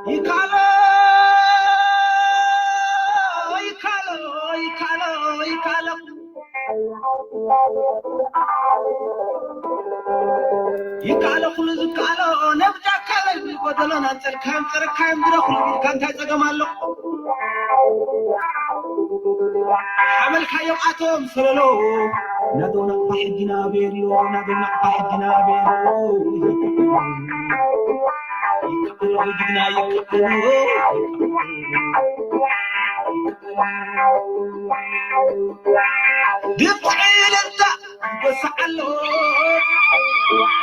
ይካሎ ይካሎ ይካሎ ይካሎ ይካሎ ኩሉ ዝካሎ ነብጃ ካለ ጎደሎ ናንጸልካም ጸረካም ድረኹ ኢልካ እንታይ ጸገም ኣሎ? ሓመልካዮም ኣቶም ሰለሎ ናዶ ናቕፋ ሕጊና ቤሎ ናዶ ናቕፋ ሕጊና ቤሎ ይካሎ ጅግና ይካሎ ድምፂ ዕልልታ ይጎስዕ ኣሎ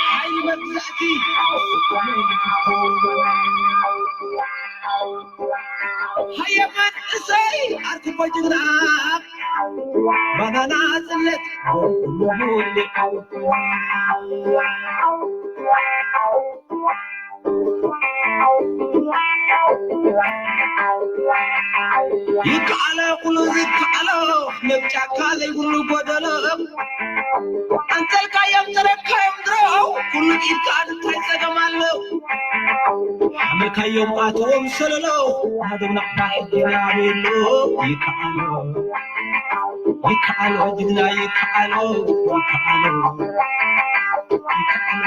ሓይሊ መግዛእቲ ሃየ መንእሰይ ኣርክቦ ጅግና ባናና ጽለት ይከኣሎ ኩሉ ዝከኣሎ ነብ ጫካ ዘይብሉ ጎደሎ ኣንተልካዮም ተረካዮም ድሮ ኩሉ ኢድካ እንታይ ጸገም ኣሎ ሓመልካዮም ኣቶም ሰለሎ ናዶም ናቕፋ ሕጊና ቤሎ ይከኣሎ ይከኣሎ ጅግና ይከኣሎ ይከኣሎ ይከኣሎ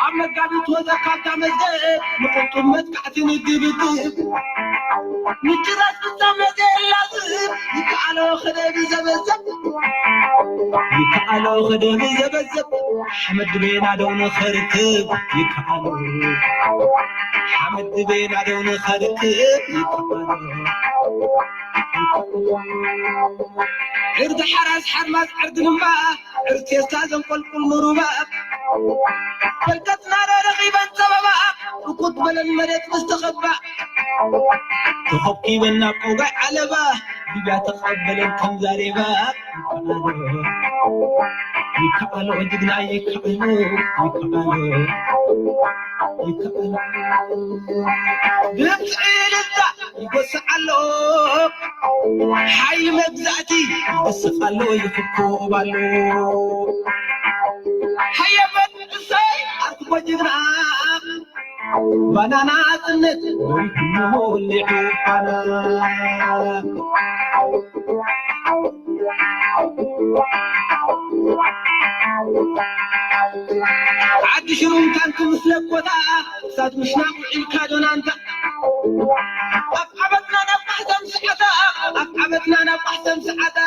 ኣብ መጋቢት ወዘ ካብታ መዝገብ ንቁጡብ መጥቃዕቲ ንግብግብ ምጭራስ ፍጻመ ዘየላዝብ ይከኣሎ ከደብ ዘበዘብ ይከኣሎ ከደብ ዘበዘብ ሓመድ ቤና ደው ንኸርክብ ይከኣሎ ሓመድ ቤና ደው ንኸርክብ ይከኣሎ ዕርዲ ሓራስ ሓርማዝ ዕርዲ ድማ ዕርቴስታ ዘንቆልቁል ምሩባ ፈልቀትና ረኺበን ጸበባ ርኩት በለን መሬት ምስ ተኸባ ተኸብኪበን ናብ ቆጋይ ዓለባ ሊብያ ተቐበለን ከም ዛሬባ ይከኣሎ ጅግና ይከኣሎ ይከኣሎ ይከኣሎ ድምፂ ዕልልታ ይጎስዕ ኣሎ ሓይሊ መግዛእቲ ይወስኽ ኣሎ ይኽብኮብ ኣሎ ሃየ መንእሰይ ኣርክቦ ጅግና ባናና ጽነት ወሊዑ ባና ዓዲ ሽሩም ታንክ ምስ ለኮታ እሳት ምሽናቕ ውዒልካ ዶናንታ ኣብ ዓበትና ናብ ማሕተም ሰዓታ ኣብ ዓበትና ናብ ማሕተም ሰዓታ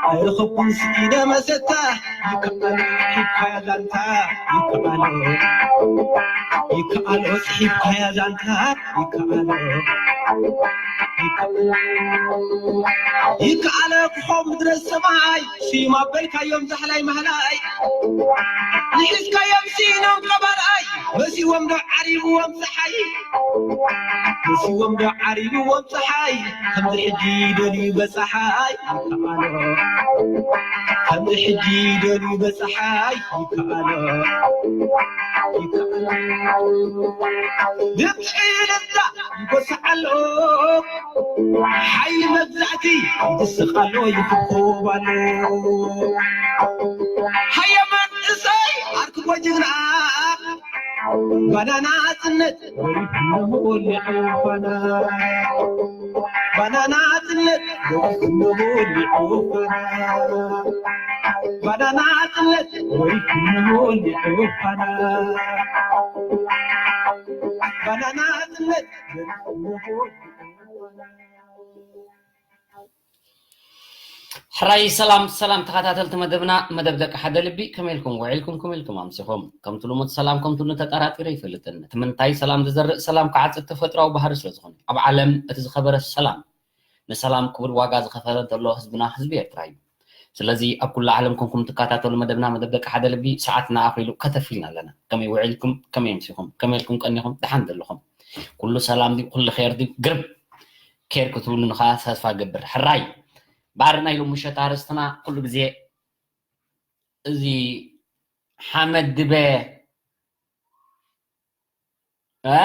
ኣይረኸብኩን ስኢነ መሰታ ይከኣሎ ሒብካያ ዛንታ ይከኣሎ ይከኣሎ ስሒብካያ ዛንታ ይከኣሎ ይከኣሎ ክኾም ምድረ ሰማይ ስዩም ኣበልካዮም ዛሕላይ ማህላይ ንሒዝካዮም ሲኢኖም ቀባርኣይ መሲዎም ዶ ዓሪብዎም ፀሓይ መሲዎም ዶ ዓሪብዎም ፀሓይ ከምዚ ሕጂ ደልዩ በፀሓይ ይከኣሎ ከምዚ ሕጂ ደልዩ በፀሓይ ይከኣሎ ይከኣሎ ድምፂ ልዛ ይጎስዕ ኣሎ ሓይሊ መግዛእቲ ይስቕ ኣሎ ይኽብኮብ ኣሎ ሃየ መንእሰይ ኣርክቦ ጅግና ባናና ጽነት ወሊዑ ፋና ባናና ጽነት ወሊዑ ፋና ባናና ጽነት ወሊዑ ፋና ባናና ጽነት ሕራይ ሰላም ሰላም ተኸታተልቲ መደብና መደብ ደቂ ሓደ ልቢ ከመይ ኢልኩም ውዒልኩም ከመይ ኢልኩም ኣምሲኹም ከምቲ ልሙድ ሰላም ከምትብሉ ተጠራጢረ ይፈልጥን እቲ ምንታይ ሰላም ዝዘርእ ሰላም ክዓጽድ ተፈጥራዊ ባህሪ ስለ ዝኾነ ኣብ ዓለም እቲ ዝኸበረ ሰላም ንሰላም ክቡር ዋጋ ዝኸፈለ ዘሎ ህዝብና ህዝቢ ኤርትራ እዩ ስለዚ ኣብ ኩሉ ዓለም ኮንኩም ትከታተሉ መደብና መደብ ደቂ ሓደ ልቢ ሰዓትና ኣኺሉ ከተፍ ኢልና ኣለና ከመይ ውዒልኩም ከመይ ኣምሲኹም ከመይ ኢልኩም ቀኒኹም ደሓን ዘለኹም ኩሉ ሰላም ድዩ ኩሉ ኸይር ድዩ ግርም ኬር ክትብሉኒ ከዓ ተስፋ ገብር ሕራይ ባር ናይ ሎሚ ምሸት ኣርእስትና ኩሉ ግዜ እዚ ሓመድ ድበ እ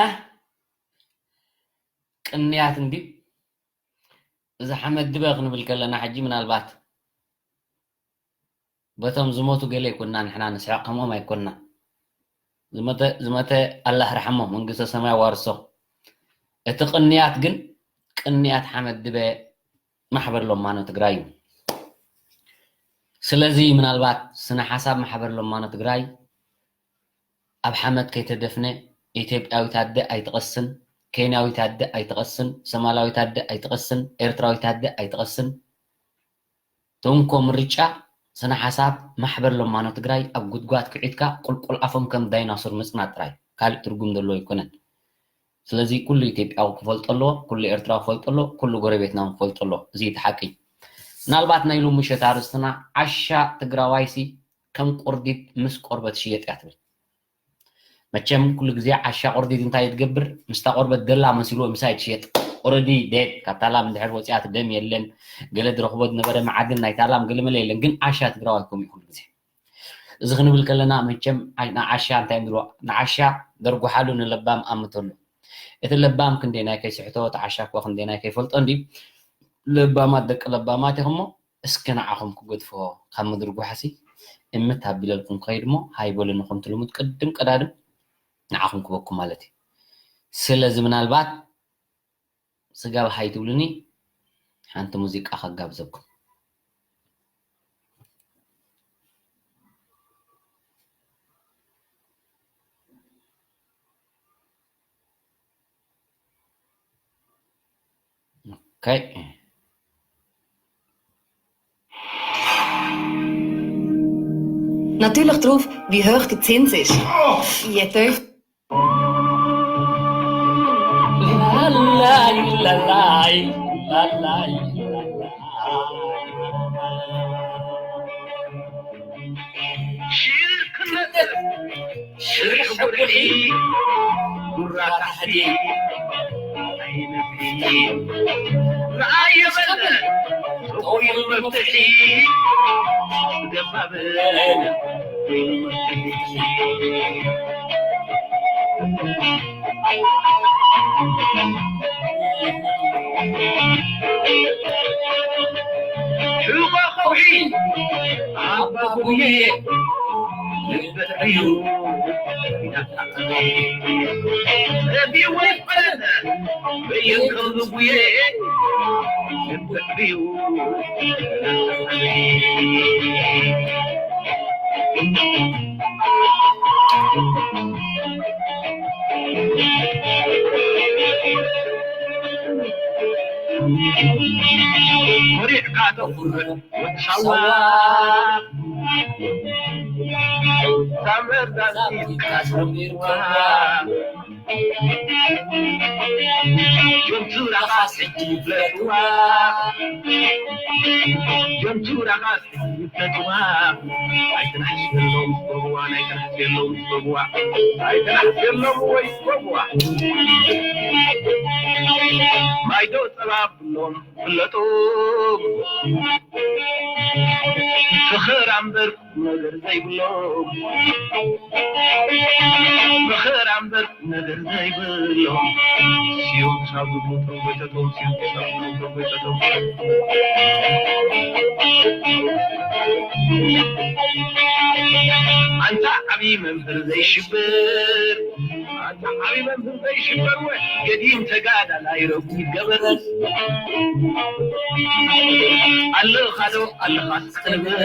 ቅንያት እንዲ እዚ ሓመድ ድበ ክንብል ከለና ሕጂ ምናልባት በቶም ዝሞቱ ገለ ይኮንና፣ ንሕና ንስሕቕ ከምኦም ኣይኮንና። ዝመተ ኣላህ ርሓሞ፣ መንግስተ ሰማይ ዋርሶ። እቲ ቅንያት ግን ቅንያት ሓመድ ድበ ማሕበር ሎማኖ ትግራይ እዩ። ስለዚ ምናልባት ስነ ሓሳብ ማሕበር ሎማኖ ትግራይ ኣብ ሓመድ ከይተደፍነ ኢትዮጵያዊት ኣደ ኣይትቐስን፣ ኬንያዊት ኣደ ኣይትቐስን፣ ሶማላዊት ኣደ ኣይትቐስን፣ ኤርትራዊት ኣደ ኣይትቐስን። ተንኮ ምርጫ ስነ ሓሳብ ማሕበር ሎማኖ ትግራይ ኣብ ጉድጓድ ክዒትካ ቁልቁል ኣፎም ከም ዳይናሶር ምጽናት ጥራይ፣ ካልእ ትርጉም ዘለዎ ኣይኮነን። ስለዚ ኩሉ ኢትዮጵያዊ ክፈልጦ ኣለዎ፣ ኩሉ ኤርትራዊ ክፈልጦ ኣለዎ፣ ኩሉ ጎረቤትና እውን ክፈልጦ ኣለዎ። እዚ እቲ ሓቂ። ምናልባት ናይ ሎሚ ምሸት ኣርእስትና ዓሻ ትግራዋይሲ ከም ቁርዲድ ምስ ቆርበት ሽየጥ እያ ትብል። መቸም ኩሉ ግዜ ዓሻ ቁርዲድ እንታይ ትገብር? ምስታ ቆርበት ደላ መሲልዎ ምሳይ ትሽየጥ። ኦረዲ ዴድ ካብታ ላም እንድሕር ወፂኣት ደም የለን። ገለ ዝረኽቦ ዝነበረ መዓድን ናይታ ላም ገለመለ የለን። ግን ዓሻ ትግራዋይ ከምኡ እዩ ኩሉ ግዜ። እዚ ክንብል ከለና መቸም ዓይ- ንዓሻ እንታይ ንብሎ? ንዓሻ ደርጉሓሉ ንለባም ኣምተሉ። እቲ ለባም ክንደይ ናይ ከይስሕቶ፣ እቲ ዓሻ እኮ ክንደይ ናይ ከይፈልጦ እንዲ ለባማት ደቂ ለባማት ኢኹሞ። እስከ ንዓኹም ክገድፎ ካብ ምድሪ ጓሕሲ እምት ኣቢለልኩም ክኸይድ እሞ ሃይበሉኒ ከምቲ ልሙድ ቅድም ቀዳድም ንዓኹም ክበኩም ማለት እዩ። ስለዚ ምናልባት ስጋብ ሃይ ትብሉኒ ሓንቲ ሙዚቃ ከጋብዘኩም። Okay. Natürlich drauf, wie hoch die Zins ist. Jetzt dürft ሽርክነት ሽርሒ ጉርሒ ጉራ ታሕቲ ኣይነፍሒ ረኣየ በለ ተቆይሩ መፍትሒ ገባበ ሕቖ ከውሒ ኣባ ጉብየ ልበ እዩ። ወሪዕካ ተኹርዕ ወዲ ሳዋ ሳመር ዳንሲልካ ሰሚርዋ ጆንቱ ራኻስ ሕጂ ይፍለጥዋ ጆንቱ ራኻስ ይፍለጥዋ ኣይትናሕስ የሎም ስበብዋ ናይ ትናሕስ የሎም ስበብዋ ኣይትናሕስ የሎም ወይ ስበብዋ ማይዶ ጸባ ብሎም ፍለጡ ፍኽር ኣምበር ነገር ዘይብሎም መኸራ እምበር ነገር ዘይብሎም ሲዮም ሳብ ዝብሉ ተጎይተቶም ሲዮም ሳብ ዝብሉ ተጎይተቶም ኣንታ ዓብዪ መምህር ዘይሽብር ኣንታ ዓብዪ መምህር ዘይሽበር ወ ገዲም ተጋዳላይ ረጉድ ገበረስ ኣለኻዶ ኣለኻስ ቅንብር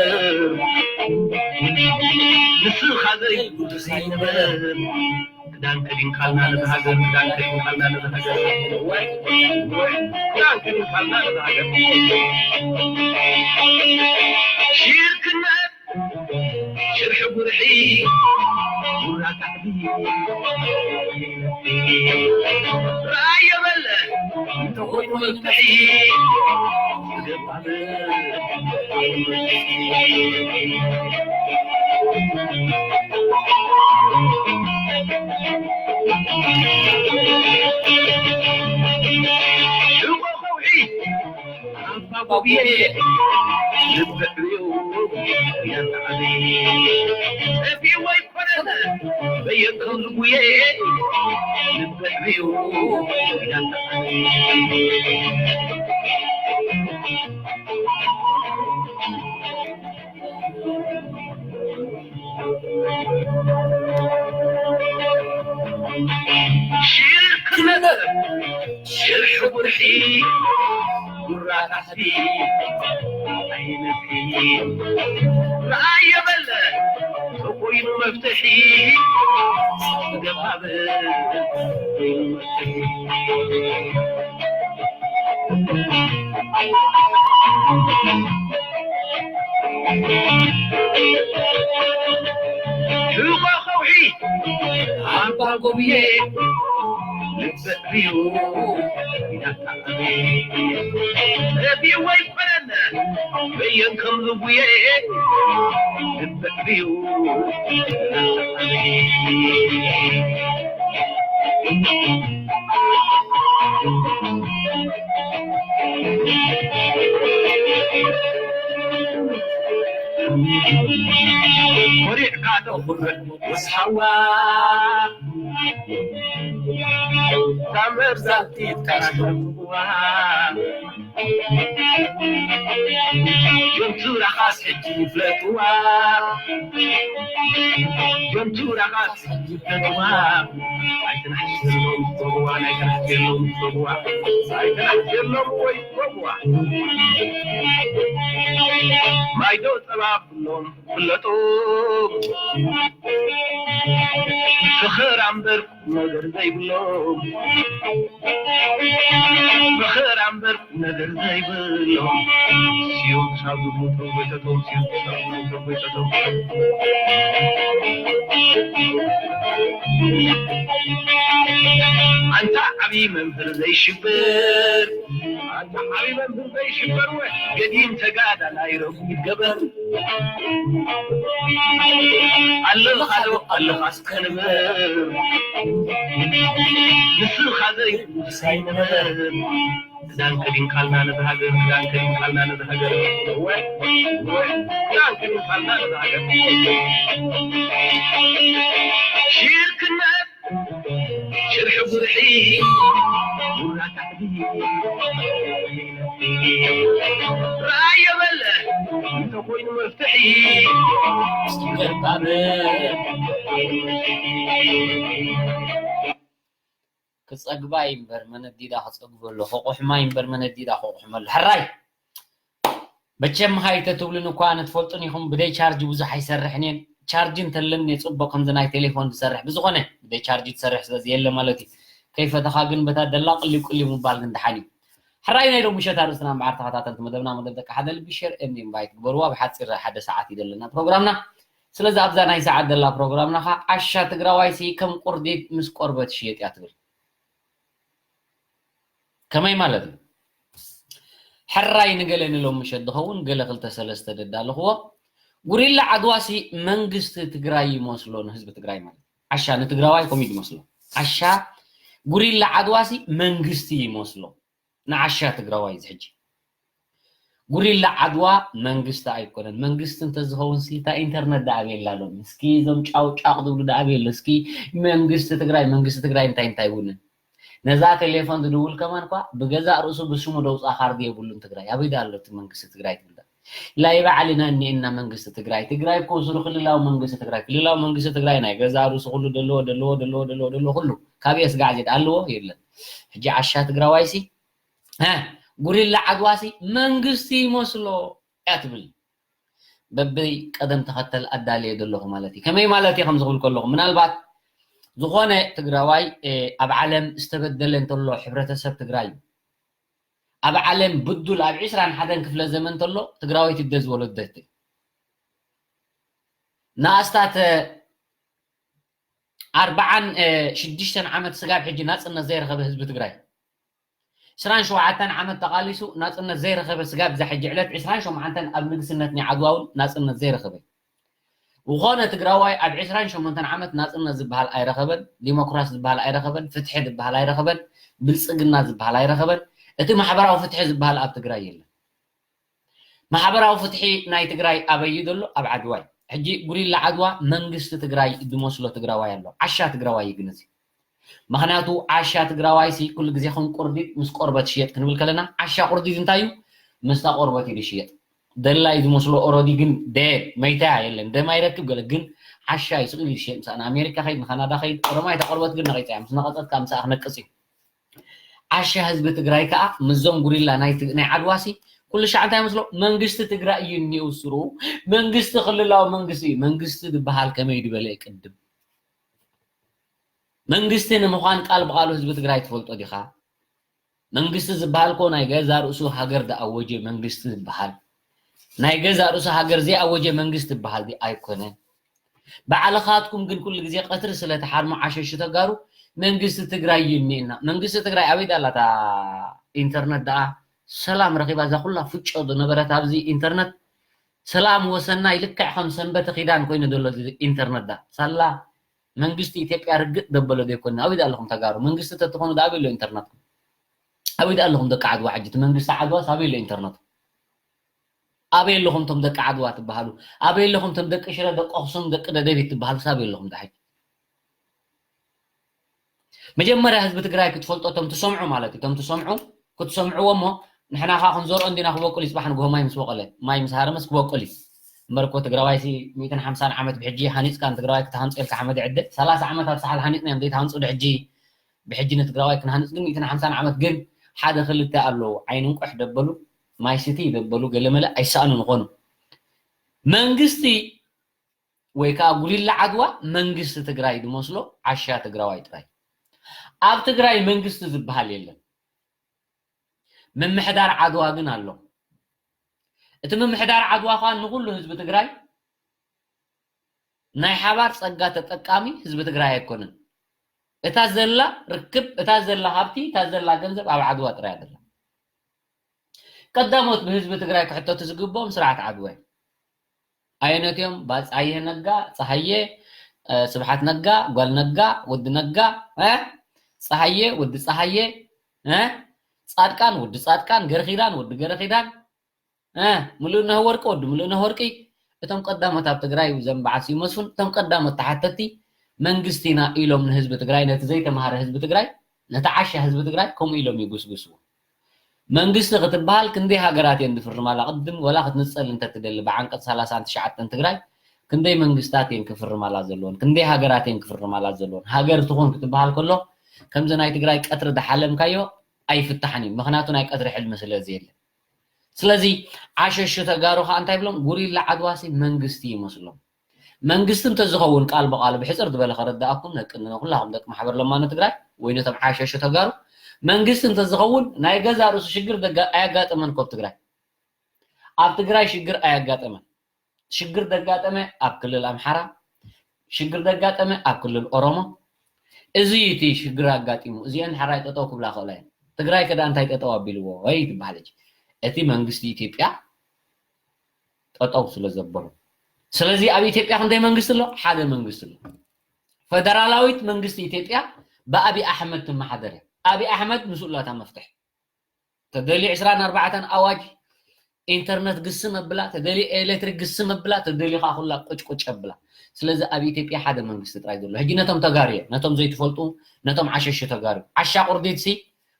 ንስኻ ዘይብሉ ዘይንበር ክዳን ከዲንካልና ነቲ ሃገር ክዳን ከዲንካልና ነቲ ሃገር ወይ ወይ ክዳን ከዲንካልና ነቲ ሃገር ሽርክነት ሽርሒ ጉርሒ ጉራ ታሕቲ ራየ በለ እንተኾይኑ መፍትሒ ሽጎ ከውሒ ኣንፋ ጎብየ ልብዕዮ ያተዓዘየ ጠፊ ወይ ፈረሰ በየንከም ዝጉየ ልብዕዮ ያተዓዘየ ሽርክነት ሽርሒ ጉርሒ ጉራ ታሕቲ ኣይነፍሒ። ንኣየበለ ተኮይኑ መፍትሒ፣ ደፋብር ኮይኑ መፍትሒ። ሕቖ ከውሒ ኣባ ጎብየ ልበ ዕብዩ ኢዳካ ዕብየ። ዕብዩ ኣይኮነን በየን ከም ዝጉየ ልበ ዕብዩ ኢዳካ ዕብየ። ኮሪዕካ ዶ ኩርዕ ምስ ሓዋ፣ ካብ መብዛሕትኡ ትካሽ ደምዋ። ጆንቱ ራኻስ ሕጂ ይፍለጥዋ። ጆንቱ ራኻስ ሕጂ ይፍለጥዋ። ኣይተናሕስሎም ጸጉዋ፣ ናይ ተናሕስሎም ጸጉዋ። ኣይተናሕስሎም ወይ ጸጉዋ። ማይዶ ጸባ ብሎም ፍለጡ። ፍኽር ኣምበር ነገር ዘይብሎም፣ ምኽር ኣምበር ነገር ዘይብሎም። ስዮም ክሳብ ዝሞቱ ጎይተቶም፣ ስዮም ክሳብ ዝሞቱ ጎይተቶም። ኣንታ ዓብዪ መምህር ዘይሽበር፣ ኣንታ ዓብዪ መምህር ዘይሽበር፣ ወ ገዲም ተጋዳላይ ረጉድ ገበር። ኣለኻ ዶ ኣለኻ እስከ ንበር፣ ንስኻ ዘይብሉስ ኣይንበር። ክዳን ከዲንካልና ነዚ ሃገር፣ ክዳን ከዲንካልና ነዚ ሃገር። ወይ፣ ወይ፣ ክዳን ከዲንካልና ነዚ ሃገር። ሽርክነት ሽርሒ ጉርሒ ጉራ ታሕቲ ራእየ በለ እንተኾይኑ መፍትሒ። ክጸግባ እዩ እምበር መነዲዳ ክጸግበሉ፣ ክቑሕማ እዩ እምበር መነዲዳ ክቑሕመሉ። ሕራይ መቸም ሃይ ተትብሉን እኳ ንትፈልጡን ኢኹም። ብደይ ቻርጅ ብዙሕ ኣይሰርሕን እየን። ቻርጅ እንተለኒ እየ ጽቡቕ ከምዚ ናይ ቴሌፎን ዝሰርሕ። ብዝኾነ ብደይ ቻርጅ ትሰርሕ ስለ ዘየለ ማለት እዩ። ከይፈተኻ ግን በታ ደላ ቅሊው ቅሊው ምባል ግን ደሓን እዩ። ሕራይ ናይ ሎሚ ምሸት ኣርእስትና እምበኣር ተኸታተልቲ መደብና፣ መደብ ደቂ ሓደ ልቢ ሼር ኤንድ ኢንቫይት ግበርዋ። ብሓጺር ሓደ ሰዓት እዩ ዘለና ፕሮግራምና። ስለዚ ኣብዛ ናይ ሰዓት ዘላ ፕሮግራምና ኸዓ ዓሻ ትግራዋይሲ ከም ቁርዲድ ምስ ቆርበት ሽየጥ እያ ትብል። ከመይ ማለት እዩ? ሕራይ ንገለ ንሎም ምሸት ዝኸውን ገለ ክልተ ሰለስተ ደዳለኽዎ። ጉሪላ ዓድዋሲ መንግስቲ ትግራይ ይመስሎ ንህዝቢ ትግራይ ማለት እዩ። ዓሻ ንትግራዋይ ከምኡ እዩ ዝመስሎ። ዓሻ ጉሪላ ዓድዋሲ መንግስቲ ይመስሎ ንዓሻ ትግራዋይ እዚ ሕጂ። ጉሪላ ዓድዋ መንግስቲ ኣይኮነን። መንግስቲ እንተዝኸውን ሲ እታ ኢንተርነት ደኣ ኣበየላ ሎሚ። እስኪ እዞም ጫው ጫቕ ዝብሉ ደኣ ኣበየሎ። እስኪ መንግስቲ ትግራይ፣ መንግስቲ ትግራይ እንታይ እንታይ ይውንን? ነዛ ቴሌፎን ዝድውል ከማን እኳ ብገዛእ ርእሱ ብስሙ ደውፅኣ ካርድ የብሉን ትግራይ። ኣበይ ደኣ ኣሎ እቲ መንግስቲ ትግራይ ትብል ደኣ? ላይ ባዕልና እኒኤና መንግስቲ ትግራይ። ትግራይ እኮ ስሩ ክልላዊ መንግስቲ ትግራይ። ክልላዊ መንግስቲ ትግራይ ናይ ገዛእ ርእሱ ኩሉ ደለዎ፣ ደለዎ፣ ደለዎ፣ ደለዎ፣ ደለዎ ኩሉ። ካበይ የስጋዕ ዜድ ኣለዎ? የለን። ሕጂ ዓሻ ትግራዋይሲ፣ እ፣ ጉሪላ ዓድዋሲ መንግስቲ ይመስሎ እያ ትብል። በበይ ቀደም ተኸተል ኣዳልየ ዘለኹ ማለት እዩ። ከመይ ማለት እዩ ከምዚ ክብል ከለኹ? ምናልባት ዝኾነ ትግራዋይ፣ እ፣ ኣብ ዓለም ዝተበደለ እንተሎ ሕብረተሰብ ትግራይ እዩ። ኣብ ዓለም ብዱል ኣብ ዕስራን ሓደን ክፍለ ዘመን እንተሎ ትግራወይቲ እደ ዝበሎ ደት እዩ። ንኣስታት፣ እ፣ ኣርባዓን ሽዱሽተን ዓመት ስጋብ ሕጂ ናጽነት ዘይረኸበ ህዝቢ ትግራይ። ዕስራን ሸውዓተን ዓመት ተቓሊሱ ናጽነት ዘይረኸበ ስጋብ እዛ ሕጂ ዕለት ዕስራን ሸውዓተን ኣብ ንግስነት ናይ ዓድዋ እውን ናጽነት ዘይረኸበ። ዝኾነ ትግራዋይ ኣብ ዕስራን ሸሞንተን ዓመት ናጽነት ዝበሃል ኣይረኸበን፣ ዲሞክራሲ ዝበሃል ኣይረኸበን፣ ፍትሒ ዝበሃል ኣይረኸበን፣ ብልጽግና ዝበሃል ኣይረኸበን። እቲ ማሕበራዊ ፍትሒ ዝበሃል ኣብ ትግራይ የለን። ማሕበራዊ ፍትሒ ናይ ትግራይ ኣበይ እዩ ዘሎ? ኣብ ዓድዋ እዩ። ሕጂ ጉሪላ ዓድዋ መንግስቲ ትግራይ ዝመስሎ ትግራዋይ ኣሎ። ዓሻ ትግራዋይ እዩ ግን እዚ። ምኽንያቱ ዓሻ ትግራዋይ ሲ ኩሉ ግዜ ከም ቁርዲድ ምስ ቆርበት ሽየጥ ክንብል ከለና፣ ዓሻ ቁርዲድ እንታይ እዩ? ምስታ ቆርበት እዩ ዝሽየጥ። ደላይ ዝመስሎ ኦሮዲ ግን ደድ መይታ የለን። ደም ኣይረክብ ገለ ግን ዓሻ እዩ ስቕ ኢሉ ዝሸይጥ። ምሳእ ንኣሜሪካ ከይድ፣ ንካናዳ ከይድ፣ ኦሮማይ ተቆርበት ግን ነቒጻ እያ። ምስ ነቐጸት ከዓ ምሳኣ ክነቅጽ እዩ። ዓሻ ህዝቢ ትግራይ ከዓ ምስዞም ጉሪላ ናይ ት-፣ ናይ ዓድዋሲ ኩሉ ሻዕ እንታይ መስሎ? መንግስቲ ትግራይ እዩ እኒኡ ስሩ። መንግስቲ ክልላዊ መንግስቲ እዩ። መንግስቲ ዝበሃል ከመይ ዝበለ እዩ ቅድም? መንግስቲ ንምዃን ቃል ብቓሉ ህዝቢ ትግራይ ትፈልጦ ዲኻ? መንግስቲ ዝበሃል እኮ ናይ ገዛ ርእሱ ሃገር ዝኣወጀ መንግስቲ ዝበሃል። ናይ ገዛ ርእሱ ሃገር ዘይኣወጀ መንግስቲ ዝበሃል ድዩ? ኣይኮነን። ባዕልኻትኩም ግን ኩሉ ግዜ ቀትሪ ስለ ትሓልሙ ዓሸሹ ተጋሩ መንግስቲ ትግራይ እዩ እኒኤና። መንግስቲ ትግራይ ኣበይ ዳላታ ኢንተርነት ደኣ ሰላም ረኺባ እዛ ኩላ ፍጮ ዝነበረት ኣብዚ ኢንተርነት ሰላም ወሰናይ ልክዕ ከም ሰንበተ ኪዳን ኮይኑ ዘሎ እዚ ኢንተርነት ዳ ሳላ መንግስቲ ኢትዮጵያ ርግጥ ደበሎ ዘይኮነ ኣበይ ዳ ኣለኹም ተጋሩ መንግስቲ ተትኾኑ ዳ ኣበይ ኣሎ ኢንተርነትኩም ኣበይ ዳ ኣለኹም ደቂ ዓድዋ ሕጂ እቲ መንግስቲ ዓድዋ ኣበይ ኣሎ ኢንተርነቱ ኣበይ ኣለኹም ቶም ደቂ ዓድዋ ትበሃሉ ኣበይ ኣለኹም ቶም ደቂ ሽረ ደቂ ኣኽሱም ደቂ ደደቢት ትበሃሉ ኣበይ ኣለኹም ዳ ሕጂ መጀመርያ ህዝቢ ትግራይ ክትፈልጦ እቶም ትሰምዑ ማለት እዩ እቶም ትሰምዑ ክትሰምዕዎ እሞ ንሕና ካ ክንዘርኦ እንዲና ክበቁል ይፅባሕ ንግሆ ማይ ምስ በቆለ ማይ ምስ ሃረመስ ክበቁል እዩ እምበር እኮ ትግራዋይ ሲ ሚእትን ሓምሳን ዓመት ብሕጂ ሃኒፅካ ንትግራዋይ ክትሃንፆ ኢልካ ሓመድ ዕደ ሰላሳ ዓመት ኣብ ሳሓል ሃኒፅና እዮም ዘይትሃንፁ ድሕጂ ብሕጂ ንትግራዋይ ክንሃንፅ ግን ሚእትን ሓምሳን ዓመት ግን ሓደ ክልተ ኣለዉ ዓይኒ እንቁሕ ደበሉ ማይ ስቲ ደበሉ ገለመለ ኣይሰኣኑን ይኾኑ መንግስቲ ወይ ከዓ ጉሪላ ዓድዋ መንግስቲ ትግራይ ዝመስሎ ዓሻ ትግራዋይ ጥራይ ኣብ ትግራይ መንግስቲ ዝበሃል የለን ምምሕዳር ዓድዋ ግን ኣሎ እቲ ምምሕዳር ዓድዋ ከዓ ንኩሉ ህዝቢ ትግራይ ናይ ሓባር ፀጋ ተጠቃሚ ህዝቢ ትግራይ ኣይኮነን እታ ዘላ ርክብ እታ ዘላ ሃብቲ እታ ዘላ ገንዘብ ኣብ ዓድዋ ጥራይ ኣደላ ቀዳሞት ብህዝቢ ትግራይ ክሕተቱ ዝግብኦም ስርዓት ዓድዋ እዮም ኣየነት እዮም ባፃየ ነጋ ፀሃየ ስብሓት ነጋ ጓል ነጋ ወዲ ነጋ ፀሃየ ወዲ ፀሃየ ፃድቃን ወዲ ፃድቃን ገረኺዳን ወዲ ገረኺዳን ምሉእ ነህ ወርቂ ወዲ ምሉእ ነህ ወርቂ እቶም ቀዳሞት ኣብ ትግራይ ዘንበዓስ ይመስፉን እቶም ቀዳሞት ተሓተቲ መንግስቲና ኢሎም ንህዝቢ ትግራይ ነቲ ዘይተማሃረ ህዝቢ ትግራይ ነቲ ዓሻ ህዝቢ ትግራይ ከምኡ ኢሎም ይጉስጉስዎ መንግስቲ ክትበሃል ክንደይ ሃገራት እየን ዝፍርማላ ቅድም ወላ ክትንፀል እንተትደሊ ብዓንቀፅ ሰላሳን ትሽዓተን ትግራይ ክንደይ መንግስታት እየን ክፍርማላ ዘለዎን ክንደይ ሃገራት እየን ክፍርማላ ዘለዎን ሃገር ትኹን ክትበሃል ከሎ ከምዚ ናይ ትግራይ ቀትሪ ዝሓለምካዮ ኣይፍታሕን እዩ ምክንያቱ ናይ ቀትሪ ሕልሚ ስለ ዘየለ ስለዚ ዓሸሹ ተጋሩ ከዓ እንታይ ብሎም ጉሪላ ዓድዋሲ መንግስቲ ይመስሎም መንግስቲ እንተዝኸውን ቃል ብቃሉ ብሕፅር ዝበለ ከረዳእኩም ነቅንነ ኩላኹም ደቂ ማሕበር ለማኖ ትግራይ ወይ ነቶም ዓሸሹ ተጋሩ መንግስቲ እንተዝኸውን ናይ ገዛ ርእሱ ሽግር ኣያጋጠመን ኮብ ትግራይ ኣብ ትግራይ ሽግር ኣያጋጠመን ሽግር ዘጋጠመ ኣብ ክልል ኣምሓራ ሽግር ዘጋጠመ ኣብ ክልል ኦሮሞ እዚ እቲ ሽግር ኣጋጢሙ እዚአን ሓራይ ጠጠው ክብላ ክእላ እየን ትግራይ ከዳ እንታይ ጠጠው ኣቢልዎ ወይ ትበሃል እቲ መንግስቲ ኢትዮጵያ ጠጠው ስለ ዘበሎ ስለዚ ኣብ ኢትዮጵያ ክንደይ መንግስቲ ኣሎ ሓደ መንግስቲ ኣሎ ፈደራላዊት መንግስቲ ኢትዮጵያ ብኣቢ ኣሕመድ ትመሓደር እያ ኣቢ ኣሕመድ ምስኡ ላታ መፍትሒ ተደልዩ ዕስራን ኣርባዕተን ኣዋጅ ኢንተርነት ግስም ኣብላ ተደልዩ ኤሌክትሪክ ግስም ኣብላ ተደልዩ ከዓ ኩላ ቁጭቁጭ ኣብላ ስለዚ ኣብ ኢትዮጵያ ሓደ መንግስቲ ጥራይ ዘሎ ሕጂ ነቶም ተጋሩ እየ ነቶም ዘይትፈልጡ ነቶም ዓሸሹ ተጋሩ ዓሻ ቁርዲት ሲ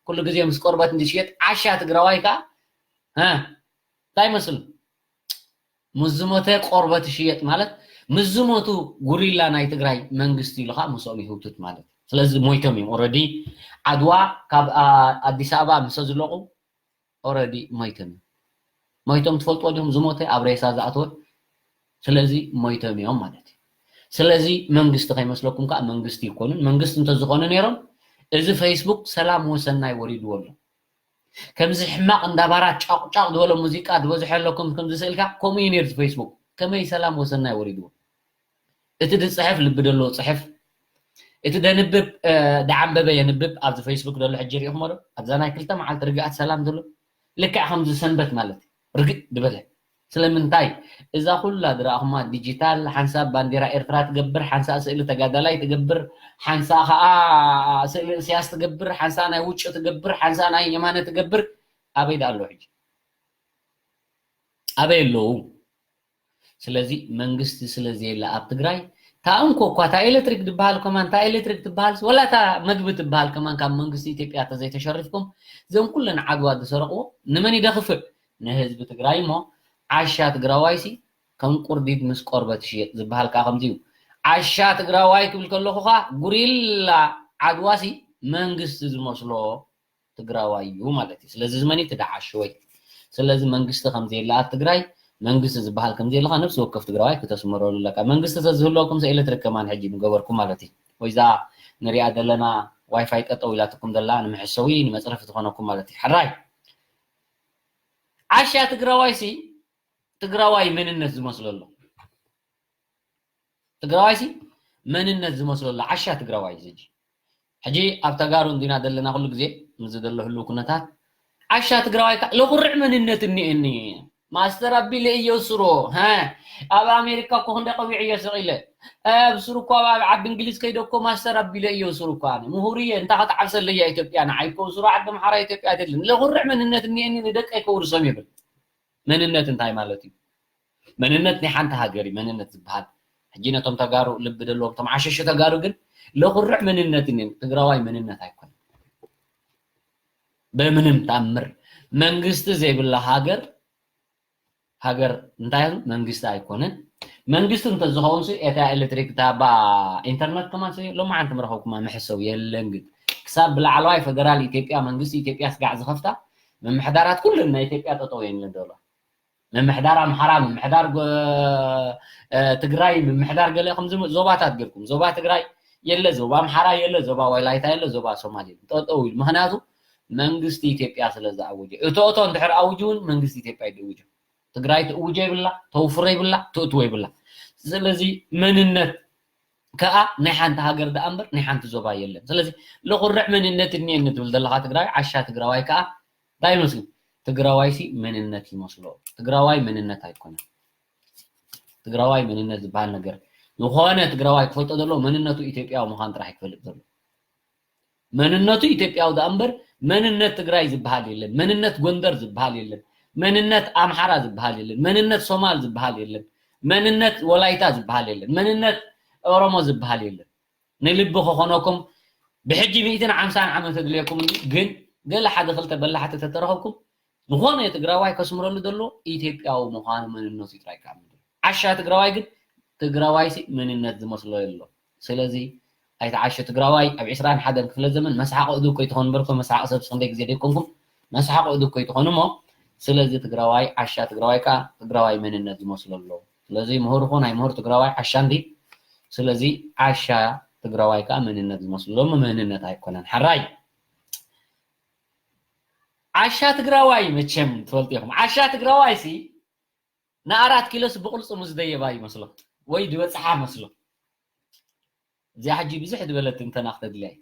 ኩሉ ግዜ ምስ ቆርበት እንዲሽየጥ ዓሻ ትግራዋይ ከዓ እንታይ መስል ምስ ዝሞተ ቆርበት ይሽየጥ ማለት ምስ ዝሞቱ ጉሪላ ናይ ትግራይ መንግስቲ ኢሉ ከዓ ምስኦም ይህውትት ማለት እዩ ስለዚ ሞይቶም እዮም ኦረዲ ዓድዋ ካብ ኣዲስ ኣበባ ምሰ ዝለቁ ኦረዲ ሞይቶም እዮም ሞይቶም ትፈልጥዎ ዲኹም ዝሞተ ኣብ ሬሳ ዝኣተወ ስለዚ ሞይቶም እዮም ማለት እዩ ስለዚ መንግስቲ ከይመስለኩም ከዓ መንግስቲ ይኮኑን መንግስቲ እንተዝኾኑ ነይሮም እዚ ፌስቡክ ሰላም ወሰናይ ወሪድዎ ኣሎ ከምዚ ሕማቕ እንዳ ባራት ጫቕ ጫቕ ዝበሎ ሙዚቃ ዝበዝሖ ኣለኩም ከምዚ ስእልካ ከምኡ እዩ ነይሩ እቲ ፌስቡክ ከመይ ሰላም ወሰናይ ወሪድዎ እቲ ዝፅሕፍ ልቢ ዘለዎ ፅሕፍ እቲ ደንብብ ደዓንበበ የንብብ ኣብዚ ፌስቡክ ዘሎ ሕጂ ሪኢኹሞ ዶ ኣብዛ ናይ ክልተ መዓልቲ ርግኣት ሰላም ዘሎ ልክዕ ከምዚ ሰንበት ማለት ርግእ ዝበለ ስለምንታይ እዛ ኩላ ዝረኣኹማ ዲጂታል ሓንሳብ ባንዴራ ኤርትራ ትገብር ሓንሳእ ስእሊ ተጋዳላይ ትገብር ሓንሳእ ከዓ ስእሊ እስያስ ትገብር ሓንሳእ ናይ ውጩ ትገብር ሓንሳእ ናይ የማነ ትገብር ኣበይ ዳ ኣሎ ሕጂ ኣበይ ኣለዉ ስለዚ መንግስቲ ስለዘየለ ኣብ ትግራይ እታ እንኮ እኳ እታ ኤሌክትሪክ ዝበሃል ከማን እታ ኤሌክትሪክ ትበሃል ወላ እታ መግቢ ትበሃል ከማን ካብ መንግስቲ ኢትዮጵያ ተዘይተሸሪፍኩም እዘን ኩለን ዓድዋ ዝሰረቕዎ ንመን ይደኽፍእ ንህዝቢ ትግራይ እሞ ዓሻ ትግራዋይሲ ከም ቁርዲድ ምስ ቆርበት ይሽየጥ ዝበሃል ከዓ ከምዚ እዩ ዓሻ ትግራዋይ ክብል ከለኹ ኸዓ ጉሪላ ዓድዋሲ መንግስቲ ዝመስሎ ትግራዋይ እዩ ማለት እዩ። ስለዚ እዚ መን እዩ? እቲ ደዓሸወይ። ስለዚ መንግስቲ ከም ዘየላ ኣብ ትግራይ መንግስቲ ዝበሃል ከም ዘየለ ኸዓ ነፍሲ ወከፍ ትግራዋይ ክተስምረሉ ኣለካ። መንግስቲ ተዝህልወኩም ሰ ኤሌክትሪክ ከማን ሕጂ ምገበርኩም ማለት እዩ። ወይ እዛ ንሪኣ ዘለና ዋይፋይ ጠጠው ኢላትኩም ዘላ ንመሐሰዊ ንመፅረፊ ትኾነኩም ማለት እዩ። ሕራይ ዓሻ ትግራዋይ ሲ ትግራዋይ መንነት ዝመስሎ ኣሎ። ትግራዋይ ሲ መንነት ዝመስሎ ኣሎ። ዓሻ ትግራዋይ እዚ ሕጂ ኣብ ተጋሩ እንዲና ዘለና ኩሉ ግዜ ምስ ዘሎ ህልው ኩነታት ዓሻ ትግራዋይ ከ ለኹርዕ መንነት እኒኤኒ። ማስተር ኣቢለ እዮ ስሮ፣ ሃ፣ ኣብ ኣሜሪካ እኮ ክንደ ቀዊዕ እየ ስቕ ኢለ። ኣብ ስሩ እኮ ኣብ ዓዲ እንግሊዝ ከይደ እኮ ማስተር ኣቢለ እዮ ስሩ እኮ ኣነ። ምሁር እየ፣ እንታይ ከተዓብሰለይ እያ ኢትዮጵያ፣ ንዓይ እኮ ስሩ ዓዲ ኣምሓራ ኢትዮጵያ ኣይደልን። ለኹርዕ መንነት እኒኤኒ፣ ንደቀይ ከውርሶም ይብል። መንነት እንታይ ማለት እዩ? መንነት ናይ ሓንቲ ሃገር እዩ፣ መንነት ዝበሃል። ሕጂ ነቶም ተጋሩ ልቢ ደለዎም፣ እቶም ዓሸሸ ተጋሩ ግን ለኹርዕ መንነት እኒኤን። ትግራዋይ መንነት ኣይኮነን። በምንም ታምር መንግስቲ ዘይብላ ሃገር፣ ሃገር እንታይ እዩ? መንግስቲ ኣይኮነን። መንግስቲ እንተዝኸውን ሲ፣ እታ ኤሌክትሪክ፣ እታ ባ ኢንተርነት ከማን ሲ፣ ሎማዓንቲ ምረኸብኩማ መሕሰው የለን። ግን ክሳብ ብላዕለዋይ ፌደራል ኢትዮጵያ፣ መንግስቲ ኢትዮጵያ ስጋዕ ዝኸፍታ፣ ምምሕዳራት ኩለን ናይ ኢትዮጵያ ጠጠው የለን ዘሎ። ምምሕዳር ኣምሓራ፣ ምምሕዳር ጎ-፣ እ፣ ትግራይ፣ ምምሕዳር ገለ ከምዚ ዞባታት ገርኩም። ዞባ ትግራይ የለ፣ ዞባ ኣምሓራ የለ፣ ዞባ ወላይታ የለ፣ ዞባ ሶማሌ የለ። ጠጠው ኢሉ። ምኽንያቱ መንግስቲ ኢትዮጵያ ስለ ዝኣወጀ። እቶ እቶ እንድሕር ኣውጁ እውን መንግስቲ ኢትዮጵያ ይደውጆ። ትግራይ ትእውጆ ይብላ፣ ተውፍሮ ይብላ፣ ትእትዎ ይብላ። ስለዚ መንነት ከኣ ናይ ሓንቲ ሃገር ደኣ እምበር ናይ ሓንቲ ዞባ የለን። ስለዚ ለኹርዕ መንነት እኒኤኒ ትብል ዘለኻ ትግራይ፣ ዓሻ ትግራዋይ ከኣ እንታይ ይመስል? ትግራዋይ ሲ መንነት ይመስሎ። ትግራዋይ መንነት ኣይኮነን። ትግራዋይ መንነት ዝበሃል ነገር ዝኾነ ትግራዋይ ክፈልጦ ዘለዎ መንነቱ ኢትዮጵያዊ ምዃን ጥራሕ ክፈልጥ ዘሎ። መንነቱ ኢትዮጵያዊ ደኣ እምበር መንነት ትግራይ ዝበሃል የለን። መንነት ጎንደር ዝበሃል የለን። መንነት ኣምሓራ ዝበሃል የለን። መንነት ሶማል ዝበሃል የለን። መንነት ወላይታ ዝበሃል የለን። መንነት ኦሮሞ ዝበሃል የለን። ንልቢ ክኾነኩም ብሕጂ ሚእትን ሓምሳን ዓመት ኣድልየኩም እንዲ፣ ግን ገለ ሓደ ክልተ በላሕቲ ተተረኸብኩም ዝኾነ ትግራዋይ ከስምረሉ ዘሎ ኢትዮጵያዊ ምዃኑ መንነቱ ጥራይ ከኣ ምድር። ዓሻ ትግራዋይ ግን ትግራዋይሲ መንነት ዝመስሎ የሎ። ስለዚ ኣይትዓሹ ትግራዋይ ኣብ ዕስራን ሓደን ክፍለ ዘመን መስሓቕ እዱ እኮ ይትኾኑ እምበር እኮ መስሓቕ ሰብ ክንደይ ግዜ ደይኮንኩም መስሓቕ እዱ እኮ ይትኾኑ እሞ ስለዚ ትግራዋይ ዓሻ ትግራዋይ ከኣ ትግራዋይ መንነት ዝመስሎ ኣሎ። ስለዚ ምሁር ኹን ኣይምሁር ትግራዋይ ዓሻ እንዲ። ስለዚ ዓሻ ትግራዋይ ከኣ መንነት ዝመስሎ እሞ መንነት ኣይኮነን። ሓራይ ዓሻ ትግራዋይ መቸም ትፈልጡ ኢኹም። ዓሻ ትግራዋይ ሲ ንኣራት ኪሎስ ብቕልጽሙ ዝደየባ ይመስሎ ወይ ዝበጽሓ መስሎ። እዚኣ ሕጂ ብዙሕ ዝበለት ትንተና ክተድልያ እዩ።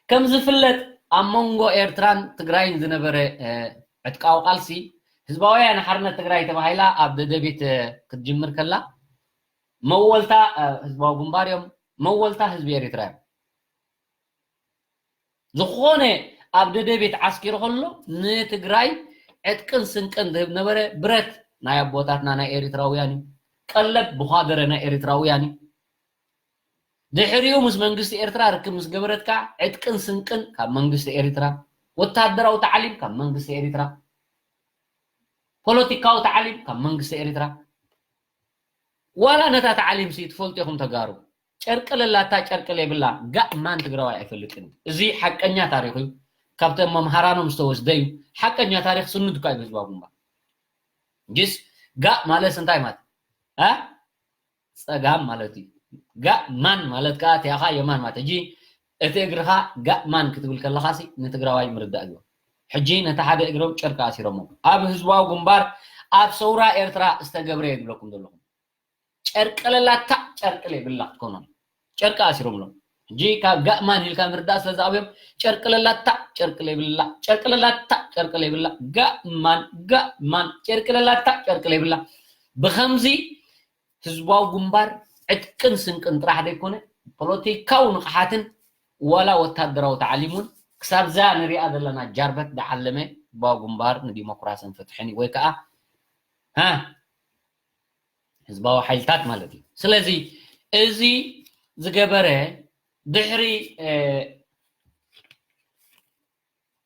ከም ዝፍለጥ ኣብ መንጎ ኤርትራን ትግራይን ዝነበረ፣ እ፣ ዕጥቃዊ ቃልሲ ህዝባዊ ወያነ ሓርነት ትግራይ ተባሂላ ኣብ ደደቢት፣ እ፣ ክትጅምር ከላ መወልታ፣ እ፣ ህዝባዊ ግንባር እዮም፣ መወልታ ህዝቢ ኤርትራ እዮም። ዝኾነ ኣብ ደደቤት ዓስኪሩ ከሎ ንትግራይ ዕጥቅን ስንቅን ዝህብ ነበረ። ብረት ናይ ኣቦታትና ናይ ኤሪትራውያን እዩ። ቀለብ ብኳደረ ናይ ኤሪትራውያን እዩ። ድሕሪኡ ምስ መንግስቲ ኤርትራ ርክብ ምስ ገበረት ከዓ ዕጥቅን ስንቅን ካብ መንግስቲ ኤሪትራ፣ ወታደራዊ ታዕሊም ካብ መንግስቲ ኤሪትራ፣ ፖለቲካዊ ታዕሊም ካብ መንግስቲ ኤሪትራ። ዋላ ነታ ታዕሊም ሲ ትፈልጡ ኢኹም ተጋሩ። ጨርቂ ለላታ ጨርቂ ለይብላ ጋእ ማን ትግራዋይ ኣይፈልጥን። እዚ ሓቀኛ ታሪኽ እዩ። ካብቶም መምሃራኖም ዝተወስደ እዩ። ሓቀኛ ታሪኽ ስኑድ እኳ እዩ ብህዝባዊ ግንባር። ጅስ ጋእ ማለት እንታይ ማለት? እ? ጸጋም ማለት እዩ። ጋእ ማን ማለት ከኣ እቲኣኻ የማን ማለት። ሕጂ እቲ እግርኻ ጋእ ማን ክትብል ከለኻ ሲ ንትግራዋይ ምርዳእ እዩ። ሕጂ ነቲ ሓደ እግሮም ጨርቂ ኣሲሮሞ። ኣብ ህዝባዊ ግንባር ኣብ ሰውራ ኤርትራ ዝተገብረ እየ ዝብለኩም ዘለኹ። ጨርቂ ለላታ ጨርቂ ለይብላ ክትኮኖም። ጨርቂ ኣሲሮምሎም። ሕጂ ካብ ጋእ ማን ኢልካ ምርዳእ ስለ ዝኣብዮም፣ ጨርቂ ለላታ ጨርቂ ለይብላ፣ ጨርቂ ለላታ ጨርቂ ለይብላ፣ ጋእ ማን፣ ጋእ ማን፣ ጨርቂ ለላታ ጨርቂ ለይብላ። ብኸምዚ ህዝባዊ ግንባር ዕጥቅን ስንቅን ጥራሕ ዘይኮነ፣ ፖለቲካዊ ንቕሓትን ዋላ ወታደራዊ ታዕሊም እውን ክሳብ እዛ ንሪኣ ዘለና ጃርበት ዝዓለመ ህዝባዊ ግንባር ንዲሞክራስን ፍትሕን እዩ። ወይ ከዓ፣ ሃ፣ ህዝባዊ ሓይልታት ማለት እዩ። ስለዚ እዚ ዝገበረ ድሕሪ፣ እ፣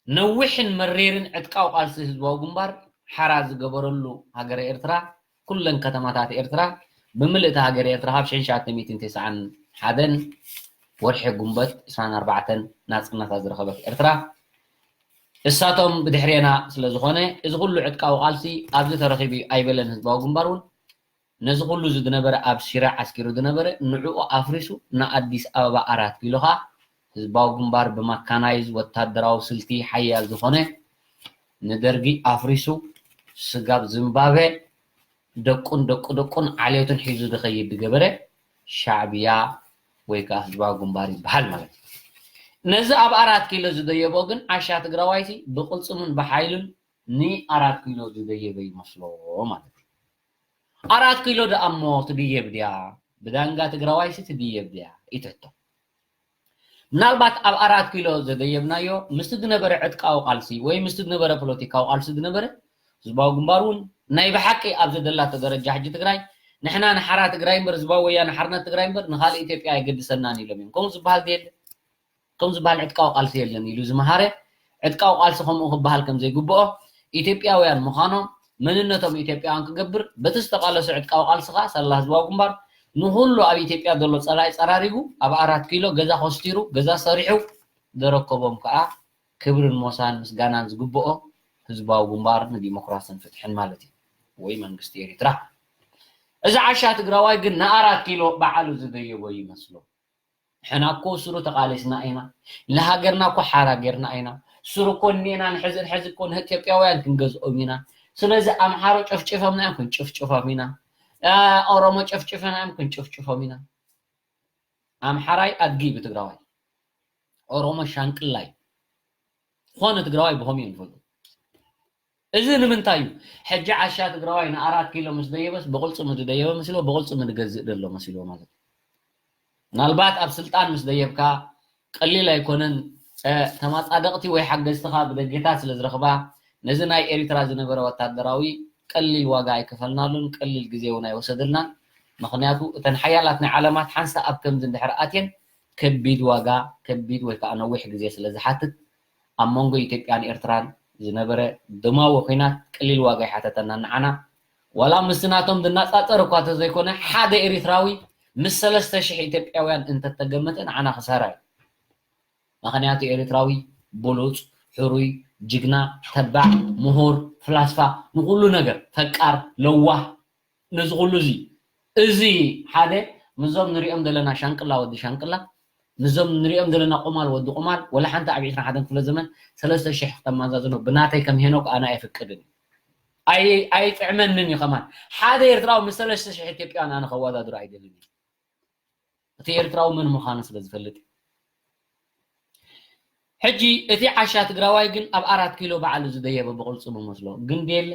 ነዊሕን መሪርን ዕጥቃዊ ቃልሲ ህዝባዊ ግንባር ሓራ ዝገበረሉ ሃገረ ኤርትራ፣ ኩለን ከተማታት ኤርትራ ብምልእቲ ሃገር ኤርትራ ካብ ሽሕን ትሽዓተ ሚእትን ተስዓን ሓደን ወርሒ ጉንበት ዕስራን ኣርባዕተን ናጽነታ ዝረኸበት ኤርትራ፣ እሳቶም ብድሕሬና ስለ ዝኾነ፣ እዚ ኩሉ ዕጥቃዊ ቃልሲ ኣብዚ ተረኺቡ ኣይበለን ህዝባዊ ግንባር እውን። ነዚ ኩሉ እዚ ዝነበረ ኣብ ሽረ ዓስኪሩ ዝነበረ ንዕኡ ኣፍሪሱ ንኣዲስ ኣበባ ኣራት ኪሎ ኸኣ ህዝባዊ ግንባር ብማካናይዝ ወታደራዊ ስልቲ ሓያል ዝኾነ ንደርጊ ኣፍሪሱ ስጋብ ዝምባበ ደቁን ደቁ ደቁን ዓሌቱን ሒዙ ዝኸይድ ዝገበረ ሻዕብያ ወይ ከዓ ህዝባዊ ግንባር ይበሃል ማለት እዩ። ነዚ ኣብ ኣራት ኪሎ ዝደየቦ ግን ዓሻ ትግራዋይቲ ብቕልፅሙን ብሓይሉን ንኣራት ኪሎ ዝደየበ ይመስሎ ማለት እዩ። ኣራት ኪሎ ደኣ እሞ ትድየብ ድያ? ብዳንጋ ትግራዋይሲ ትድየብ ድያ? ይትሕቶ። ምናልባት ኣብ ኣራት ኪሎ ዘደየብናዮ ምስቲ ዝነበረ ዕጥቃዊ ቃልሲ ወይ ምስቲ ዝነበረ ፖለቲካዊ ቃልሲ ዝነበረ ህዝባዊ ግንባር እውን ናይ ብሓቂ ኣብ ዘደላቶ ደረጃ ሕጂ ትግራይ ንሕና ንሓራ ትግራይ እምበር ህዝባዊ ወያነ ሓርነት ትግራይ እምበር ንኻልእ ኢትዮጵያ ኣይገድሰናን ኢሎም እዮም። ከምኡ ዝበሃል ድየለ? ከም ዝበሃል ዕጥቃዊ ቃልሲ የለን ኢሉ ዝመሃረ ዕጥቃዊ ቃልሲ ከምኡ ክበሃል ከም ዘይግብኦ ኢትዮጵያውያን ምዃኖም መንነቶም ኢትዮጵያውያን ክገብር በቲ ዝተቃለሶ ዕጥቃዊ ቃልሲ ከዓ ሳላ ህዝባዊ ግንባር ንኩሉ ኣብ ኢትዮጵያ ዘሎ ፀላኢ ፀራሪጉ ኣብ ኣራት ኪሎ ገዛ ኮስቲሩ ገዛ ሰሪሑ ዘረከቦም ከዓ ክብርን ሞሳን ምስጋናን ዝግብኦ ህዝባዊ ግንባር ንዲሞክራስን ፍትሕን ማለት እዩ ወይ መንግስቲ ኤሪትራ። እዚ ዓሻ ትግራዋይ ግን ንኣራት ኪሎ በዓሉ ዝደየቦ ይመስሎ። ሕና እኮ ስሩ ተቃሊስና ኢና። ለሃገርና እኮ ሓራ ጌርና ኢና። ስሩ እኮ እኒኤና ንሕዚ ንሕዚ እኮ ንኢትዮጵያውያን ክንገዝኦም ኢና። ስለዚ ኣምሓሮ ጨፍጭፈምና እዮም ክንጭፍጭፎም ኢና። ኦሮሞ ጨፍጭፈና እዮም ክንጭፍጭፎም ኢና። ኣምሓራይ ኣድጊ ብትግራዋይ፣ ኦሮሞ ሻንቅላይ፣ ዝኾነ ትግራዋይ ብኸምኡ እዮም ዝፈልጡ። እዚ ንምንታይ እዩ? ሕጂ ዓሻ ትግራዋይ ንኣራት ኪሎ ምስ ደየበስ ብቕልፅሙ ዝደየበ መሲልዎ፣ ብቕልፅሙ ዝገዝእ ዘሎ መሲልዎ ማለት እዩ። ምናልባት ኣብ ስልጣን ምስ ደየብካ ቀሊል ኣይኮነን። ተማፃደቕቲ ወይ ሓገዝትኻ ብደጌታት ስለ ዝረኽባ ነዚ ናይ ኤሪትራ ዝነበረ ወታደራዊ ቀሊል ዋጋ ኣይከፈልናሉን፣ ቀሊል ግዜ እውን ኣይወሰደልናን። ምኽንያቱ እተን ሓያላት ናይ ዓለማት ሓንሳእ ኣብ ከምዚ እንድሕር ኣትየን ከቢድ ዋጋ፣ ከቢድ ወይ ከዓ ነዊሕ ግዜ ስለ ዝሓትት ኣብ መንጎ ኢትዮጵያን ኤርትራን ዝነበረ ደማዊ ኲናት ቀሊል ዋጋ ይሓተተና ንዓና። ዋላ ምስቲ ናቶም ዝነፃፀር እኳ ተዘይኮነ ሓደ ኤሪትራዊ ምስ ሰለስተ ሽሕ ኢትዮጵያውያን እንተተገመተ ንዓና ክሳራ እዩ። ምኽንያቱ ኤሪትራዊ ብሉፅ፣ ሕሩይ፣ ጅግና፣ ተባዕ፣ ምሁር፣ ፍላስፋ፣ ንኩሉ ነገር ፈቃር፣ ለዋህ፣ ነዚ ኩሉ እዚ እዚ ሓደ ምዞም ንሪኦም ዘለና ሻንቅላ ወዲ ሻንቅላ ምዞም ንሪኦም ዘለና ቁማል ወዲ ቁማል ወላ ሓንቲ ኣብ ዕስራን ሓደን ክፍለ ዘመን ሰለስተ ሽሕ ክተመዛዝኖ ብናተይ ከም ሄኖክ ኣነ ኣይፍቅድን። ኣይጥዕመንን እዩ ከማን ሓደ ኤርትራዊ ምስ ሰለስተ ሽሕ ኢትዮጵያን ኣነ ከወዳድሮ ኣይደልን እዩ። እቲ ኤርትራዊ መን ምዃኑ ስለ ዝፈልጥ እዩ። ሕጂ እቲ ዓሻ ትግራዋይ ግን ኣብ ኣራት ኪሎ ባዕሉ ዝደየበ ብቕልፅሙ መስሎ ግን ድየለ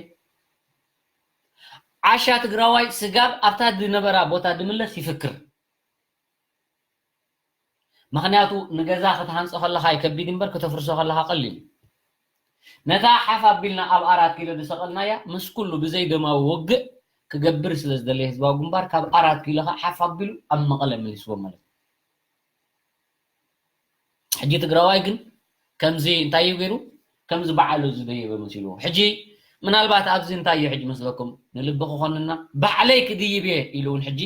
ዓሻ ትግራዋይ ስጋብ ኣብታ ዝነበራ ቦታ ድምለስ ይፍክር። ምኽንያቱ ንገዛ ክትሃንፆ ከለኻ ይከቢድ እምበር ክተፍርሶ ከለኻ ቀሊል እዩ። ነታ ሓፍ ኣቢልና ኣብ ኣራት ኪሎ ዝሰቐልናያ ምስ ኩሉ ብዘይ ደማዊ ውግእ ክገብር ስለ ዝደለየ ህዝባዊ ግንባር ካብ ኣራት ኪሎ ከዓ ሓፍ ኣቢሉ ኣብ መቐለ መሊስዎ ማለት እዩ። ሕጂ ትግራዋይ ግን ከምዚ እንታይ እዩ ገይሩ ከምዚ በዓሉ ዝደየበ መሲልዎ። ሕጂ ምናልባት ኣብዚ እንታይ እዩ ሕጂ መስለኩም ንልቢ ክኾንና ባዕለይ ክድይብ እየ ኢሉ እውን ሕጂ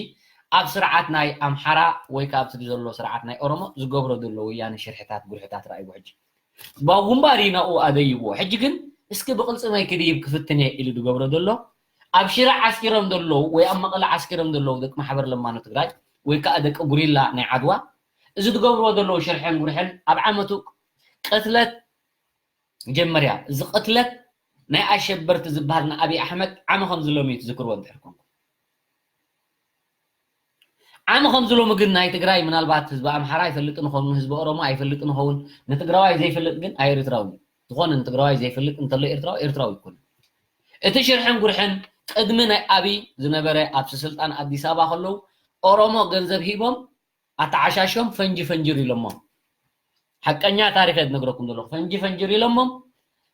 ኣብ ስርዓት ናይ ኣምሓራ ወይ ከዓ ኣብቲ ዘሎ ስርዓት ናይ ኦሮሞ ዝገብሮ ዘሎ ወያነ ሽርሕታት ጉርሕታት ረኣይዎ። ሕጂ ህዝባዊ ግንባር እዩ ናብኡ ኣደይብዎ። ሕጂ ግን እስኪ ብቕልፅመይ ክድይብ ክፍትን እየ ኢሉ ዝገብሮ ዘሎ ኣብ ሽረ ዓስኪሮም ዘለዉ ወይ ኣብ መቐለ ዓስኪሮም ዘለዉ ደቂ ማሕበር ለማኖ ትግራይ ወይ ከዓ ደቂ ጉሪላ ናይ ዓድዋ እዚ ዝገብርዎ ዘለዉ ሽርሕን ጉርሕን ኣብ ዓመቱ ቅትለት መጀመርያ እዚ ቅትለት ናይ ኣሸበርቲ ዝበሃል ንኣብይ ኣሕመድ ዓሚ ከምዚ ሎሚ እዩ ትዝክርዎ እንድሕር ኮንኩም ዓሚ ከምዚ ሎሚ ግን ናይ ትግራይ ምናልባት ህዝቢ ኣምሓራ ኣይፈልጥን ይኸውን ህዝቢ ኦሮሞ ኣይፈልጥን ይኸውን ንትግራዋይ ዘይፈልጥ ግን ኣኤርትራዊ ዝኾነ ንትግራዋይ ዘይፈልጥ እንተሎ ኤርትራዊ ኤርትራዊ ይኮነ እቲ ሽርሕን ጉርሕን ቅድሚ ናይ ኣብይ ዝነበረ ኣብ ስልጣን ኣዲስ ኣበባ ከለዉ ኦሮሞ ገንዘብ ሂቦም ኣተዓሻሾም ፈንጂ ፈንጅር ኢሎሞም ሓቀኛ ታሪኸ ዝነግረኩም ዘለኹ ፈንጂ ፈንጅር ኢሎሞም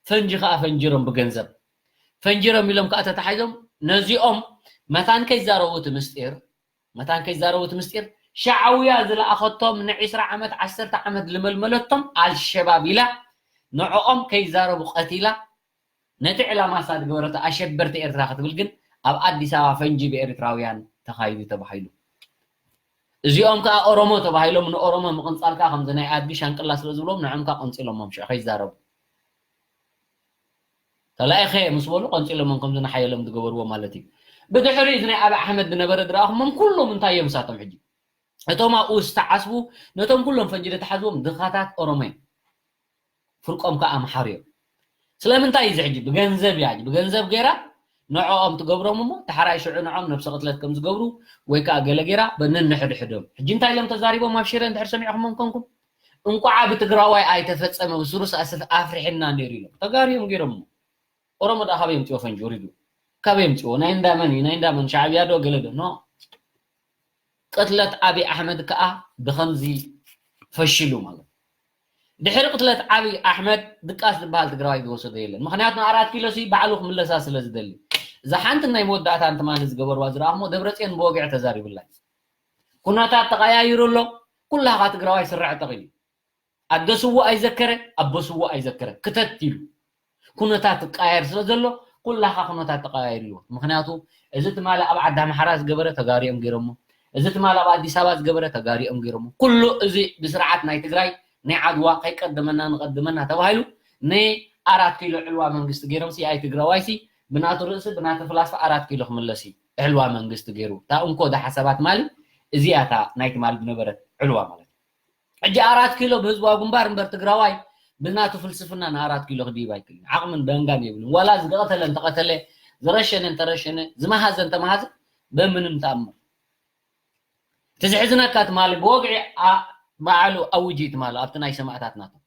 ፈንጂ ከዓ ፈንጅሮም ብገንዘብ ፈንጅሮም ኢሎም ከዓ ተታሒዞም ነዚኦም መታን ከይዛረቡ እቲ ምስጢር መታን ከይዛረቡ እቲ ምስጢር ሻዕውያ ዝለኣኸቶም ንዒስራ ዓመት ዓሰርተ ዓመት ዝመልመለቶም ኣልሸባብ ኢላ ንዕኦም ከይዛረቡ ቀቲላ ነቲ ዕላማ እሳ ዝገበረቶ ኣሸበርቲ ኤርትራ ክትብል ግን ኣብ ኣዲስ ኣበባ ፈንጂ ብኤርትራውያን ተኻይዱ ተባሂሉ። እዚኦም ከዓ ኦሮሞ ተባሂሎም ንኦሮሞ ምቕንጻል ከዓ ከምዚ ናይ ኣድጊ ሻንቅላ ስለ ዝብሎም ንዖም ከዓ ቀንጺሎሞም ሽዑ ከይዛረቡ። ተላኢኸ ምስ በሉ ቀንጺሎሞም ከምዚ ንሓየሎም ዝገበርዎ ማለት እዩ። ብድሕሪ እዚ ናይ ኣብይ ኣሕመድ ዝነበረ ዝረኣኹሞም ኩሎም እንታይ እዮም ንሳቶም ሕጂ? እቶም ኣብኡ ዝተዓስቡ ነቶም ኩሎም ፈንጂ ዝተሓዝዎም ድኻታት ኦሮሞ እዮም። ፍርቆም ከዓ ኣምሓሩ እዮም። ስለምንታይ እዩ እዚ ሕጂ? ብገንዘብ እያ፣ ብገንዘብ ገይራ ንዕኦም ትገብሮም እሞ፣ ዳሕራይ ሽዑ ንዕኦም ነብሰ ቅትለት ከም ዝገብሩ ወይ ከዓ ገለ ገይራ በነንሕድሕዶም። ሕጂ እንታይ ኢሎም ተዛሪቦም ኣብ ሽረ እንድሕር ሰሚዕኹሞም ኮንኩም? እንቋዓ ብትግራዋይ ኣይተፈጸመ፣ ብስሩስ ኣስፍ-፣ ኣፍሪሕና ነይሩ ኢሎም። ተጋሩ እዮም ገይሮምዎ። ኦሮሞ ደኣ ካበይ የምፅኦ ፈንጂ ወሪዱ? ካበይ የምፅኦ? ናይ እንዳመን እዩ? ናይ እንዳመን ሻዕብያ ዶ ገለ ዶ? ኖ። ቅትለት ኣብይ ኣሕመድ ከዓ ብኸምዚ ፈሺሉ ማለት እዩ። ድሕሪ ቅትለት ኣብይ ኣሕመድ ድቃስ ዝበሃል ትግራዋይ ዝወሰዶ የለን። ምኽንያቱ ንኣራት ኪሎ ሲ ባዕሉ ክምለሳ ስለ ዝደሊ። እዛ ሓንቲ ናይ መወዳእታ እንትማሊ ዝገበርዋ ዝረኣኽሞ ደብረፅዮን ብወግዒ ተዛሪቡላ። ኩነታት ተቐያይሩ ኣሎ። ኩላኻ ትግራዋይ ስራዕ ጠቒሉ። ኣደ ስዉእ ኣይዘከረ፣ ኣቦ ስዉእ ኣይዘከረ። ክተት ኢሉ። ኩነታት ትቀያየር ስለ ዘሎ፣ ኩላኻ ኩነታት ተቀያይር እዩ። ምኽንያቱ፣ እዚ ትማሊ ኣብ ዓዲ ኣምሓራ ዝገበረ ተጋሩ እዮም ገይሮሞ። እዚ ትማሊ ኣብ ኣዲስ ኣበባ ዝገበረ ተጋሩ እዮም ገይሮሞ። ኩሉ እዚ ብስርዓት ናይ ትግራይ፣ ናይ ዓድዋ፣ ከይቀደመና ንቀድመና ተባሂሉ፣ ንኣራት ኪሎ ዕልዋ መንግስቲ ገይሮም ሲ፣ ኣይ ትግራዋይ ሲ፣ ብናቱ ርእሲ፣ ብናቱ ፍላስፋ ኣራት ኪሎ ክምለስ እዩ። ዕልዋ መንግስቲ ገይሩ። እታ እንኮ ዝሓሰባ ትማሊ፣ እዚኣ እታ ናይ ትማሊ ዝነበረት ዕልዋ ማለት እዩ። ሕጂ ኣራት ኪሎ ብህዝባዊ ግንባር እምበር ትግራዋይ ብናቱ ፍልስፍና ንኣራት ኪሎ ክድይብ ኣይክእልን። ዓቕምን ደንጋን የብሉን። ዋላ ዝቀተለ እንተቀተለ፣ ዝረሸነ እንተረሸነ፣ ዝመሃዘ እንተመሃዘ፣ በምንም ተኣምር። እቲ ዝሕዝነካ ትማሊ ብወግዒ ኣ-፣ በዓሉ ኣውጂ ትማሊ ኣብቲ ናይ ሰማእታት ናቶም።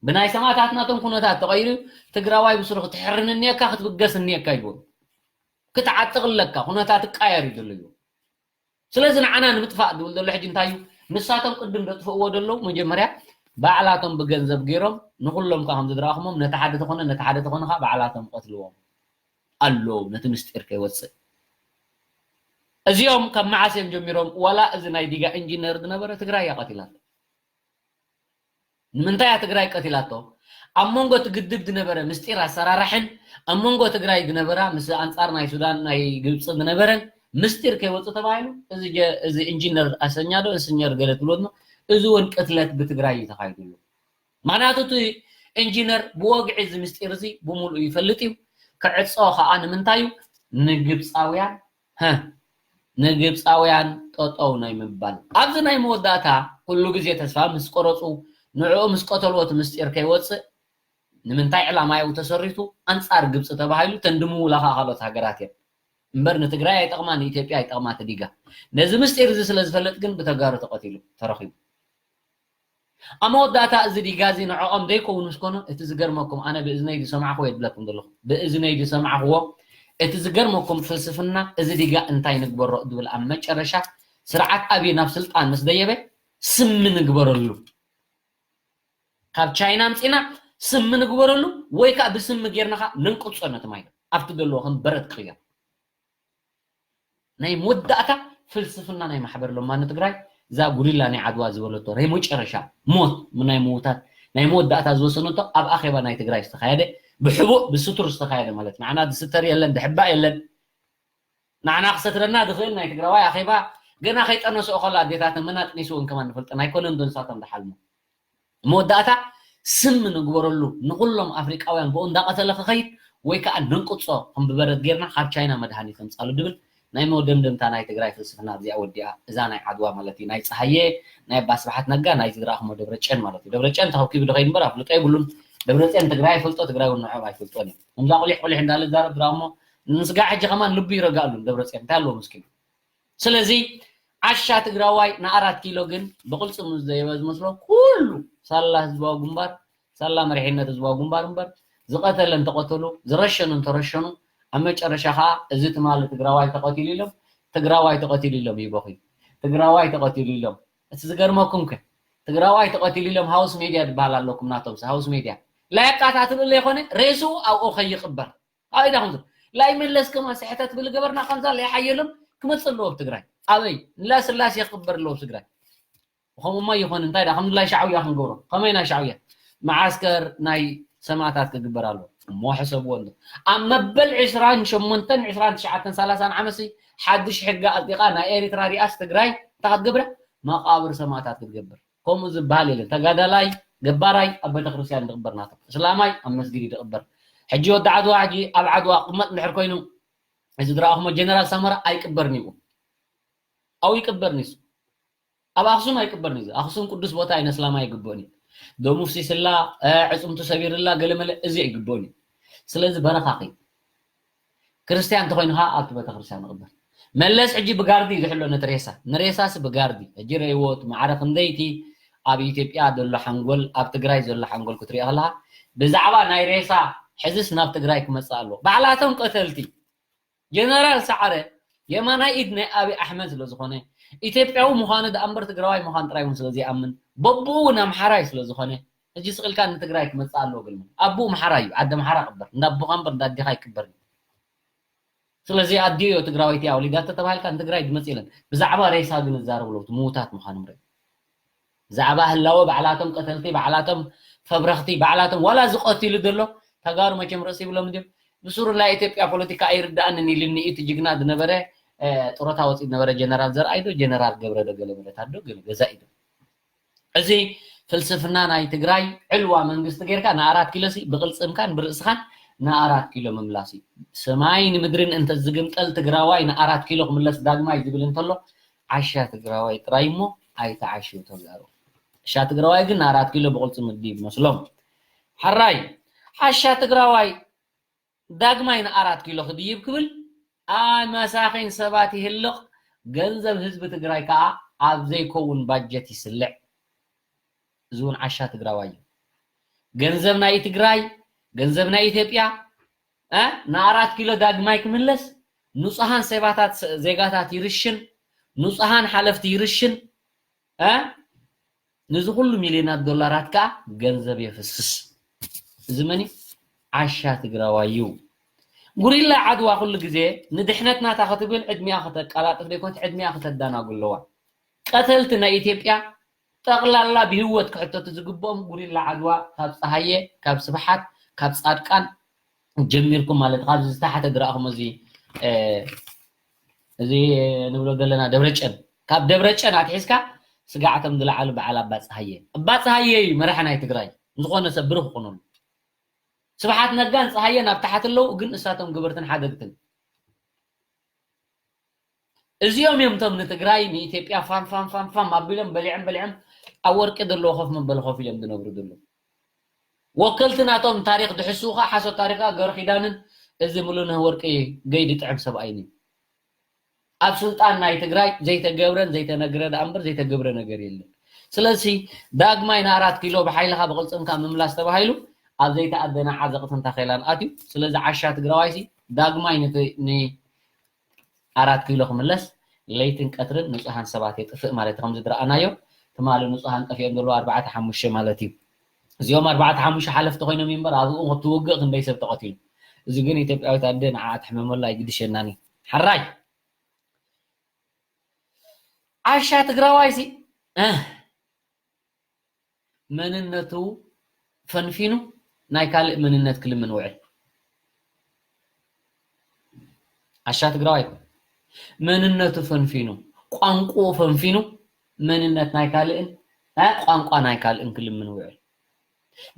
ብናይ ሰማእታት ናቶም ኩነታት ተቐይሩ ትግራዋይ ብስሩ ክትሕርን እኒየካ፣ ክትብገስ እኒየካ ይብሉ። ክትዓጥቕ ኣለካ፣ ኩነታት ይቃየር እዩ ዘሎ ይብሉ። ስለዚ ንዓና ንምጥፋእ ዝብል ዘሎ ሕጂ እንታይ እዩ? ንሳቶም ቅድም ዘጥፍእዎ ዘለዉ መጀመርያ ባዕላቶም ብገንዘብ ገይሮም ንኹሎም ከ ከም ዝድረኣኹሞም ነቲ ሓደ ተኾነ ነቲ ሓደ ተኾነ ከዓ ባዕላቶም ቀትልዎም ኣለዉ፣ ነቲ ምስጢር ከይወፅእ። እዚኦም ካብ መዓስ እዮም ጀሚሮም? ዋላ እዚ ናይ ዲጋ ኢንጂነር ዝነበረ ትግራይ እያ ቀቲላቶ። ንምንታይ እያ ትግራይ ቀቲላቶ? ኣብ መንጎ እቲ ግድብ ዝነበረ ምስጢር ኣሰራርሕን ኣብ መንጎ ትግራይ ዝነበራ ምስ ኣንጻር ናይ ሱዳን ናይ ግብፂ ዝነበረን ምስጢር ከይወፅእ ተባሂሉ እዚ ጀ-፣ እዚ ኢንጂነር ኣሰኛዶ ኢንስኘር ገለ ትብሎ ድማ እዚ እውን ቅትለት ብትግራይ እዩ ተኻይዱሉ። ምኽንያቱ እቲ ኢንጂነር ብወግዒ እዚ ምስጢር እዚ ብምሉኡ ይፈልጥ እዩ። ክዕጾ ከዓ ንምንታይ እዩ? ንግብፃውያን፣ ሀ፣ ንግብፃውያን ጠጠው ናይ ምባል። ኣብዚ ናይ መወዳእታ ኩሉ ግዜ ተስፋ ምስ ቆረፁ፣ ንዕኡ ምስ ቀተልዎ እቲ ምስጢር ከይወፅእ ንምንታይ ዕላማ እዩ ተሰሪቱ? ኣንፃር ግብፂ ተባሂሉ ተንድምውላ ከዓ ካልኦት ሃገራት እዮም። እምበር ንትግራይ ኣይጠቕማ፣ ንኢትዮጵያ ኣይጠቕማ እቲ ዲጋ። ነዚ ምስጢር እዚ ስለ ዝፈልጥ ግን ብተጋሩ ተቐቲሉ፣ ተረኺቡ። ኣብ መወዳእታ እዚ ዲጋ እዚ ንዕኦም ዘይከውን ምስ ኮነ፣ እቲ ዝገርመኩም፣ ኣነ ብእዝነይ ዝሰማዕክዎ የድብለኩም ዘለኹ። ብእዝነይ ዝሰማዕክዎ፣ እቲ ዝገርመኩም ፍልስፍና፣ እዚ ዲጋ እንታይ ንግበሮ ዝብል ኣብ መጨረሻ ስርዓት ኣብይ ናብ ስልጣን ምስ ደየበ፣ ስሚ ንግበረሉ። ካብ ቻይና ኣምፂና ስሚ ንግበረሉ፣ ወይ ከዓ ብስሚ ጌርና ከዓ ነንቅፆ ነቲ ማይ ኣብቲ ዘለዎ ከም በረድ ክቕየር። ናይ መወዳእታ ፍልስፍና ናይ ማሕበር ለማኒ ትግራይ፣ እዛ ጉሪላ ናይ ዓድዋ ዝበለቶ ናይ መጨረሻ ሞት፣ ናይ ምውታት ናይ መወዳእታ ዝወሰነቶ ኣብ ኣኼባ ናይ ትግራይ ዝተኻየደ፣ ብሕቡእ ብስቱር ዝተኻየደ ማለት፣ ንዓና ዝስተር የለን፣ ዝሕባእ የለን። ንዓና ክሰትረና ዝኽእል ናይ ትግራዋይ ኣኼባ ገና ከይጠነስኦ ከሎ ኣዴታተን መን ኣጥኒስወን ከማን ንፈልጠን ኣይኮነን ዶ ንሳቶም ዝሓልሙ። መወዳእታ ስም ንግበረሉ፣ ንኹሎም ኣፍሪቃውያን ብኡ እንዳቐተለ ክኸይድ፣ ወይ ከዓ ነንቅጾ ከም ብበረድ ጌርና ካብ ቻይና መድሃኒት ነምጻሉ ዝብል ናይ መደምደምታ ናይ ትግራይ ፍልስፍና ኣብዚኣ ወዲኣ። እዛ ናይ ዓድዋ ማለት እዩ፣ ናይ ጸሃየ፣ ናይ ኣባ ስብሓት ነጋ፣ ናይ ዝረኣኹሞ ደብረጨን ማለት እዩ። ደብረጨን ተኸብኪቡ ዝኸይድ እምበር ኣፍልጦ የብሉን። ደብረፅዮን ትግራይ ይፈልጦ፣ ትግራይ እውን ንዕኦም ኣይፈልጦን እዮም። ከምዛ ቁሊሕ ቁሊሕ እንዳለ ዛረብ ዝረኣኹሞ፣ ንስጋ ሕጂ ከማን ልቡ ይረጋኣሉ ደብረፅዮን፣ እንታይ ኣለዎ ምስኪን። ስለዚ ዓሻ ትግራዋይ ንኣራት ኪሎ ግን ብቕልፅሙ ዝደየበ ዝመስሎ ኩሉ ሳላ ህዝባዊ ግንባር፣ ሳላ መሪሕነት ህዝባዊ ግንባር እምበር፣ ዝቐተለ እንተቐተሉ፣ ዝረሸኑ እንተረሸኑ፣ ኣብ መጨረሻ ከዓ እዚ ትማሊ ትግራዋይ ተቐቲሉ ኢሎም፣ ትግራዋይ ተቐቲሉ ኢሎም ይበኽዩ። ትግራዋይ ተቐቲሉ ኢሎም። እቲ ዝገርመኩም ከ፣ ትግራዋይ ተቐቲሉ ኢሎም ሃውስ ሜድያ ዝበሃል ኣለኩም፣ ናቶም ሃውስ ሜድያ። ላይቃ ታትብለ ይኾነ ሬሱ ኣብኡ ከይቕበር። ኣበይ ዳኹም ትብል? ላይ መለስ ከማ ስሕተት ብልገበርና ከምዛ ላይ ሓየሎም ክመጽእ ኣለዎ ኣብ ትግራይ። ኣበይ? ንላ ስላሴ ክቕበር ኣለዎ ኣብ ትግራይ። ከምኡማ ይኾን፣ እንታይ ዳ፣ ከም ንላይ ሻዕውያ ክንገብሮ? ከመይ ናይ ሻዕውያ? መዓስከር ናይ ሰማእታት ክግበር ኣለዎ። እሞ ሕሰብዎ እንዶ። ኣብ መበል ዕስራን ሸሞንተን፣ ዕስራን ትሽዓተን፣ ሰላሳን ዓመት ሲ ሓድሽ ሕጊ ኣጽዲቓ ናይ ኤሪትራ ሪኣስ ትግራይ እንታይ ክትገብራ? መቓብር ሰማእታት ክትገብር። ከምኡ ዝበሃል የለን። ተጋዳላይ፣ ገባራይ ኣብ ቤተክርስትያን ዝቕበር ናቱ። እስላማይ ኣብ መስጊድ እዩ ዝቕበር። ሕጂ ወዲ ዓድዋ ሕጂ ኣብ ዓድዋ ክቕመጥ እንድሕር ኮይኑ፣ እዚ ዝረኣኹሞ ጀነራል ሳሞራ ኣይቅበርን እዩ። ኣው ይቅበርን እዩ። ኣብ ኣኽሱም ኣይቅበርን እዩ። ኣኽሱም ቅዱስ ቦታ እዩ፣ ነስላማይ ኣይግብኦን እዩ። ደሙ ፍሲስላ፣ እ፣ ዕጽምቱ ሰቢርላ፣ ገለመለ፣ እዚ ኣይግብኦን እዩ። ስለዚ በረኻኺ ክርስትያን እንተኾይኑ ኸዓ ኣብቲ ቤተክርስትያን ንቕበር። መለስ ሕጂ ብጋርዲ እዩ ዝሕሎ ነቲ ሬሳ። ንሬሳስ ብጋርዲ። ሕጂ ረእይዎ እቲ ማዕረ ክንደይቲ ኣብ ኢትዮጵያ ዘሎ ሓንጎል፣ ኣብ ትግራይ ዘሎ ሓንጎል ክትሪኦ ከለኻ፣ ብዛዕባ ናይ ሬሳ ሕዝስ ናብ ትግራይ ክመጽእ ኣለዎ። ባዕላቶም ቀተልቲ። ጀነራል ሰዓረ የማናይ ኢድ ናይ ኣብይ ኣሕመድ ስለ ዝኾነ፣ ኢትዮጵያዊ ምዃኑ ደኣ እምበር ትግራዋይ ምዃን ጥራይ እውን ስለ ዘይኣምን፣ በብኡ እውን ኣምሓራይ ስለ ዝኾነ፣ ሕጂ ስቕ ኢልካ ንትግራይ ክመጽእ ኣለዎ ግልመ። ኣቦኡ ኣምሓራይ እዩ፣ ዓዲ ኣምሓራ ቅበር። እንዳ ኣቦኻ እምበር እንዳ ኣዴኻ ኣይቅበርን። ስለዚ ኣዲዮ እዮ ትግራወይቲ እያ ወሊዳቶ ተባሂልካ ንትግራይ ዝመጽእ የለን። ብዛዕባ ሬሳ ግን እዛረቡ ኣለዉ፣ እቲ ምዉታት ምዃኖም ርእ። ብዛዕባ ህላወ ባዕላቶም ቀተልቲ፣ ባዕላቶም ፈብረኽቲ፣ ባዕላቶም ዋላ ዝቐትሉ ዘሎ ተጋሩ መቸም ርእሲ ይብሎም እንድዮም። ብስሩ ናይ ኢትዮጵያ ፖለቲካ ኣይርድኣንን ኢልኒ እቲ ጅግና ዝነበረ፣ እ፣ ጡረታ ወፂኡ ዝነበረ ጀነራል ዘርኣይ ዶ፣ ጀነራል ገብረ ዶ፣ ገለ መለታት ዶ፣ ገለ ገዛኢ ዶ። እዚ ፍልስፍና ናይ ትግራይ ዕልዋ መንግስቲ ጌርካ ንኣራት ኪሎ ሲ ብቕልፅምካን ብርእስኻን ንኣራት ኪሎ ምምላስ እዩ። ሰማይ ንምድርን እንተ ዝግምጠል ትግራዋይ ንኣራት ኪሎ ክምለስ ዳግማይ ዝብል እንተሎ ዓሻ ትግራዋይ ጥራይ እሞ ኣይተዓሽው ተጋሩ። ዓሻ ትግራዋይ ግን ንኣራት ኪሎ ብቕልፅም ድይብ መስሎም። ሓራይ ዓሻ ትግራዋይ ዳግማይ ንኣራት ኪሎ ክድይብ ክብል ኣብ መሳኺን ሰባት ይህልቕ፣ ገንዘብ ህዝቢ ትግራይ ከዓ ኣብ ዘይከውን ባጀት ይስልዕ። እዚ እውን ዓሻ ትግራዋይ እዩ። ገንዘብ ናይ ትግራይ፣ ገንዘብ ናይ ኢትዮጵያ፣ እ፣ ንኣራት ኪሎ ዳግማይ ክምለስ ንጹሃን ሰባታት፣ ዜጋታት ይርሽን፣ ንጹሃን ሓለፍቲ ይርሽን፣ እ፣ ንዚ ኩሉ ሚልዮናት ዶላራት ከኣ ገንዘብ የፍስስ። እዚ መን እዩ? ዓሻ ትግራዋይ እዩ። ጉሪላ ዓድዋ ኩሉ ግዜ ንድሕነት ናታ ክትብል ዕድሚኣ ከተቀላጥፍ ዘይኮነት ዕድሚኣ ከተዳናጉ ኣለዋ። ቀተልቲ ናይ ኢትዮጵያ ጠቕላላ ብህይወት ክሕተቱ ዝግብኦም ጉሪላ ዓድዋ ካብ ፀሃየ፣ ካብ ስብሓት፣ ካብ ፃድቃን ጀሚርኩም ማለት ካብዚ ዝተሓተ ዝረኣኹም እዚ፣ እ፣ እዚ ንብሎ ዘለና ደብረጨን፣ ካብ ደብረጨን ኣትሒዝካ ስጋዕቶም ዝለዓሉ በዓል ኣባ ፀሃየ። ኣባ ፀሃየ እዩ መራሒ ናይ ትግራይ። ዝኾነ ሰብ ብሩኽ ይኹነሉ። ስብሓት ነጋን ፀሃየን ኣብ ታሕቲ ኣለዉ፣ ግን እሳቶም ገበርትን ሓደግትን። እዚኦም እዮም እቶም ንትግራይ ንኢትዮጵያ ፋም ፋም ፋም ፋም ኣቢሎም በሊዖም በሊዖም ኣብ ወርቂ ዘለዎ ኮፍ መበሊ ኮፍ ኢሎም ዝነብሩ ዘለዉ። ወከልቲ ናቶም ታሪኽ ድሕስው ከዓ ሓሶት ታሪኽ ከዓ ገብረ ኪዳንን እዚ ሙሉነህ ወርቂ ገይ ድጥዕም ሰብኣይን እዩ። ኣብ ስልጣን ናይ ትግራይ ዘይተገብረን ዘይተነግረ ደኣ እምበር ዘይተገብረ ነገር የለን። ስለዚ ዳግማይ ንኣራት ኪሎ ብሓይልኻ ብቕልፅምካ ምምላስ ተባሂሉ ኣብ ዘይተኣደነ ዓዘቕትን ታኼላን ኣትዩ። ስለዚ ዓሻ ትግራዋይሲ ዳግማይ ነቲ ን ኣራት ኪሎ ክምለስ ለይትን ቀትርን ንጹሃን ሰባት የጥፍእ ማለት እዩ። ከምዚ ዝረኣናዮ ትማሊ ንጹሃን ጠፊኦም ዘለዉ ኣርባዕተ ሓሙሽተ ማለት እዩ። እዚኦም ኣርባዕተ ሓሙሽተ ሓለፍቲ ኮይኖም እዩ እምበር ኣብኡ ክትውግእ ክንደይ ሰብ ተቐቲሉ። እዚ ግን ኢትዮጵያዊት ኣደ ንዓ ትሕመመሉ ኣይግድሸናን እዩ። ሓራይ ዓሻ ትግራዋይ ሲ፣ እ፣ መንነቱ ፈንፊኑ ናይ ካልእ መንነት ክልምን ውዕል። ዓሻ ትግራዋይ መንነቱ ፈንፊኑ፣ ቋንቋኡ ፈንፊኑ መንነት ናይ ካልእን፣ እ፣ ቋንቋ ናይ ካልእን ክልምን ውዕል።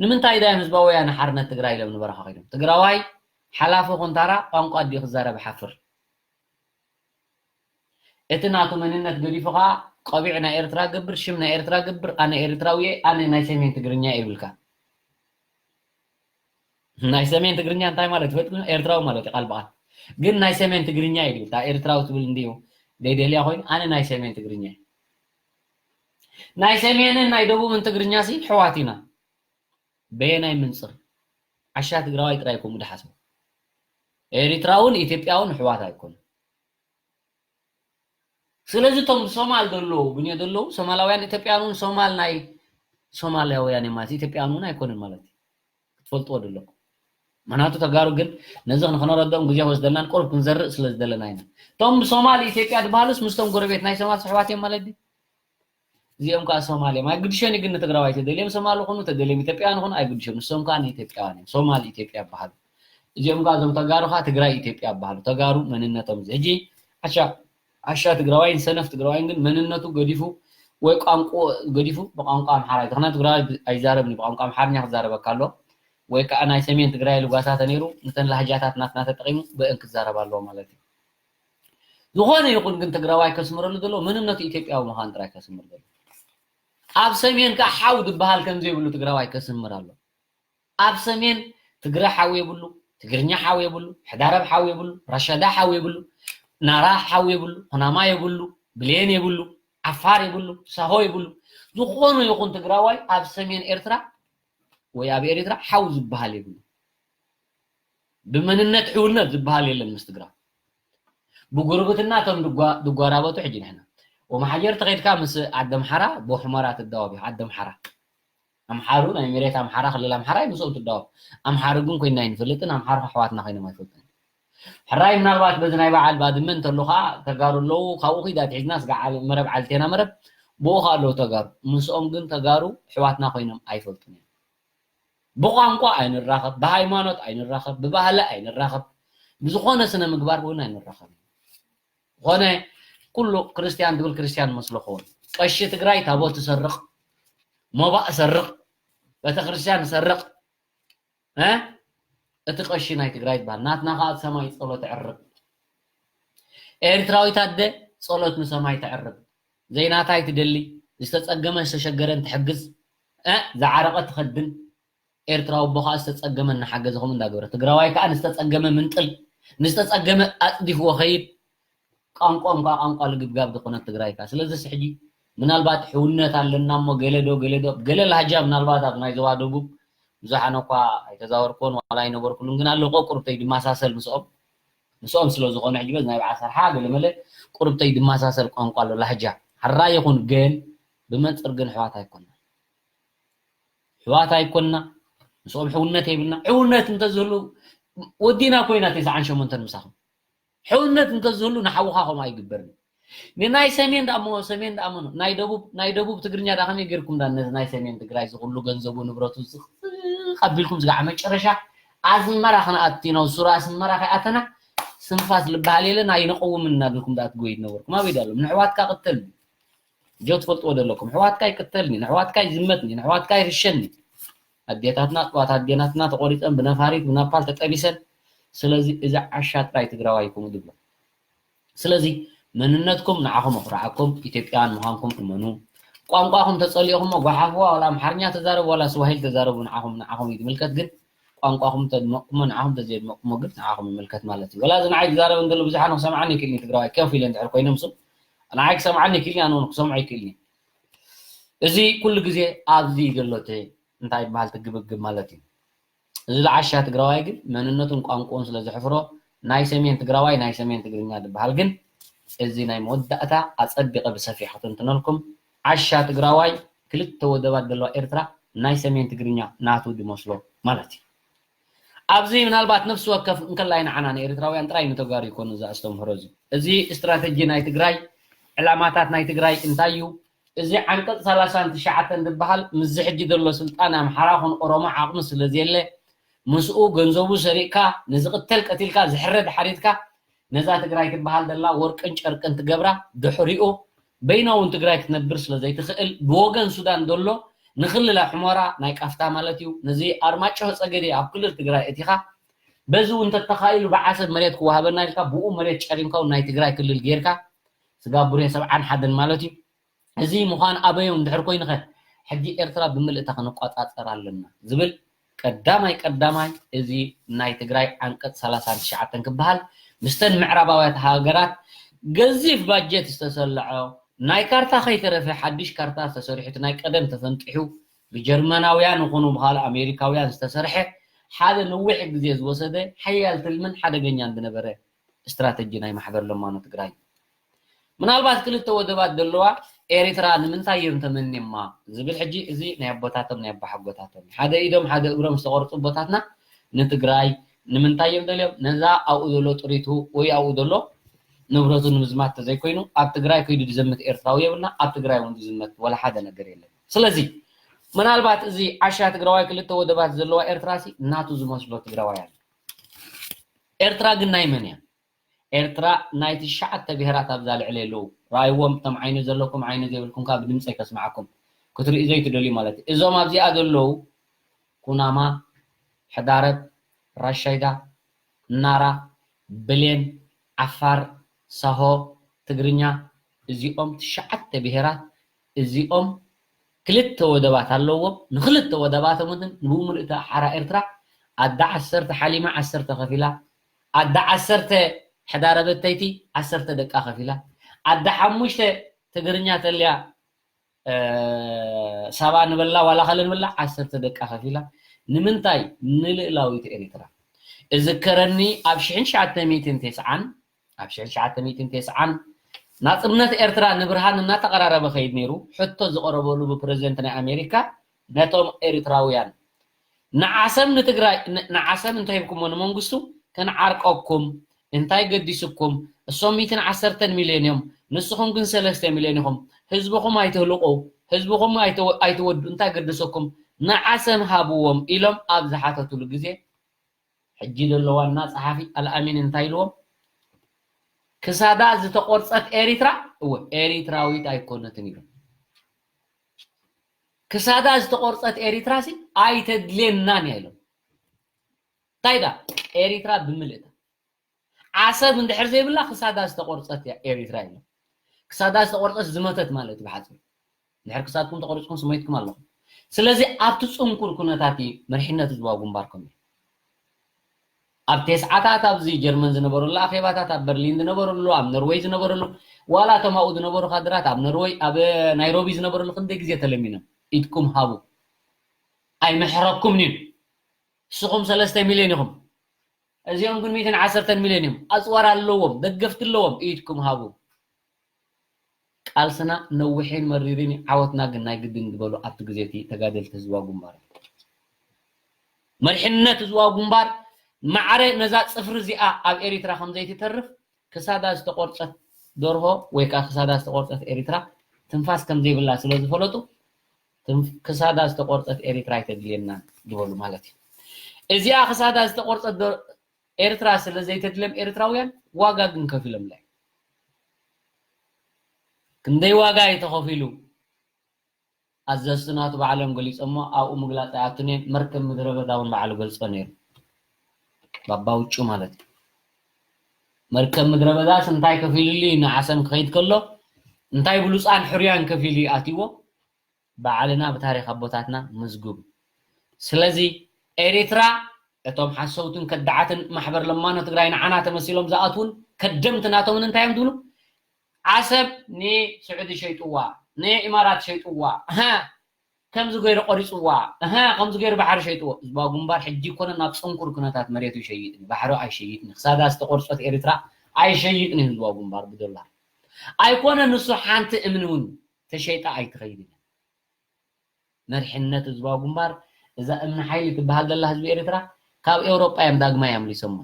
ንምንታይ ዳዮም ህዝባዊ ወያነ ሓርነት ትግራይ ኢሎም ንበረኻ ከይዶም? ትግራዋይ ሓላፊ ኩንታራ ቋንቋ ድዩ ክዛረብ ሓፍር። እቲ ናቱ መንነት ገዲፉ ኸዓ ቆቢዕ ናይ ኤርትራ ገብር፣ ሽም ናይ ኤርትራ ገብር፣ ኣነ ኤርትራዊ እየ፣ ኣነ ናይ ሰሜን ትግርኛ እየ ይብልካ። ናይ ሰሜን ትግርኛ እንታይ ማለት ትፈልጥ? ኤርትራዊ ማለት እዩ ቃል ብቃል። ግን ናይ ሰሜን ትግርኛ እዩ ዝብል። እታ ኤርትራዊ ትብል እንድዩ ደይደልያ ኮይኑ፣ ኣነ ናይ ሰሜን ትግርኛ እየ። ናይ ሰሜንን ናይ ደቡብን ትግርኛ ሲ ኣሕዋት ኢና። በየናይ ምንጽር? ዓሻ ትግራዋይ ጥራይ ከምኡ ድሓስቡ። ኤሪትራውን ኢትዮጵያውን ኣሕዋት ኣይኮኑን። ስለዚ እቶም ሶማል ዘለዉ፣ ብንዮ ዘለዉ ሶማላውያን ኢትዮጵያውያን እውን ሶማል ናይ ሶማላውያን እዮም ማለት ኢትዮጵያውያን እውን ኣይኮኑን ማለት እዩ። ክትፈልጥዎ ዘለኩም። ምኽንያቱ ተጋሩ ግን ነዚ ንኽነረድኦም ግዜ ክወስደልናን ቁሩብ ክንዘርእ ስለ ዝደለና ኢና። እቶም ብሶማል ኢትዮጵያ ዝበሃሉስ ምስቶም ጎረቤት ናይ ሶማል ስሕዋት እዮም ማለት ድዩ? እዚኦም ከዓ ሶማል እዮም። ኣይግድሾን እዩ ግን ንትግራዋይ ተደልዮም ሶማል ይኹኑ ተደልዮም ኢትዮጵያውያን ይኹኑ ኣይግድሾም። ንሶም ከዓ ንኢትዮጵያውያን እዮም። ሶማል ኢትዮጵያ ይበሃሉ። እዚኦም ከዓ እዞም ተጋሩ ከዓ ትግራይ ኢትዮጵያ ይበሃሉ። ተጋሩ መንነቶም እዚ። ሕጂ ዓሻ ዓሻ ትግራዋይን ሰነፍ ትግራዋይን ግን መንነቱ ገዲፉ ወይ ቋንቋ ገዲፉ ብቋንቋ ኣምሓራ ይተኽና ትግራዋይ ኣይዛረብን እዩ። ብቋንቋ ኣምሓርኛ ክዛረበካ ኣሎ ወይ ከዓ ናይ ሰሜን ትግራይ ልጓሳተ ነይሩ ነተን ላህጃታት ናትና ተጠቂሙ ብእን ክዛረብ ኣለዎ ማለት እዩ። ዝኾነ ይኹን ግን ትግራዋይ ከስምረሉ ዘሎ መንነቱ ኢትዮጵያዊ ምዃን ጥራይ ከስምር ዘሎ። ኣብ ሰሜን ከዓ ሓው ዝበሃል ከም ዘይብሉ ትግራዋይ ከስምር ኣሎ። ኣብ ሰሜን ትግረ ሓው የብሉ፣ ትግርኛ ሓው የብሉ፣ ሕዳረብ ሓው የብሉ፣ ረሸዳ ሓው የብሉ፣ ናራ ሓው የብሉ፣ ኩናማ የብሉ፣ ብሌን የብሉ፣ ዓፋር የብሉ፣ ሳሆ የብሉ። ዝኾኑ ይኹን ትግራዋይ ኣብ ሰሜን ኤርትራ ወይ ኣብ ኤርትራ ሓው ዝበሃል የብሉ። ብመንነት ሕውነት ዝበሃል የለን ምስ ትግራይ። ብጉርብትና እቶም ድጓ- ድጓራበቱ ሕጂ ንሕና ወመሓጀር ተኸይድካ ምስ ዓዲ ኣምሓራ ብሑመራ ትዳወብ ኢኻ። ዓዲ ኣምሓራ ኣምሓሩ ናይ መሬት ኣምሓራ ክልል ኣምሓራ እዩ ምስኦም ትዳወብ። ኣምሓሩ ግን ኮይና ኣይንፈልጥን። ኣምሓሩ ኣሕዋትና ኮይኖም ኣይፈልጡን። ሕራይ ምናልባት በዚ ናይ በዓል ባድመ እንተሎ ከዓ ተጋሩ ኣለዉ። ካብኡ ኺዳ ትሒዝና ስጋ ዓል- መረብ ዓልቴና መረብ ብኡ ከዓ ኣለዉ ተጋሩ። ምስኦም ግን ተጋሩ ኣሕዋትና ኮይኖም ኣይፈልጡን እዮም። ብቋንቋ ኣይንራኸብ፣ ብሃይማኖት ኣይንራኸብ፣ ብባህሊ ኣይንራኸብ፣ ብዝኾነ ስነ ምግባር እውን ኣይንራኸብ። ዝኾነ ኩሉ ክርስቲያን ትብል ክርስቲያን መስሎ ክኸውን። ቀሺ ትግራይ ታቦት ይሰርቕ፣ ሞባእ ይሰርቕ፣ ቤተክርስትያን ይሰርቕ። እ? እቲ ቀሺ ናይ ትግራይ ይበሃል። ናትና ከዓ እቲ ሰማይ ጸሎት ይዕርብ። ኤርትራዊት ኣደ ጸሎት ንሰማይ ተዕርብ። ዘይናታ ኣይትደሊ፣ ዝተጸገመ ዝተሸገረን ትሕግዝ፣ እ፣ ዝዓረቐ ትኸድን። ኤርትራዊ ኣቦ ከዓ ዝተጸገመ እናሓገዘ ከምኡ እንዳገበረ፣ ትግራዋይ ከዓ ንዝተጸገመ ምንጥል፣ ንዝተጸገመ ኣጽዲፍዎ ኸይድ። ቋንቋኦም ከዓ ቋንቋ ልግብጋብ ዝኾነት ትግራይ ከዓ። ስለዚስ ሕጂ ምናልባት ሕውነት ኣለና እሞ ገለ ዶ ገለ ዶ ገለ ላህጃ ምናልባት ኣብ ናይ ዞባ ደቡብ ብዙሓን እኳ ኣይተዛወርኩዎን ዋላ ኣይነበርኩሉን ግን ኣለቆ ቁርብተይ ድማሳሰል ምስኦም ምስኦም ስለ ዝኾነ ሕጂ በዚ ናይ በዓል ሰርሓ ገለ መለ ቁርብተይ ድማሳሰል ቋንቋ ኣሎ ላህጃ ሕራይ ይኹን ግን ብመንፅር ግን ኣሕዋት ኣይኮና ኣሕዋት ኣይኮና ምስኦም ሕውነት የብልና ሕውነት እንተዝህሉ ወዲና ኮይና ተስዓን ሸሞንተን ምሳኹም ሕውነት እንተዝህሉ ንሓውኻ ከምኡ ኣይግበርን ንናይ ሰሜን ደኣ እሞ ሰሜን ደኣ እሞ ናይ ደቡብ ናይ ደቡብ ትግርኛ ደኣ ከመይ ጌርኩም ዳ ነዚ ናይ ሰሜን ትግራይ ዝኹሉ ገንዘቡ ንብረቱ ዝኽ ኣቢልኩም ዝጋዕ መጨረሻ ኣስመራ ክነኣቲ ነው ሱር ኣስመራ ከይኣተና ስንፋስ ልበሃል የለን ኣይንቐውምን እናበልኩም ደኣ ትጎዩ ነበርኩም ኣበይ ዳሎም ንሕዋትካ ቅተል ጆ ትፈልጥዎ ዘለኩም ኣሕዋትካ ይቅተልኒ ንሕዋትካ ይዝመትኒ ንሕዋትካ ይርሸኒ ኣዴታትና ጥዋት ኣዴናትና ተቆሪፀን ብነፋሪት ብናፓል ተጠቢሰን ስለዚ እዚ ዓሻ ጥራይ ትግራዋይ ይኩኑ ዝብሎ ስለዚ መንነትኩም ንዓኹም ኣኹርዓኩም ኢትዮጵያውያን ምዃንኩም እመኑ ቋንቋኹም ተፀሊእኹሞ ጓሓፍዋ ዋላ ኣምሓርኛ ተዛረቡ ዋላ ስዋሂል ተዛረቡ ንዓኹም ንዓኹም እዩ ዝምልከት ግን ቋንቋኹም ተድመቕኩሞ ንዓኹም ተዘየድመቕኩሞ ግን ንዓኹም ይምልከት ማለት እዩ ወላ እዚ ንዓይ ዝዛረብ እንተሎ ብዙሓን ክሰምዓኒ ይክእል ትግራዋይ ከፍ ኢለ እንድሕር ኮይኖም ሱ ንዓይ ክሰምዓኒ ይክእል ኣነ ክሰምዖ ይክእል እዚ ኩሉ ግዜ ኣብዚ ዘሎ እንታይ ይበሃል ትግብግብ ማለት እዩ እዚ ዝዓሻ ትግራዋይ ግን መንነቱን ቋንቋኡን ስለ ዘሕፍሮ ናይ ሰሜን ትግራዋይ ናይ ሰሜን ትግርኛ ዝበሃል ግን እዚ ናይ መወዳእታ ኣፀቢቐ ብሰፊሕ ክትንትነልኩም ዓሻ ትግራዋይ ክልተ ወደባት ዘለዋ ኤርትራ ናይ ሰሜን ትግርኛ ናቱ ዝመስሎ ማለት እዩ ኣብዚ ምናልባት ነፍሲ ወከፍ እንከላይ ንዓና ንኤርትራውያን ጥራይ ንተጋሩ ይኮኑ እዚ ኣስተምህሮ እዚ እዚ ስትራተጂ ናይ ትግራይ ዕላማታት ናይ ትግራይ እንታይ እዩ እዚ ዓንቀፅ ሰላሳን ትሽዓተን ዝበሃል ምስዚ ሕጂ ዘሎ ስልጣን ኣምሓራ ኹን ኦሮሞ ዓቕሚ ስለ ዘየለ ምስኡ ገንዘቡ ሰሪቕካ ንዝቕተል ቀቲልካ ዝሕረድ ሓሪድካ ነዛ ትግራይ ትበሃል ዘላ ወርቅን ጨርቅን ትገብራ ድሕሪኡ በይና እውን ትግራይ ክትነብር ስለ ዘይትኽእል ብወገን ሱዳን ዘሎ ንክልል ኣሕሞራ ናይ ቃፍታ ማለት እዩ ነዚ ኣርማጭሆ ፀገዴ ኣብ ክልል ትግራይ እቲኻ በዚ እውን ተተኻኢሉ ብዓሰብ መሬት ክወሃበና ኢልካ ብኡ መሬት ጨሪምካ እውን ናይ ትግራይ ክልል ጌርካ ስጋብ ብሬ ሰብዓን ሓደን ማለት እዩ እዚ ምዃን ኣበዮም እንድሕር ኮይንኸ ሕጂ ኤርትራ ብምልእታ ክንቋፃፀር ኣለና ዝብል ቀዳማይ ቀዳማይ እዚ ናይ ትግራይ ዓንቀፅ ሰላሳን ትሽዓተን ክበሃል ምስተን ምዕራባውያት ሃገራት ገዚፍ ባጀት ዝተሰለዖ ናይ ካርታ ከይተረፈ ሓድሽ ካርታ ዝተሰርሑ እቲ ናይ ቀደም ተፈንጢሑ ብጀርመናውያን ይኹኑ ብካልእ ኣሜሪካውያን ዝተሰርሐ ሓደ ነዊሕ ግዜ ዝወሰደ ሓያል ትልምን ሓደገኛን ዝነበረ ስትራተጂ ናይ ማሕበር ለማኖ ትግራይ ምናልባት ክልተ ወደባት ዘለዋ ኤሪትራ ንምንታይ እዮም ተመኒማ ዝብል ሕጂ እዚ ናይ ኣቦታቶም ናይ ኣባሓጎታቶም ሓደ ኢዶም ሓደ እግሮም ዝተቆርፁ ኣቦታትና ንትግራይ ንምንታይ እዮም ደልዮም ነዛ ኣብኡ ዘሎ ጥሪቱ ወይ ኣብኡ ዘሎ ንብረቱ ንምዝማት ተዘይኮይኑ ኣብ ትግራይ ከይዱ ዝዘምት ኤርትራዊ የብልና። ኣብ ትግራይ እውን ዝዝመት ወላ ሓደ ነገር የለን። ስለዚ ምናልባት እዚ ዓሻ ትግራዋይ ክልተ ወደባት ዘለዋ ኤርትራ ሲ ናቱ ዝመስሎ ትግራዋይ ኣሎ። ኤርትራ ግን ናይ መን እያ? ኤርትራ ናይ ትሽዓተ ብሄራት ኣብዛ ልዕሊ ኣለዉ። ረኣይዎም፣ እቶም ዓይኒ ዘለኩም ዓይኒ ዘይብልኩም ካብ ድምፀይ ከስምዓኩም ክትርኢ ዘይትደልዩ ማለት እዩ። እዞም ኣብዚኣ ዘለዉ ኩናማ፣ ሕዳረብ፣ ራሻይዳ፣ ናራ፣ ብሌን፣ ዓፋር፣ ሳሆ፣ ትግርኛ፣ እዚኦም ትሽዓተ ብሄራት እዚኦም ክልተ ወደባት ኣለዎም። ንክልተ ወደባቶም እውን ብኡ ምልእቲ ሓራ ኤርትራ ኣዳ ዓሰርተ ሓሊማ ዓሰርተ ከፊላ ኣዳ ዓሰርተ ሕዳረ በተይቲ ዓሰርተ ደቃ ከፊላ ኣዳ ሓሙሽተ ትግርኛ ተልያ ሳባ ንበላ ዋላ ካለ ንበላ ዓሰርተ ደቃ ከፊላ ንምንታይ ንልእላዊት ኤሪትራ እዝከረኒ ኣብ ሽሕን ትሽዓተ ሚእትን ተስዓን ኣብ ሽሕን ትሽዓተ ሚእትን ተስዓን ናጽነት ኤርትራ ንብርሃን እናተቐራረበ ከይድ ነይሩ ሕቶ ዝቐረበሉ ብፕረዚደንት ናይ ኣሜሪካ ነቶም ኤሪትራውያን ንዓሰብ ንትግራይ ንዓሰብ እንተሂብኩሞ ንመንግስቱ ክንዓርቀኩም እንታይ ገዲስኩም እሶም ሚትን ዓሰርተን ሚልዮን እዮም ንስኹም ግን ሰለስተ ሚልዮን ኢኹም ህዝብኹም ኣይትህልቁ ህዝብኹም ኣይትወዱ እንታይ ገደሰኩም ንዓሰብ ሃብዎም ኢሎም ኣብ ዝሓተትሉ ግዜ ሕጂ ዘሎ ዋና ጸሓፊ ኣልኣሚን እንታይ ኢልዎም ክሳዳ ዝተቆርጸት ኤሪትራ እወ ኤሪትራዊት ኣይኮነትን ኢሎም ክሳዳ ዝተቆርጸት ኤሪትራ ሲ ኣይተድልየናን እያ ኢሎም እንታይ ዳ ኤሪትራ ብምልእታ ዓሰብ እንድሕር ዘይብላ ክሳዳ ዝተቆርጸት እያ ኤሪትራ ኢሎም ክሳዳ ዝተቆርጸት ዝመተት ማለት እዩ ብሓፂሩ ድሕር ክሳድኩም ተቆሪፅኩም ስሞይትኩም ኣለኹም ስለዚ ኣብቲ ፅንኩር ኩነታት እዩ መሪሕነት ህዝባዊ ግንባር ከመይ ኣብ ቴስዓታት ኣብዚ ጀርመን ዝነበረሉ ኣኼባታት ኣብ በርሊን ዝነበረሉ ኣብ ኖርወይ ዝነበረሉ ዋላ እቶም ኣብኡ ዝነበሩ ካድራት ኣብ ኖርወይ ኣብ ናይሮቢ ዝነበረሉ ክንደይ ግዜ ተለሚኖም ኢድኩም ሃቡ ኣይምሕረኩምን እዩ ንስኹም ሰለስተ ሚልዮን ኢኹም እዚኦም ግን ሚእትን ዓሰርተን ሚልዮን እዮም ኣፅዋር ኣለዎም ደገፍቲ ኣለዎም ኢድኩም ሃቡ ቃልስና ነዊሕን መሪርን ዓወትና ግን ናይ ግድን ዝበሉ ኣብቲ ግዜ እቲ ተጋደልቲ ህዝባዊ ግንባር መሪሕነት ህዝባዊ ግንባር ማዕረ ነዛ ፅፍሪ እዚኣ ኣብ ኤሪትራ ከም ዘይትተርፍ ክሳዳ ዝተቆርፀት ደርሆ ወይ ከዓ ክሳዳ ዝተቆርፀት ኤሪትራ ትንፋስ ከም ዘይብላ ስለ ዝፈለጡ ክሳዳ ዝተቆርፀት ኤሪትራ ኣይተድልየናን ዝበሉ ማለት እዩ እዚኣ ክሳዳ ዝተቆርፀት ኤርትራ ስለ ዘይተድለም ኤርትራውያን ዋጋ ግን ከፊሎምላ ክንደይ ዋጋ እዩ ተኸፊሉ ኣዘዝቲ ናቱ ባዕሎም ገሊፆሞ ኣብኡ ምግላፅ ኣይኣቱን እየን መርከብ ምድረ በዳ እውን ባዕሉ ገልፆ ነይሩ ባባ ውጩ ማለት እዩ መርከብ ምድረ በዳስ እንታይ ከፊሉሉ እዩ ንዓሰም ክኸይድ ከሎ እንታይ ብሉፃን ሕሩያን ከፊሉ እዩ ኣትዎ ባዕልና ብታሪክ ኣቦታትና ምዝጉብ ስለዚ ኤሪትራ እቶም ሓሰውትን ከዳዓትን ማሕበር ለማኖ ትግራይ ንዓና ተመሲሎም ዝኣትውን ከደምቲ ናቶምን እንታይ እዮም ትብሉ ዓሰብ ንስዑዲ ሸይጥዋ ንኢማራት ሸይጥዋ እሃ ከምዚ ገይሩ ቆሪፅዋ እሃ ከምዚ ገይሩ ባሕሪ ሸይጥዎ ህዝባዊ ግንባር ሕጂ ኮነ ናብ ፅንኩር ኩነታት መሬቱ ይሸይጥኒ ባሕሪ ኣይሸይጥኒ ክሳዳ ዝተቆርፀት ኤሪትራ ኣይሸይጥኒ ህዝባዊ ግንባር ብዶላር ኣይኮነ ንሱ ሓንቲ እምኒ እውን ተሸይጣ ኣይትኸይድን መሪሕነት ህዝባዊ ግንባር እዛ እምኒ ሓይሊ ትበሃል ዘላ ህዝቢ ኤርትራ ካብ ኤውሮጳ እዮም ዳግማይ ኣምሊሶማ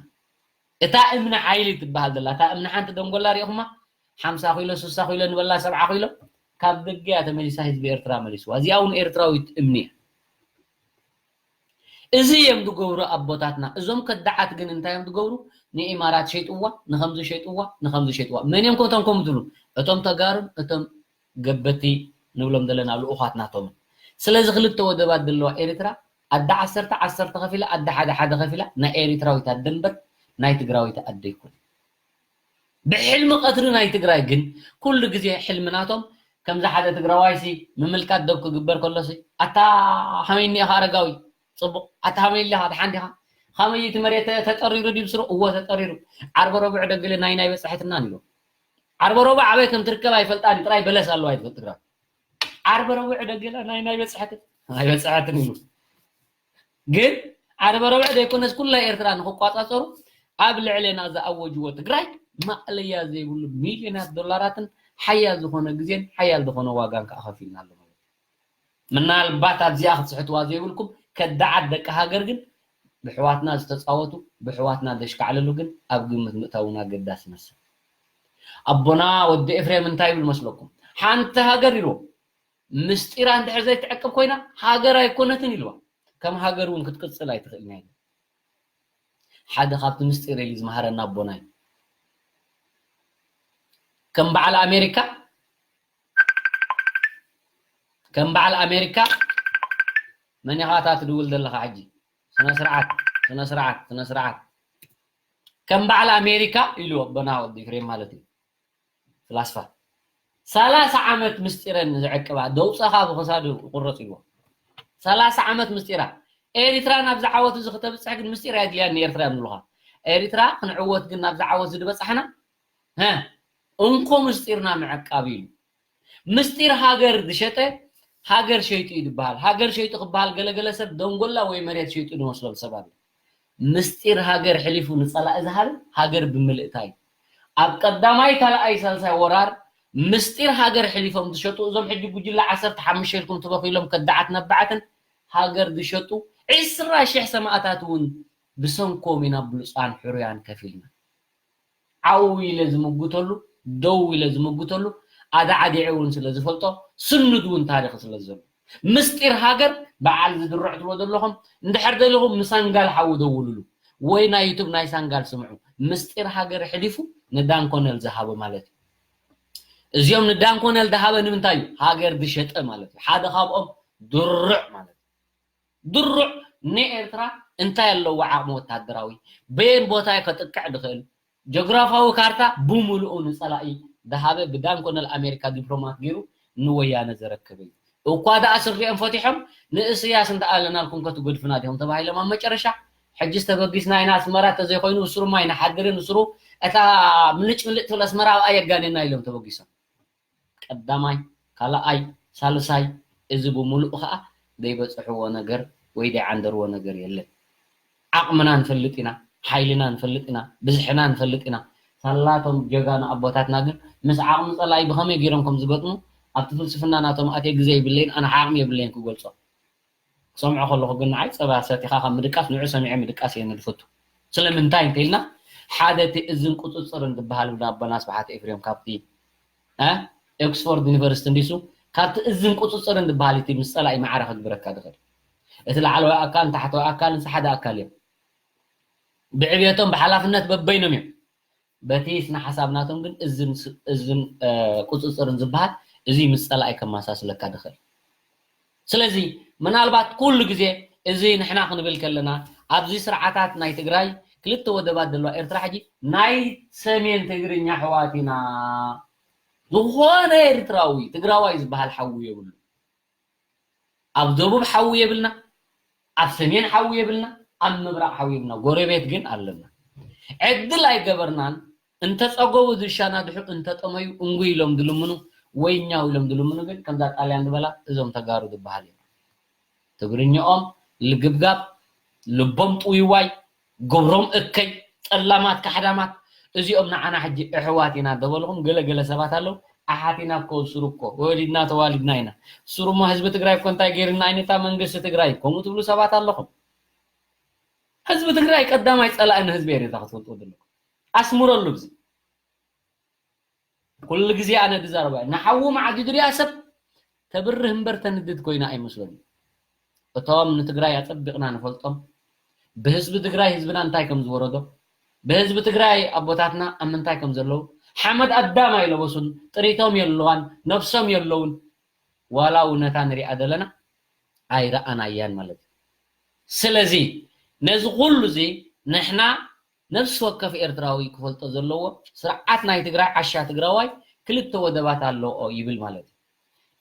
እታ እምኒ ሓይሊ ትበሃል ዘላ እታ እምኒ ሓንቲ ደንጎላ ሪኢኹማ ሓምሳ ኪሎ ስሳ ኪሎ ንበላ ሰብዓ ኪሎ ካብ ደገ እያ ተመሊሳ ህዝቢ ኤርትራ መሊስዋ እዚኣ እውን ኤርትራዊት እምኒ እያ እዚ እዮም ዝገብሩ ኣቦታትና እዞም ከዳዓት ግን እንታይ እዮም ዝገብሩ ንኢማራት ሸይጥዋ ንከምዚ ሸይጥዋ ንከምዚ ሸይጥዋ መን እዮም ከምቶም ከም ዝብሉ እቶም ተጋሩን እቶም ገበቲ ንብሎም ዘለና ልኡኻት ናቶምን ስለዚ ክልተ ወደባት ዘለዋ ኤርትራ ኣደ ዓሰርተ ዓሰርተ ከፊላ ኣደ ሓደ ሓደ ከፊላ ናይ ኤርትራዊት ኣደ እምበር ናይ ትግራዊት ኣደ ይኮነ ብሕልሚ ቀትሪ ናይ ትግራይ ግን ኩሉ ግዜ ሕልሚ ናቶም ከምዚ ሓደ ትግራዋይሲ ምምልካት ደብ ክግበር ከሎሲ ኣታ ከመይ እኒኢኻ ኣረጋዊ ፅቡቕ ኣታ ከመይ ኣለኻ ደሓን ዲኻ ከመይ እቲ መሬት ተጠሪሩ ድዩ ስሩ እዎ ተጠሪሩ ዓርበ ረቡዕ ደገለ ናይ ናይ በፅሐትና ንብሎ ዓርበ ረቡዕ ኣበይ ከም ትርከብ ኣይፈልጣን ጥራይ በለስ ኣለዋ ይትፈልጥ ትግራይ ዓርበ ረቡዕ ደገለ ናይ ናይ በፅሐትን ኣይበፅሐትን ይብሉ ግን ዓርበ ረቡዕ ዘይኮነስ ኩላ ኤርትራ ንክቋፃፀሩ ኣብ ልዕሌና ዝኣወጅዎ ትግራይ ማእለያ ዘይብሉ ሚልዮናት ዶላራትን ሓያል ዝኾነ ግዜን ሓያል ዝኾነ ዋጋን ከዓ ከፊልና ኣሎ ማለት እዩ ምናልባት ኣብዚኣ ክትስሕትዋ ዘይብልኩም ከዳዓት ደቂ ሃገር ግን ብሕዋትና ዝተፃወቱ ብሕዋትና ዘሽካዕለሉ ግን ኣብ ግምት ምእታውና ገዳሲ መስል ኣቦና ወዲ ኤፍሬም እንታይ ይብል መስለኩም? ሓንቲ ሃገር ኢልዎ፣ ምስጢራ እንድሕር ዘይትዕቅብ ኮይና ሃገር ኣይኮነትን ኢልዋ። ከም ሃገር እውን ክትቅጽል ኣይትኽእልን እያ። ሓደ ካብቲ ምስጢር ኢሉ ዝመሃረና ኣቦና እዩ። ከም በዓል ኣሜሪካ፣ ከም በዓል ኣሜሪካ፣ መን ኢኻ እታ ትድውል ዘለኻ ሕጂ? ስነ ስርዓት፣ ስነ ስርዓት፣ ስነ ስርዓት። ከም በዓል ኣሜሪካ ኢሉ ኣቦና ወዲ ኤፍሬም ማለት እዩ። ፍላስፋ። ሰላሳ ዓመት ምስጢረን ዘዕቅባ፣ ደውፀኻ ብኽሳዱ ይቁረፅ ኢልዎ። ሰላሳ ዓመት ምስጢራ። ኤሪትራ ናብዚ ዓወት እዚ ክተብፅሕ ግን ምስጢር ኣየድልያን ንኤርትራ እዮም ዝብሉኻ። ኤሪትራ ክንዕወት ግን ናብዚ ዓወት እዚ ዝበፃሕና፣ ሀ፣ እንኮ ምስጢርና ምዕቃብ ኢሉ። ምስጢር ሃገር ዝሸጠ ሃገር ሸይጡ እዩ ዝበሃል። ሃገር ሸይጡ ክበሃል ገለገለ ሰብ ደንጎላ ወይ መሬት ሸይጡ ዝመስሎም ሰብ ኣሎ። ምስጢር ሃገር ሕሊፉ ንጸላኢ ዝሃበ ሃገር ብምልእታ እዩ። ኣብ ቀዳማይ፣ ካልኣይ፣ ሳልሳይ ወራር ምስጢር ሃገር ሕሊፎም ዝሸጡ እዞም ሕጂ ጉጅለ ዓሰርተ ሓሙሽተ ኢልኩም ትበኽዩ ኢሎም ከዳዓት ነባዓትን ሃገር ዝሸጡ ዕስራ ሺሕ ሰማእታት እውን ብሰንኮም ኢና ብሉጻን ሕሩያን ከፊልና። ዓው ኢለ ዝምጉተሉ፣ ደው ኢለ ዝምጉተሉ፣ ኣዳዕዲዐ እውን ስለ ዝፈልጦ፣ ስኑድ እውን ታሪኽ ስለ ዘሎ። ምስጢር ሃገር በዓል ዝድርዕ ትብሎ ዘለኹም፣ እንድሕር ደሊኹም ንሳንጋል ሓዊ ደውልሉ፣ ወይ ናይ ዩቱብ ናይ ሳንጋል ስምዑ። ምስጢር ሃገር ሕሊፉ ንዳንኮነል ዝሃበ ማለት እዩ። እዚኦም ንዳንኮነል ዝሃበ ንምንታይ እዩ? ሃገር ዝሸጠ ማለት እዩ። ሓደ ካብኦም ድሩዕ ማለት እዩ። ድሩዕ ንኤርትራ እንታይ ኣለዎ ዓቕሚ ወታደራዊ? በየን ቦታ እዩ ከጥቅዕ ዝኽእል? ጀግራፋዊ ካርታ ብምሉኡ ንጸላኢ ዝሃበ ብዳንኮነል ኣሜሪካ ዲፕሎማት ገይሩ ንወያነ ዘረከበ እዩ። እኳ ደኣ ስርሒኦም ፈቲሖም ንእስያስ እንተኣለናልኩም ከትገድፉና ዲኹም ተባሂሎም ኣብ መጨረሻ ሕጂስ ተበጊስና ኢና ኣስመራ ተዘይኮይኑ ስሩማ ኣይንሓድርን ስሩ እታ ምልጭ ምልጭ ትብል ኣስመራ ኣብኣ የጋኔና ኢሎም ተበጊሶም። ቀዳማይ፣ ካልኣይ፣ ሳልሳይ፣ እዚ ብምሉእ ኸኣ ዘይበጽሕዎ ነገር ወይ ዘይዓንደርዎ ነገር የለን። ዓቕምና ንፈልጥ ኢና፣ ሓይልና ንፈልጥ ኢና፣ ብዝሕና ንፈልጥ ኢና። ሳላቶም ጀጋኑ ኣቦታትና ግን ምስ ዓቕሚ ጸላኢ ብኸመይ ገይሮም ከም ዝገጥሙ ኣብቲ ፍልስፍና ናቶም ኣትየ ግዜ የብለይን፣ ኣነ ዓቕሚ የብለይን ክገልጾ። ክሰምዖ ከለኹ ግን ንዓይ ጸባ ሰቲኻ ካብ ምድቃስ ንዑ ሰሚዐ ምድቃስ እየ ንድፈቱ። ስለምንታይ እንተኢልና ሓደ እቲ እዝን ቁጽጽርን ዝበሃል ብኣቦና ስብሓት ኤፍሬም ካብቲ ኦክስፎርድ ዩኒቨርሲቲ እንዲሱ ካብቲ እዝን ቁፅፅርን ዝበሃል እቲ ምስ ፀላኢ ማዕረ ከግብረካ ዝኽእል እቲ ላዕለዋይ ኣካልን ታሕተዋይ ኣካልን ሓደ ኣካል እዮም። ብዕብየቶም ብሓላፍነት በበይኖም እዮም። በቲ ስነ ሓሳብ ናቶም ግን እዝን ቁፅፅርን ዝበሃል እዚ ምስ ፀላኢ ከመሳስለካ ዝኽእል። ስለዚ ምናልባት ኩሉ ግዜ እዚ ንሕና ክንብል ከለና ኣብዚ ስርዓታት ናይ ትግራይ ክልተ ወደባት ዘለዋ ኤርትራ ሕጂ ናይ ሰሜን ትግርኛ ኣሕዋት ኢና። ዝኾነ ኤርትራዊ ትግራዋይ ዝበሃል ሓዊ የብሉ። ኣብ ደቡብ ሓዊ የብልና፣ ኣብ ሰሜን ሓዊ የብልና፣ ኣብ ምብራቕ ሓዊ የብልና። ጎረቤት ግን ኣለና። ዕድል ኣይገበርናን። እንተጸገቡ ዝሻናድሑ፣ እንተጠመዩ እንጉ ኢሎም ዝልምኑ ወይ ኛው ኢሎም ዝልምኑ ግን ከምዛ ጣልያን ዝበላ እዞም ተጋሩ ዝበሃል እዮም። ትግርኛኦም ልግብጋብ፣ ልቦም ጥውይዋይ፣ ግብሮም እከይ፣ ጠላማት ካሕዳማት፣ እዚኦም ንዓና ሕጂ ኣሕዋት ኢና እንተበልኹም ገለ ገለ ሰባት ኣለዉ። ኣሓት ኢና እኮ ሱሩ እኮ ወሊድና ተዋሊድና ኢና። ሱሩማ ህዝቢ ትግራይ እኮ እንታይ ገይርና ኣይነታ መንግስቲ ትግራይ ከምኡ ትብሉ ሰባት ኣለኹም። ህዝቢ ትግራይ ቀዳማይ ፀላኢ ንህዝቢ ኤርትራ ክትፈልጥዎ ዘለኩም። ኣስምረሉ ብዚ። ኩሉ ግዜ ኣነ ድዛረባ ንሓዉ መዓዲ ድርያ ሰብ ተብርህ እምበር ተንድድ ኮይና ኣይመስሎን። እቶም ንትግራይ ኣፀቢቕና ንፈልጦም ብህዝቢ ትግራይ ህዝብና እንታይ ከም ዝወረዶ ብህዝቢ ትግራይ ኣቦታትና ኣብ ምንታይ ከም ዘለዉ ሓመድ ኣዳም ኣይለበሱን ጥሪቶም የለዋን ነብሶም የለውን ዋላ እውነታ ንሪኣ ዘለና ኣይረኣናያን ማለት እዩ። ስለዚ ነዚ ኩሉ እዚ ንሕና ነፍሲ ወከፍ ኤርትራዊ ክፈልጦ ዘለዎ ስርዓት ናይ ትግራይ ዓሻ ትግራዋይ ክልተ ወደባት ኣለኦ ይብል ማለት እዩ።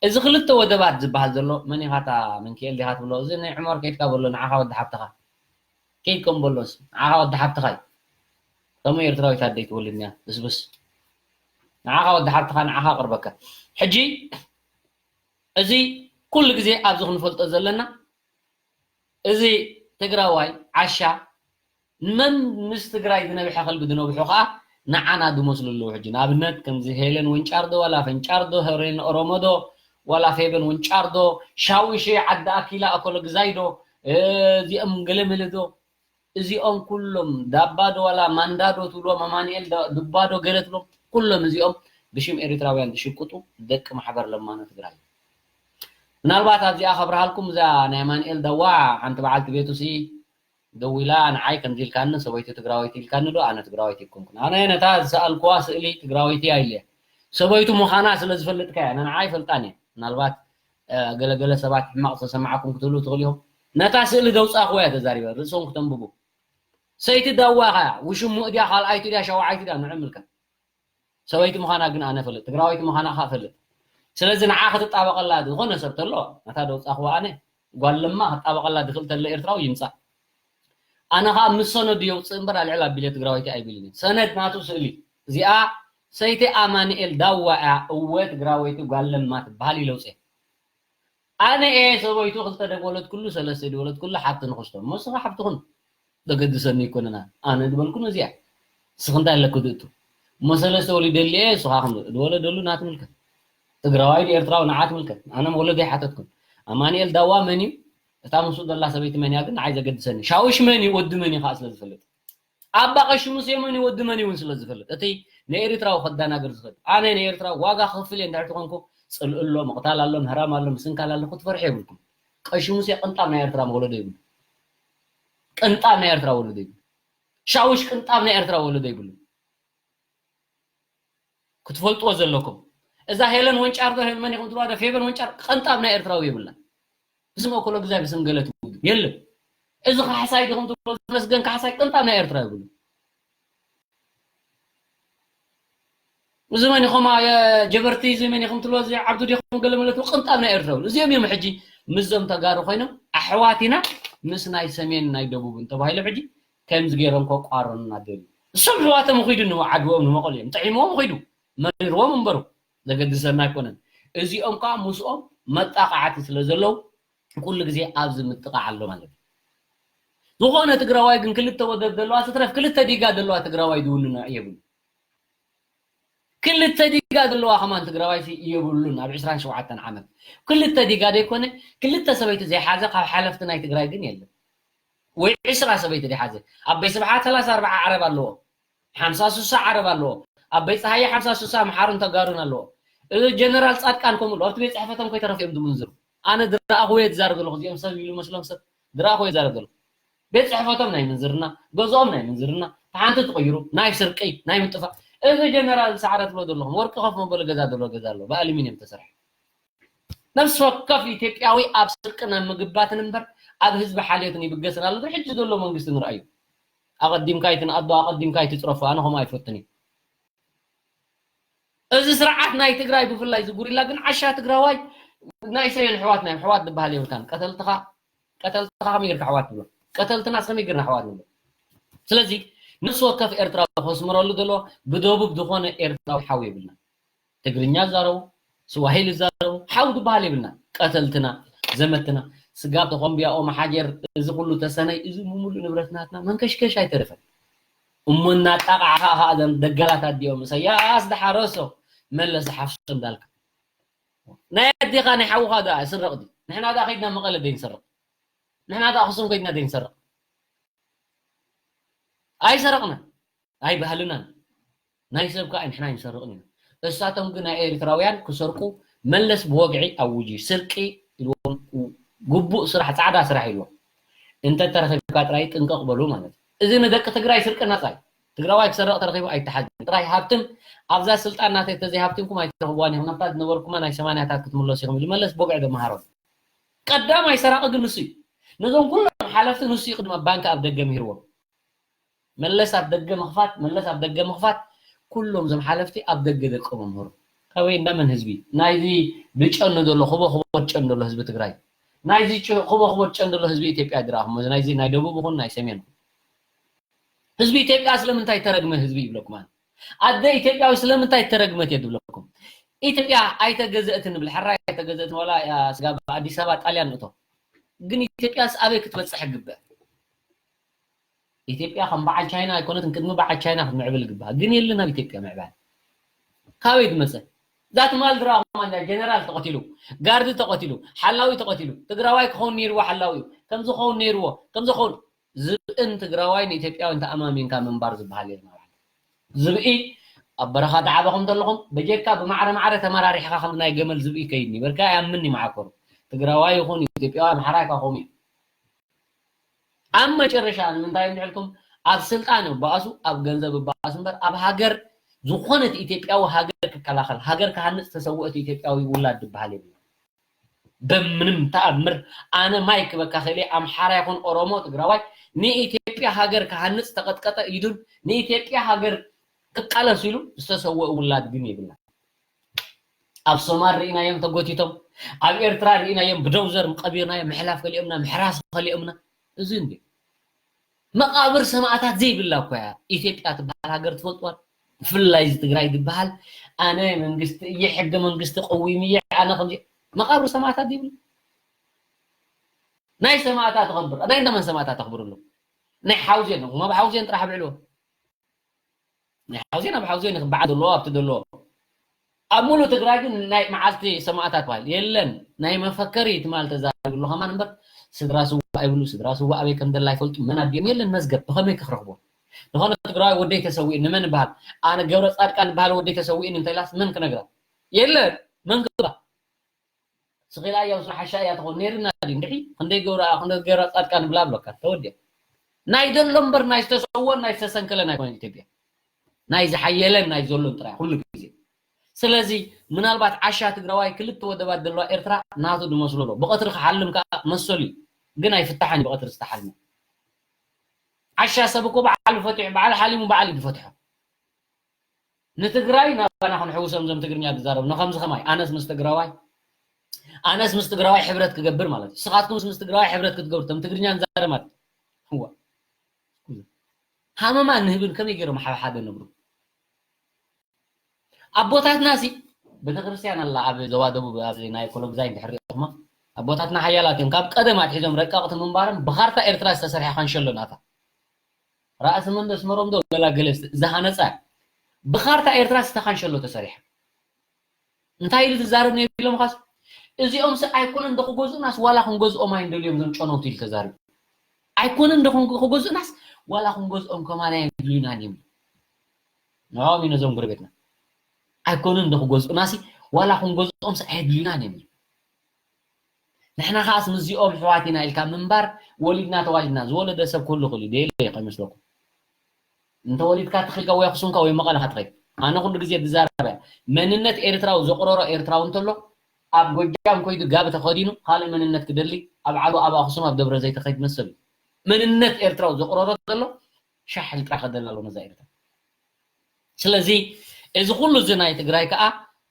እዚ ክልተ ወደባት ዝበሃል ዘሎ መን ኢኻ እታ ምንክኤል ዲኻ ትብሎ እዚ ናይ ዑመር ከይድካ በሎ ንዓኻ ወዲ ሓብትኻ ከይድ ከም በሎስ ንዓኻ ወዲ ሓብትኻ እዩ። ከምኡ ኤርትራዊት ኣደይ ትወልድንያ ብስብስ ንዓኻ ወዲ ሓብትኻ ንዓኻ ቅርበካ። ሕጂ እዚ ኩሉ ግዜ ኣብዚ ክንፈልጦ ዘለና እዚ ትግራዋይ ዓሻ ንመን ምስ ትግራይ ዝነብሐ ከልቢ ዝነብሑ ከዓ ንዓና ዝመስሉ ኣለዉ። ሕጂ ንኣብነት ከምዚ ሄለን ወንጫርዶ ዋላ ፈንጫርዶ ሄሬን ኦሮሞዶ ዋላ ፌበን ወንጫርዶ ሻዊሸ ዓዲ ኣኪላ ኣኮሎ ግዛይዶ እዚኦም ገለመለዶ እዚኦም ኩሎም ዳባዶ ዋላ ማንዳዶ ትብልዎም ኣማኑኤል ድባዶ ገለ ትብሎም ኩሎም እዚኦም ብሽም ኤርትራውያን ዝሽቅጡ ደቂ ማሕበር ለማኖ ትግራይ። ምናልባት ኣብዚኣ ከብርሃልኩም፣ እዛ ናይ ኣማንኤል ዳዋ ሓንቲ በዓልቲ ቤቱ ሲ ደዊላ ንዓይ ከምዚ ኢልካኒ፣ ሰበይቱ ትግራወይቲ ኢልካኒ ዶ? ኣነ ትግራወይቲ ኣይኮንኩን። ኣነ ነታ ዝሰኣልኩዋ ስእሊ ትግራወይቲ እያ ኢለ። ሰበይቱ ምዃና ስለ ዝፈልጥካ እያ፣ ንዓይ ፈልጣን እየ። ምናልባት ገለገለ ሰባት ሕማቕ ዝተሰማዕኩም ክትህሉ ትኽእሉ ኢኹም። ነታ ስእሊ ዘውፃእኩዋ እያ ተዛሪበ፣ ርእሶም ክተንብቡ። ሰይቲ ዳዋ ኸያ ውሽሙ እድያ፣ ካልኣይቱ እድያ፣ ሻውዓይቱ እድያ፣ ንዕምልካ። ሰበይቲ ምዃና ግን ኣነ እፈልጥ፣ ትግራወይቲ ምዃና ኸኣ እፈልጥ። ስለዚ ንዓ ክትጣበቐላ ዝኾነ ሰብ ተሎ፣ ነታ ዘውፃእኹዋ ኣነ፣ ጓል ለማ ክትጣበቐላ ዝኽእል ተሎ ኤርትራዊ ይምፃእ። ኣነ ኸኣ ምስ ሰነዱ የውፅእ እምበር ኣልዕል ኣቢለ ትግራወይቲ ኣይብልን እየ። ሰነድ ናቱ ስእሊ። እዚኣ ሰይቲ ኣማንኤል ዳዋ እያ፣ እወ ትግራወይቲ ጓል ለማ ትበሃል ኢለ ኣውፅኤ። ኣነ እየ ሰበይቱ ክልተ ደወለትኩሉ፣ ሰለስተ ደወለትኩሉ፣ ሓብቲ ንኽስቶ። እሞ ንስኻ ሓብትኹን ዘገድሰኒ ኣይኮነን። ኣነ ዝበልኩ ነዚኣ። ንስኺ እንታይ ኣለኪ ዝእቱ? እሞ ሰለስተ ወሊደሉ እየ፣ ንስኻ ከም ዝወለደሉ ናትምልከት። ትግራዋይ ድዩ ኤርትራዊ ንዓ ትምልከት። ኣነ መውለዲ ኣይሓተትኩን። ኣማንኤል ዳዋ መን እዩ? እታ ምስኡ ዘላ ሰበይቲ መን እያ ግን ንዓይ ዘገድሰኒ። ሻውሽ መን እዩ? ወዲ መን እዩ ከዓ ስለ ዝፈልጥ። ኣባ ቀሺ ሙሴ መን እዩ? ወዲ መን እዩ እውን ስለ ዝፈልጥ። እቲ ንኤርትራዊ ከዳናግር ዝኽእል። ኣነ ንኤርትራዊ ዋጋ ክኽፍል እየ እንድሕር ተኾንኩ፣ ጽልኢ ኣሎ፣ ምቕታል ኣሎ፣ ምህራም ኣሎ፣ ምስንካል ኣሎ፣ ክትፈርሑ የብልኩም። ቀሺ ሙሴ ቅንጣብ ናይ ኤርትራ መውለዶ የብሉ። ቅንጣብ ናይ ኤርትራ ወለዶ የብሉ። ሻውሽ ቅንጣብ ናይ ኤርትራ ወለዶ የብሉ። ክትፈልጥዎ ዘለኩም። እዛ ሄለን ወንጫር ዶ መን ኢኹም ትብልዋ ዶ? ፌቨን ወንጫር ቅንጣብ ናይ ኤርትራዊ የብላ። ብስም ኣኮሎ ግዛይ ብስም ገለ ትውድብ የለን። እዚ ካሕሳይ ዲኹም ትብሎ፣ መስገን ካሕሳይ ቅንጣብ ናይ ኤርትራ የብሉ። እዚ መን ኢኹም፣ አ፣ ጀበርቲ፣ እዚ መን ኢኹም ትብሎ፣ እዚ ዓብዱ ዲኹም ገለ መለ ትብሎ፣ ቅንጣብ ናይ ኤርትራ የብሉ። እዚኦም እዮም ሕጂ ምስዞም ተጋሩ ኮይኖም ኣሕዋት ኢና ምስ ናይ ሰሜን ናይ ደቡብን ተባሂሎም ሕጂ ከምዚ ገይሮም ከቋርኑና ደልዩ። እሶም ኣሕዋቶም ኺዱ ንዓድዎም ንመቐሉ እዮም ጥዒምዎም ኺዱ መሪርዎም እምበሩ ዘገድሰና ኣይኮነን። እዚኦም ከዓ ምስኦም መጣቓዕቲ ስለ ዘለዉ ኩሉ ግዜ ኣብዚ ምጥቓዕ ኣሎ ማለት እዩ። ዝኾነ ትግራዋይ ግን ክልተ ወደብ ዘለዋ ትትረፍ ክልተ ዲጋ ዘለዋ ትግራዋይ ዝውንኖ የብሉ። ክልተ ዲጋ ዘለዋ ከማን ትግራዋይ ሲ የብሉን። ኣብ ዕስራን ሸውዓተን ዓመት ክልተ ዲጋ ዘይኮነ ክልተ ሰበይቲ ዘይሓዘ ካብ ሓለፍቲ ናይ ትግራይ ግን የለን። ወይ ዕስራ ሰበይቲ ዘይሓዘ። ኣበይ ስብሓት ሰላሳ ኣርባዓ ዓረብ ኣለዎ፣ ሓምሳ ስሳ ዓረብ ኣለዎ። ኣበይ ፀሃየ ሓምሳ ስሳ ኣምሓሩን ተጋሩን ኣለዎ። እዚ ጀነራል ፃድቃን ከምኡ ኣለዎ። ኣብቲ ቤት ፅሕፈቶም ከይተረፉ እዮም ዝምንዝሩ። ኣነ ዝረኣኹዎ እየ ዝዛረብ ዘለኹ። እዚኦም ሰብ ይብሉ መስሎም ሰብ ዝረኣኹዎ እየ ዝዛረብ ዘለኹ። ቤት ፅሕፈቶም ናይ ምንዝርና፣ ገዝኦም ናይ ምንዝርና፣ ሓንቲ ትቕይሩ፣ ናይ ስርቂ፣ ናይ ምጥፋእ። እዚ ጀነራል ሰዓረ ትብሎ ዘለኹም ወርቂ ኮፍ መበሊ ገዛ ዘለዎ ገዛ ኣሎ፣ ብኣሉሚንየም ተሰርሐ። ነፍሲ ወከፍ ኢትዮጵያዊ ኣብ ስርቅን ኣብ ምግባትን እምበር ኣብ ህዝቢ ሓልዮትን ይብገስን ኣሎ። ሕጂ ዘሎ መንግስቲ ንርኣዩ። ኣቐዲምካ ኣይትንኣዶ፣ ኣቐዲምካ ኣይትፅረፎ። ኣነ ከምኡ ኣይፈትን እዩ። እዚ ስርዓት ናይ ትግራይ ብፍላይ እዚ ጉሪላ ግን ዓሻ ትግራዋይ ናይ ሰሜን ኣሕዋትና እዮም። ኣሕዋት ዝበሃል የብልካን። ቀተልትኻ ቀተልትኻ ከመይ ጌርካ ኣሕዋት ትብሎ? ቀተልትናስ ከመይ ጌርና ኣሕዋት ንብሎ? ስለዚ ነፍሲ ወከፍ ኤርትራዊ ከስምረሉ ዘለዎ ብደቡብ ዝኾነ ኤርትራዊ ሓው የብልና። ትግርኛ ዝዛረቡ፣ ስዋሂሊ ዝዛረቡ ሓው ዝበሃል የብልና። ቀተልትና፣ ዘመትና፣ ስጋብ ተኾምብያ ኦም ሓጀር፣ እዚ ኩሉ ተሰነይ፣ እዚ ምሙሉእ ንብረት ናትና መንከሽከሽ ኣይተረፈን። እሞ እናጣቓዕኻ ኸዓ እዘን ደጋላት ኣዲኦም ኢሳያስ ደሓረሶ መለስ ሓፍሶ እንዳልካ ናይ ኣዴኻ ናይ ሓውኻ ደኣ ስረቕ ድዩ? ንሕና ደኣ ከይድና መቐለ ደይንሰርቕ? ንሕና ደኣ ኣኽሱም ከይድና ደይንሰርቕ? ኣይሰረቕናን። ኣይባህልናን። ናይ ሰብ ከኣ ንሕና ኣይንሰርቕን ኢና። እሳቶም ግን ናይ ኤርትራውያን ክሰርቁ መለስ ብወግዒ ኣውጁ። ስርቂ ኢልዎም፣ ግቡእ ስራሕ፣ ፃዕዳ ስራሕ ኢልዎም። እንተተረኺብካ ጥራይ ጥንቅቕ በሉ ማለት እዩ። እዚ ንደቂ ትግራይ ስርቂ ናፃ እዩ። ትግራዋይ ክሰርቕ ተረኺቡ ኣይተሓዝን። ጥራይ ሃብትን ኣብዛ ስልጣን ናተይ ተዘይሃብቲምኩም ኣይትረኽብዋን ኢኹም። ናብታ ዝነበርኩማ ናይ ሰማንያታት ክትምለሱ ኢኹም ኢሉ መለስ ብወግዒ ዘመሃሮም። ቀዳማይ ሰራቒ ግን ንሱ እዩ። ነዞም ኩሎም ሓለፍቲ ንሱ እዩ ቅድሚ ኣብ ባንክ ኣብ ደገ ምሂርዎም። መለስ ኣብ ደገ ምኽፋት፣ መለስ ኣብ ደገ ምኽፋት፣ ኩሎም እዞም ሓለፍቲ ኣብ ደገ ደቆም ኣምህሩ። ካበይ እንዳመን ህዝቢ? ናይዚ ብጨኑ ዘሎ፣ ክቦ ክቦ ጨኑ ዘሎ ህዝቢ ትግራይ። ናይዚ ጭ-፣ ክቦ ክቦ ጨኑ ዘሎ ህዝቢ ኢትዮጵያ ድረኣኹሞ፣ ናይዚ ናይ ደቡብ ይኹን ናይ ሰሜን። ህዝቢ ኢትዮጵያ ስለምንታይ ተረግመ ህዝቢ ይብለኩም ኣነ። ኣደ ኢትዮጵያዊ ስለምንታይ ተረግመት እየ ዝብለኩም። ኢትዮጵያ ኣይተገዘእትን ንብል፣ ሕራይ ኣይተገዘእትን፣ ዋላ እያ ስጋብ ኣዲስ ኣበባ ጣልያን ንእቶ። ግን ኢትዮጵያስ ኣበይ ክትበጽሕ ይግብእ? ኢትዮጵያ ከም በዓል ቻይና ኣይኮነትን፣ ቅድሚ በዓል ቻይና ክትምዕብል ይግብኣ። ግን የለን ኣብ ኢትዮጵያ ምዕባል። ካበይ ትመጸ? እዛ ትማል ዝረኣኹማ እንዳ ጀነራል ተቐቲሉ፣ ጋርዲ ተቐቲሉ፣ ሓላዊ ተቐቲሉ፣ ትግራዋይ ክኸውን ነይርዎ ሓላዊ እዩ፣ ከምዚ ክኸውን ነይርዎ፣ ከምዚ ክኸውን ዝብእን ትግራዋይ ንኢትዮጵያዊ እንተኣማሚንካ ምንባር ዝበሃል የለን ኣብ ዓለም። ዝብኢ ኣብ በረኻ ተዓበኹም ተለኹም በጀካ ብማዕረ ማዕረ ተመራሪሕካ ከም ናይ ገመል ዝብኢ ከይድ ኒበርካ ይኣምን ይመዓከሩ። ትግራዋይ ይኹን ኢትዮጵያዊ ኣምሓራይ ካኹም እዩ። ኣብ መጨረሻ ንምንታይ እንድሕልኩም ኣብ ስልጣን እባኣሱ ኣብ ገንዘብ እባኣሱ እምበር ኣብ ሃገር ዝኾነት ኢትዮጵያዊ ሃገር ክከላኸል ሃገር ክሃንፅ ተሰውኦት ኢትዮጵያዊ ውላድ ዝበሃል የብሉ። በምንም ተኣምር ኣነ ማይ ክበካ ክእለ ኣምሓራ ይኹን ኦሮሞ ትግራዋይ ንኢትዮጵያ ሃገር ክሃንፅ ተቐጥቀጠ ኢዱን ንኢትዮጵያ ሃገር ክቃለስ ኢሉ ዝተሰወእ ውላድ ግን የብልና። ኣብ ሶማል ርኢናዮም ተጎቲቶም፣ ኣብ ኤርትራ ርኢናዮም ብደውዘር ቀቢርናዮም ምሕላፍ ከሊኦምና ምሕራስ ከሊኦምና። እዚ እንዲ መቃብር ሰማእታት ዘይብላ እኮ እያ ኢትዮጵያ ትበሃል ሃገር ትፈልጥዋ። ብፍላይ እዚ ትግራይ ዝበሃል ኣነ መንግስቲ እየ ሕገ መንግስቲ ቀዊም እየ ኣነ ከምዚ መቃብር ሰማእታት ዘይብሉ ናይ ሰማእታት ተኸብር ናይ እንደመን ሰማእታት ተኽብርሉ ናይ ሓውዜን እሞ ኣብ ሓውዜን ጥራሕ ብዕልዎ ናይ ሓውዜን ኣብ ሓውዜን ይኽበዓ ዘለዎ ኣብቲ ዘለዎ ኣብ ሙሉ ትግራይ ግን ናይ መዓልቲ ሰማእታት በሃል የለን ናይ መፈከሪ ትማል ተዛሪብሉ ከማን እምበር ስድራ ስዋ ይብሉ ስድራ ስዋ ኣበይ ከም ደላ ይፈልጡ መን ኣዲኦም የለን መዝገብ ብኸመይ ክረኽቦ ዝኾነ ትግራዋይ ወደይ ተሰዊኡ ንመን ይበሃል ኣነ ገብረ ፃድቃን ዝበሃል ወደይ ተሰዊኡ እንተኢላስ መን ክነግራ የለን መን ክባ ስኺላ እያ ስለ ሓሻ እያ ትኾን ነይርና ድዩ እንድዒ ክንደይ ገብራ ክንደይ ገብራ ፃድቃን ብላ ብሎካ ተወዲያ ናይ ዘሎ እምበር ናይ ዝተሰወን ናይ ዝተሰንከለን ኣይኮነን ኢትዮጵያ ናይ ዝሓየለን ናይ ዘሎን ጥራይ ኩሉ ግዜ ስለዚ ምናልባት ዓሻ ትግራዋይ ክልተ ወደባት ዘለዋ ኤርትራ ናቱ ዝመስሎ ዶ ብቐትሪ ክሓልም ከዓ መሰሉ እዩ ግን ኣይፍታሓን ብቐትሪ ዝተሓልመ ዓሻ ሰብ እኮ በዓሉ ፈትሑ በዓል ሓሊሙ በዓል እዩ ዝፈትሖ ንትግራይ ናባና ክንሕውሶም ዞም ትግርኛ ዝዛረቡ ንከምዚ ከማይ ኣነስ ምስ ትግራዋይ ኣነስ ምስ ትግራዋይ ሕብረት ክገብር ማለት እዩ ስኻትኩምስ ምስ ትግራዋይ ሕብረት ክትገብሩ ቶም ትግርኛ ንዛረብ ማለት እዋ ሃመማ ንህብን ከመይ ገይሮም ሓብሓደ ነብሩ ኣቦታትና ሲ ቤተክርስትያን ኣላ ኣብ ዞባ ደቡብ ኣብዚ ናይ ኮሎግዛይ እንድሕር ሪእኹማ ኣቦታትና ሓያላት እዮም ካብ ቀደም ኣትሒዞም ረቀቕቲ ምንባሮም ብካርታ ኤርትራ ዝተሰርሐ ካንሸሎ ናታ ራእሲ መንደስ መሮም ዶ ገላገለ ዝሃነፃ ብኻርታ ኤርትራ ዝተኻንሸሎ ተሰሪሐ እንታይ ኢሉ ዝዛረብ ነይሩ ኢሎም ኻስ እዚኦም ስ ኣይኮነን ዶ ክገዝኡናስ ዋላ ክንገዝኦም ኣይንደልዮም ዞም ጨነውቲ ኢሉ ተዛሪቡ ኣይኮነን ዶ ክገዝኡናስ ዋላ ክንገዝኦም ከማና የድልዩናን እዮም ንዕኦም እዩ ነዞም ጎረቤትና ኣይኮነን ዶ ክገዝኡናሲ ዋላ ክንገዝኦም ስ ኣየድልዩናን እዮም ንሕና ከዓስ ምስዚኦም ኣሕዋት ኢና ኢልካ ምንባር ወሊድና ተዋሊድና ዝወለደ ሰብ ክህሉ ይኽእል እዩ ደየለ እዩ ከይመስለኩም እንተወሊድካ ትኽልካ ወይ ኣኽሱምካ ወይ መቐለ ክትኸይድ ኣነ ኩሉ ግዜ ዝዛረብ እያ መንነት ኤርትራዊ ዘቕረሮ ኤርትራዊ እንተሎ ኣብ ጎጃም ኮይዱ ጋብ ተኸዲኑ ካልእ መንነት ክደሊ ኣብ ዓሉ ኣብ ኣኽሱም ኣብ ደብረ ዘይት ክኸይድ መሰሉ እዩ መንነት ኤርትራዊ ዘቕረሮ ዘሎ ሻሕ ኢልካ ከደላ ኣሎ ነዛ ኤርትራ ስለዚ እዚ ኩሉ እዚ ናይ ትግራይ ከዓ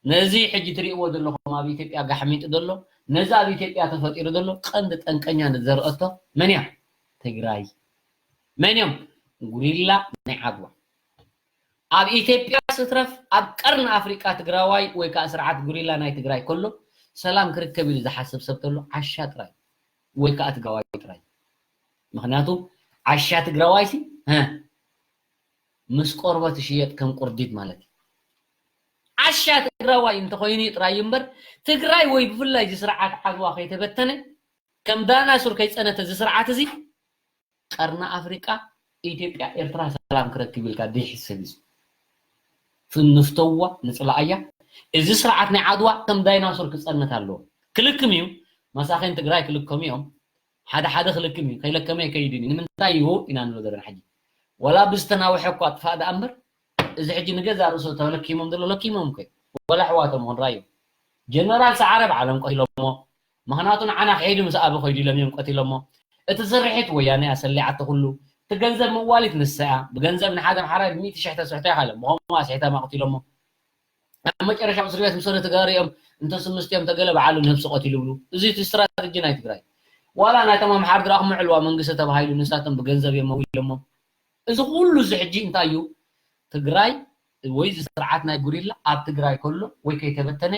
ነዚ ሕጂ ትሪእዎ ዘለኹም ኣብ ኢትዮጵያ ጋሕሚጡ ዘሎ ነዚ ኣብ ኢትዮጵያ ተፈጢሩ ዘሎ ቀንዲ ጠንቀኛ ንዘርእቶ መን እያ ትግራይ መን እዮም ጉሪላ ናይ ዓድዋ ኣብ ኢትዮጵያ ስትረፍ ኣብ ቀርኒ ኣፍሪቃ ትግራዋይ ወይ ከዓ ስርዓት ጉሪላ ናይ ትግራይ ከሎ ሰላም ክርከብ ኢሉ ዝሓስብ ሰብ ተሎ ዓሻ ጥራይ ወይ ከዓ ትግራዋይ ጥራይ ምክንያቱ ዓሻ ትግራዋይ ሲ ምስ ቆርበት ይሽየጥ ከም ቁርዲድ ማለት እዩ። ዓሻ ትግራዋይ እንተኾይኑ ጥራይ እምበር ትግራይ ወይ ብፍላይ እዚ ስርዓት ዓድዋ ከይተበተነ ከም ዳናሱር ከይፀነተ እዚ ስርዓት እዚ ቀርኒ ኣፍሪቃ ኢትዮጵያ ኤርትራ ሰላም ክረክብ ኢልካ ዘይሕሰብ እዩ። ፍንፍተዋ ንፅላኣያ እዚ ስርዓት ናይ ዓድዋ ከም ዳይናሱር ክፀነት ኣለዎ። ክልክም እዩ መሳኺን ትግራይ ክልከሙ እዮም። ሓደ ሓደ ክልክም እዩ ከይለከመ ኣይከይድን እዩ ንምንታይ እዩ ኢና ንብሎ ዘለና ሕጂ ዋላ ብዝተናውሐ እኳ ጥፋእ ደኣ እምበር እዚ ሕጂ ንገዛ ርእሶ ተለኪሞም ዘሎ ለኪሞም እኮ ወላ ኣሕዋቶም ክንራዩ ጀነራል ሰዓረ ብዓለም ቀቲሎሞ ምኽንያቱ ንዓና ክሒዱ ምስ ኣበ ከይዱ ኢሎም እዮም ቀቲሎሞ እቲ ስርሒት ወያነ ኣሰሊዓቶ ኩሉ እቲ ገንዘብ መዋሊት ንሳ እያ ብገንዘብ ንሓደ ኣምሓራይ ብሚእቲ ሽሕ ተስሕቶ ኢኻ ኢሎም ብኸምኡ ኣስሒቶም ኣቕቲሎሞ ኣብ መጨረሻ እስር ቤት ምስ ወደ ተጋሪኦም እንተ ስምስቲኦም ተገለ በዓሉ ነብሱ ቀቲሉ ብሉ እዚ እቲ ስትራተጂ ናይ ትግራይ ዋላ ናይቶም ኣምሓር ድራኹም ዕልዋ መንግስቲ ተባሂሉ ንሳቶም ብገንዘብ እዮም መዊሎሞ እዚ ኩሉ እዚ ሕጂ እንታይ እዩ ትግራይ ወይ እዚ ስርዓት ናይ ጉሪላ ኣብ ትግራይ ከሎ ወይ ከይተበተነ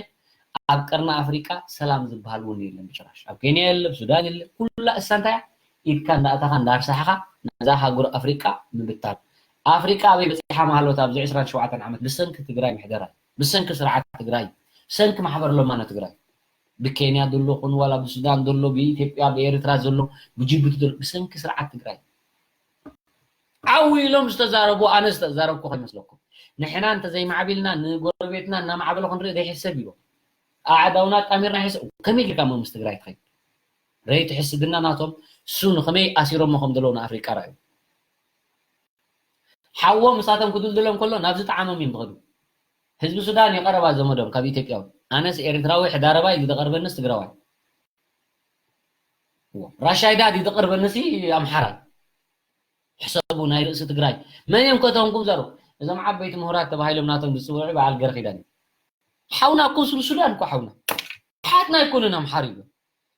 ኣብ ቀርኒ ኣፍሪቃ ሰላም ዝበሃል እውን የለን ብጭራሽ ኣብ ኬንያ የለ ሱዳን የለ ኩላ እሳ እንታይ ኢድካ እንዳእታኻ እንዳርሳሕኻ ነዛ ሃገር ኣፍሪቃ ምብታን ኣፍሪቃ ኣበይ በፂሓ ማሃለወት ኣብዚ ዕስራን ሸውዓተን ዓመት ብሰንኪ ትግራይ ምሕደራ እዩ ብሰንኪ ስርዓት ትግራይ እዩ ብሰንኪ ማሕበር ለማኖ ትግራይ ብኬንያ ዘሎ ኹን ዋላ ብሱዳን ዘሎ ብኢትዮጵያ ብኤርትራ ዘሎ ብጅቡቲ ዘሎ ብሰንኪ ስርዓት ትግራይ ዓው ኢሎም ዝተዛረቡ ኣነ ዝተዛረብኩ ከይመስለኩም ንሕና እንተዘይማዕቢልና ንጎረቤትና እናማዕበለ ክንርኢ ዘይሕሰብ እዩ። ኣዕዳውና ኣጣሚርና ሕሰብ ከመይ ጌርካ ምስ ትግራይ ትኸይድ? ረይቲ ሕስድና ናቶም እሱ ንኸመይ ኣሲሮሞ ከም ዘለዉ ንኣፍሪቃ ረኣዩ። ሓዎም ምሳቶም ክድልድሎም ከሎ ናብዚ ጣዕሞም እዮም ዝኸዱ። ህዝቢ ሱዳን የቐረባ ዘመዶም ካብ ኢትዮጵያዊ ኣነስ ኤርትራዊ ሕዳረባይ ዝደቐርበንስ ትግራዋይ ራሻይዳ ድዩ ደቐርበንሲ ኣምሓራይ ሕሰቡ ናይ ርእሲ ትግራይ መን እዮም ከተንኩም ዘሩ እዞም ዓበይቲ ምሁራት ተባሂሎም ናቶም ዝፅውዑ በዓል ገርኺዳን ሓውና እኮ ሱር ሱዳን እኮ ሓውና ሓትና ኣይኮነን ኣምሓር እዩ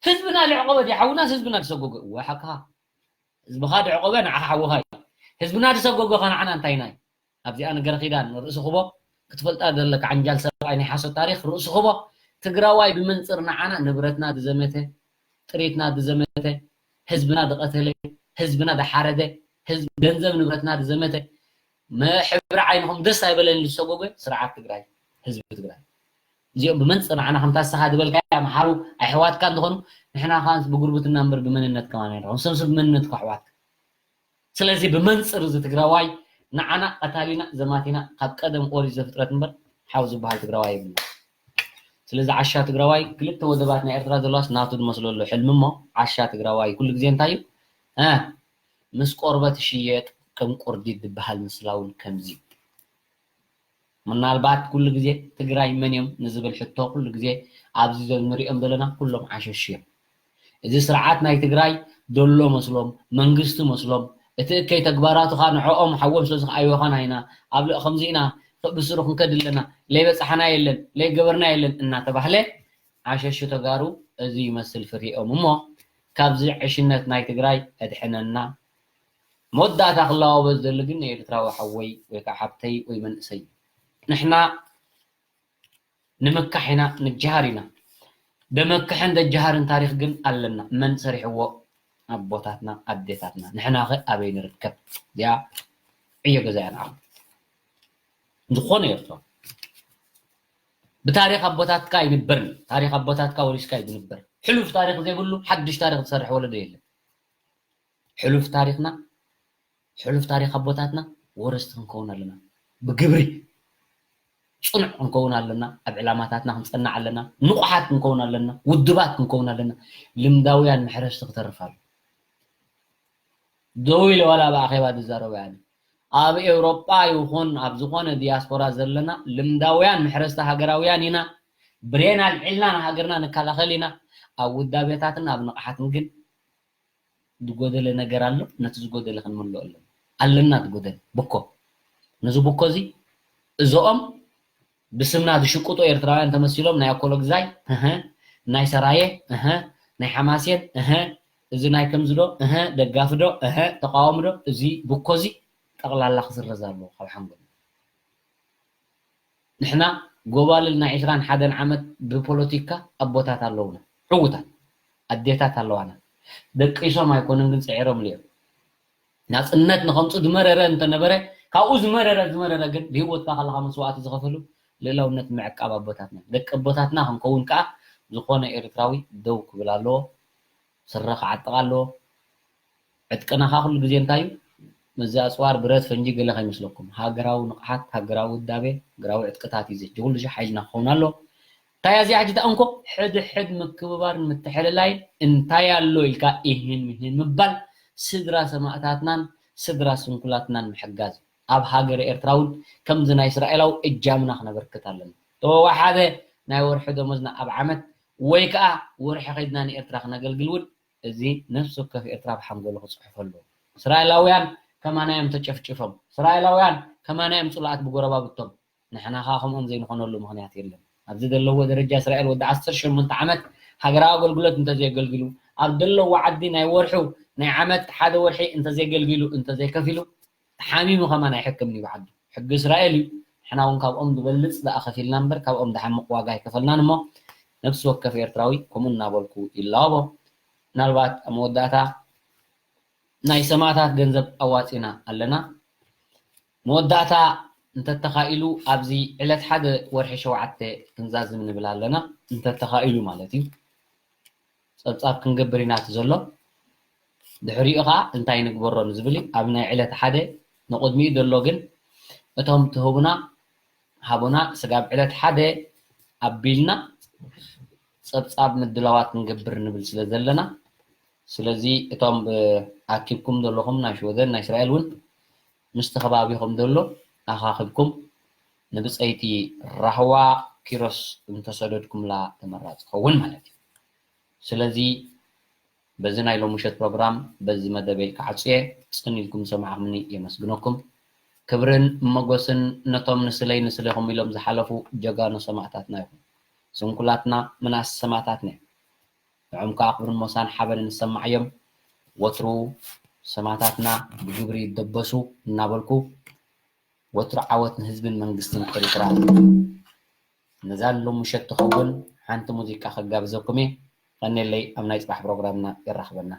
ህዝብና ልዕቆበ ድዩ ሓውናስ ህዝብና ዝሰጎጎ እወ ሓቅኻ ህዝብኻ ድዕቆበ ንዓኻ ሓውኻ እዩ ህዝብና ዝሰጎጎ ከ ንዓና እንታይ ናይ ኣብዚኣ ነገር ኺዳን ርእሲ ክቦ ክትፈልጣ ዘለካ ዓንጃል ሰብኣይ ናይ ሓሶት ታሪክ ርእሲ ክቦ ትግራዋይ ብመንፅር ንዓና ንብረትና ዝዘመተ ጥሪትና ዝዘመተ ህዝብና ዝቐተለ ህዝብና ዝሓረደ ህዝብ ገንዘብ ንብረትና ዝዘመተ መሕብሪ ዓይንኹም ደስ ኣይበለኒ ዝሰጎጎ ስርዓት ትግራይ ህዝቢ ትግራይ እዚኦም ብመንፅር ንዓና ከምታ ንስኻ ዝበልካያ ኣምሓሩ ኣሕዋትካ እንትኾኑ ንሕና ከ ብጉርብትና እምበር ብመንነት ከማን ኣይንረኽቦም ሰምሲ ብመንነትካ ኣሕዋትካ ስለዚ ብመንፅር እዚ ትግራዋይ ንዓና ቀታሊና ዘማቲና ካብ ቀደም ኦሪት ዘፍጥረት እምበር ሓው ዝበሃል ትግራዋይ የብልና ስለዚ ዓሻ ትግራዋይ ክልተ ወደባት ናይ ኤርትራ ዘለዋስ ናቱ ዝመስሎ ኣሎ ሕልሚ እሞ ዓሻ ትግራዋይ ኩሉ ግዜ እንታይ እዩ እ ምስ ቆርበት ይሽየጥ ከም ቁርዲድ ዝበሃል ምስላ እውን ከምዚ ምናልባት ኩሉ ግዜ ትግራይ መን እዮም ንዝብል ሕቶ ኩሉ ግዜ ኣብዚ ንሪኦም ዘለና ኩሎም ዓሸሽ እዮም እዚ ስርዓት ናይ ትግራይ ደሎ መስሎም መንግስቲ መስሎም እቲ እከይ ተግባራቱ ኻ ንዕኦም ሓዎም ስለ ዝኸኣዩኻና ኢና ኣብ ልእ ከምዚ ኢና ብስሩ ክንከድ ኣለና ለይበፃሓና የለን ለይገበርና የለን እናተባህለ ዓሸሹ ተጋሩ እዚ ይመስል ፍሪኦም እሞ ካብዚ ዕሽነት ናይ ትግራይ ኣድሕነና መወዳእታ ክለዋወጥ ዝደሊ ግን ንኤርትራዊ ሓወይ ወይ ከዓ ሓብተይ ወይ መንእሰይ እዩ ንሕና ንምካሕ ኢና ንጀሃር ኢና ደመክሕን ደጀሃርን ታሪክ ግን ኣለና መን ሰሪሕዎ ኣቦታትና ኣዴታትና ንሕና ከ ኣበይ ንርከብ እዚኣ ዕዮ ገዛ እያ ንዓኹም ዝኾነ ኤርትራ ብታሪክ ኣቦታትካ ይንበርን ታሪክ ኣቦታትካ ወሪስካ እዩ ዝንበር ሕሉፍ ታሪክ ዘይብሉ ሓድሽ ታሪክ ዝሰርሕ ወለዶ የለን ሕሉፍ ታሪክና ሕሉፍ ታሪክ ኣቦታትና ወረስቲ ክንከውን ኣለና ብግብሪ ፅኑዕ ክንከውን ኣለና ኣብ ዕላማታትና ክንፀናዕ ኣለና ንቑሓት ክንከውን ኣለና ውድባት ክንከውን ኣለና ልምዳውያን መሕረስቲ ክተርፍ ኣሎ ደው ኢለ ዋላ ኣብ ኣኼባ ዝዛረቡ ያኒ ኣብ ኤውሮጳ ይኹን ኣብ ዝኾነ ዲያስፖራ ዘለና ልምዳውያን መሕረስቲ ሃገራውያን ኢና ብሬና ኣልዒልና ንሃገርና ንከላኸል ኢና ኣብ ውዳቤታትን ኣብ ንቕሓትን ግን ዝጎደለ ነገር ኣሎ ነቲ ዝጎደለ ክንምልኦ ኣለና ኣለና ዝጎደለ ብኮ ነዚ ብኮ እዚ እዞኦም ብስምና ዝሽቅጡ ኤርትራውያን ተመሲሎም ናይ ኣኮሎግዛይ እህ ናይ ሰራየ እህ ናይ ሓማሴን እህ እዚ ናይ ከምዚ ዶ እህ ደጋፊ ዶ እህ ተቃዋሚ ዶ እዚ ብኮ እዚ ጠቕላላ ክስረዝ ኣለዎ ካብ ሓንጎል ንሕና ጎባልል ናይ ዕስራን ሓደን ዓመት ብፖለቲካ ኣቦታት ኣለውና ዕዉታት ኣዴታት ኣለዋና ደቂሶም ኣይኮኑን ግን ፅዒሮም ልዮም ናፅነት ንኸምፁ ዝመረረ እንተነበረ ካብኡ ዝመረረ ዝመረረ ግን ብሂወትካ ከለካ መስዋእቲ ዝኸፈሉ ልእላውነት ምዕቃብ ኣቦታትና ደቂ ኣቦታትና ክንከውን ከዓ ዝኾነ ኤርትራዊ ደው ክብል ኣለዎ ስረ ክዓጥቕ ኣለዎ ዕጥቅና ከዓ ኩሉ ግዜ እንታይ እዩ ምስዚ ኣፅዋር ብረት ፈንጂ ገለ ከይመስለኩም ሃገራዊ ንቕሓት ሃገራዊ ውዳቤ ሃገራዊ ዕጥቅታት እዩ ዘጂ ኩሉ ሺ ሓይልና ክኸውን ኣለዎ እንታይ እዚኣ ሕጂ ተኣንኮ ሕድሕድ ምክብባርን ምትሕልላይን እንታይ ኣሎ ኢልካ ኢህን ምሂን ምባል ስድራ ሰማእታትናን ስድራ ስንኩላትናን ምሕጋዝ እዩ ኣብ ሃገረ ኤርትራ እውን ከምዚ ናይ እስራኤላዊ እጃምና ክነበርክት ኣለና ተወሓደ ናይ ወርሒ ደሞዝና ኣብ ዓመት ወይ ከዓ ወርሒ ከይድና ንኤርትራ ክነገልግል እውን እዚ ነፍሲ ወከፍ ኤርትራ ብሓንጎሉ ክፅሕፎ ኣለዎ እስራኤላውያን ከማና እዮም ተጨፍጭፎም እስራኤላውያን ከማና እዮም ፅሉኣት ብጎረባብቶም ንሕና ከዓ ከምኦም ዘይንኾነሉ ምኽንያት የለን ኣብዚ ዘለዎ ደረጃ እስራኤል ወዲ ዓሰርተ ሸሞንተ ዓመት ሃገራዊ ኣገልግሎት እንተዘየገልግሉ ኣብ ዘለዎ ዓዲ ናይ ወርሑ ናይ ዓመት ሓደ ወርሒ እንተዘየገልግሉ እንተዘይከፊሉ ሓሚሙ ከማን ኣይሕክምን እዩ ብዓዱ ሕጊ እስራኤል እዩ ንሕና እውን ካብኦም ዝበልፅ ደኣ ከፊልና እምበር ካብኦም ዝሓምቕ ዋጋ ኣይከፈልናን እሞ ነብሲ ወከፍ ኤርትራዊ ከምኡ እናበልኩ ይላወቦ ምናልባት ኣብ መወዳእታ ናይ ሰማእታት ገንዘብ ኣዋፂና ኣለና መወዳእታ እንተተኻኢሉ ኣብዚ ዕለት ሓደ ወርሒ ሸውዓተ ክንዛዝም ንብል ኣለና እንተተኻኢሉ ማለት እዩ ፀብፃብ ክንገብር ኢና እቲ ዘሎ ድሕሪኡ ከዓ እንታይ ንግበሮ ንዝብል እዩ ኣብ ናይ ዕለት ሓደ ንቕድሚኡ ዘሎ ግን እቶም ትህቡና ሃቡና። ስጋብ ዕለት ሓደ ኣቢልና ጸብጻብ ምድላዋት ንገብር ንብል ስለ ዘለና፣ ስለዚ እቶም ኣኪብኩም ዘለኹም ናይ ሽወደን ናይ እስራኤል እውን ምስቲ ከባቢኹም ዘሎ ኣኻኽብኩም ንብጸይቲ ራህዋ ኪሮስ እንተሰደድኩምላ ተመራጺ ክኸውን ማለት እዩ። ስለዚ በዚ ናይ ሎምሸት ፕሮግራም በዚ መደበይ ክዓጹ እየ። ጽን ኢልኩም ዝሰማዕኩምኒ የመስግነኩም። ክብርን መጎስን ነቶም ንስለይ ንስሌኹም ኢሎም ዝሓለፉ ጀጋኑ ሰማእታትና ይኹን። ስንኩላትና ምናስ ሰማእታትና እዮም። ንዕም ከዓ ክብርን ሞሳን ሓበንን ዝሰማዓዮም። ወትሩ ሰማእታትና ብግብሪ ይደበሱ እናበልኩ ወትሩ ዓወት ንህዝብን መንግስትን ኤርትራ። ነዛ ሎምሸት ትኸውን ሓንቲ ሙዚቃ ከጋብዘኩም እየ። ቀኔለይ ኣብ ናይ ጽባሕ ፕሮግራምና የራኽበና።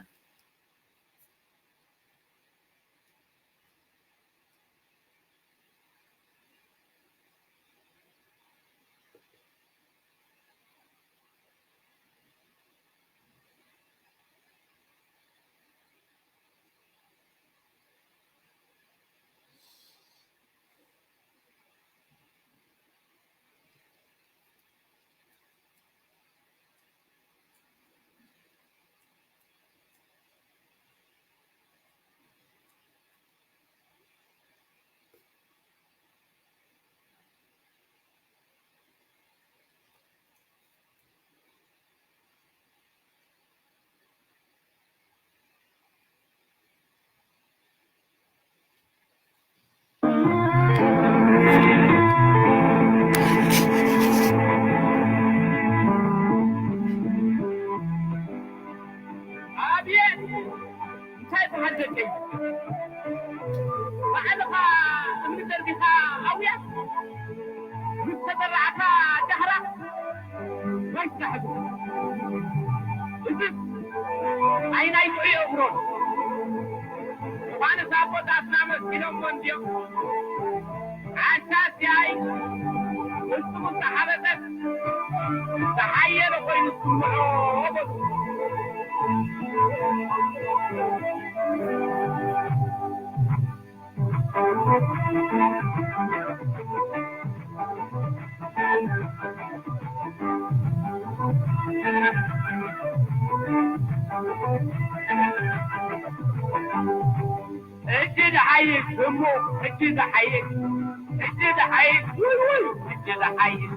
ኣቤት! እንታይ በሃል ደቀይ? ባዕልኻ እምኒ ደርቢኻ ኣውያ፣ ምስ ተዘራዕካ ዳህራ፣ ወይ ዳሕዱ። እዝስ ኣይ ናይ ጥዑይ እግሮን። እኳንስ ኣቦታትና መሲሎሞ እንድዮም። ዓሻ ሲያይ ፍጹም ዝተሓበጠት ዝሓየለ ኮይኑ ዝስምዖ በሉ። ሕጂ ደሓይሽ እሞ፣ ሕጂ ደሓይሽ፣ ሕጂ ደሓይሽ፣ ውይ፣ ውይ፣ ሕጂ ደሓይሽ።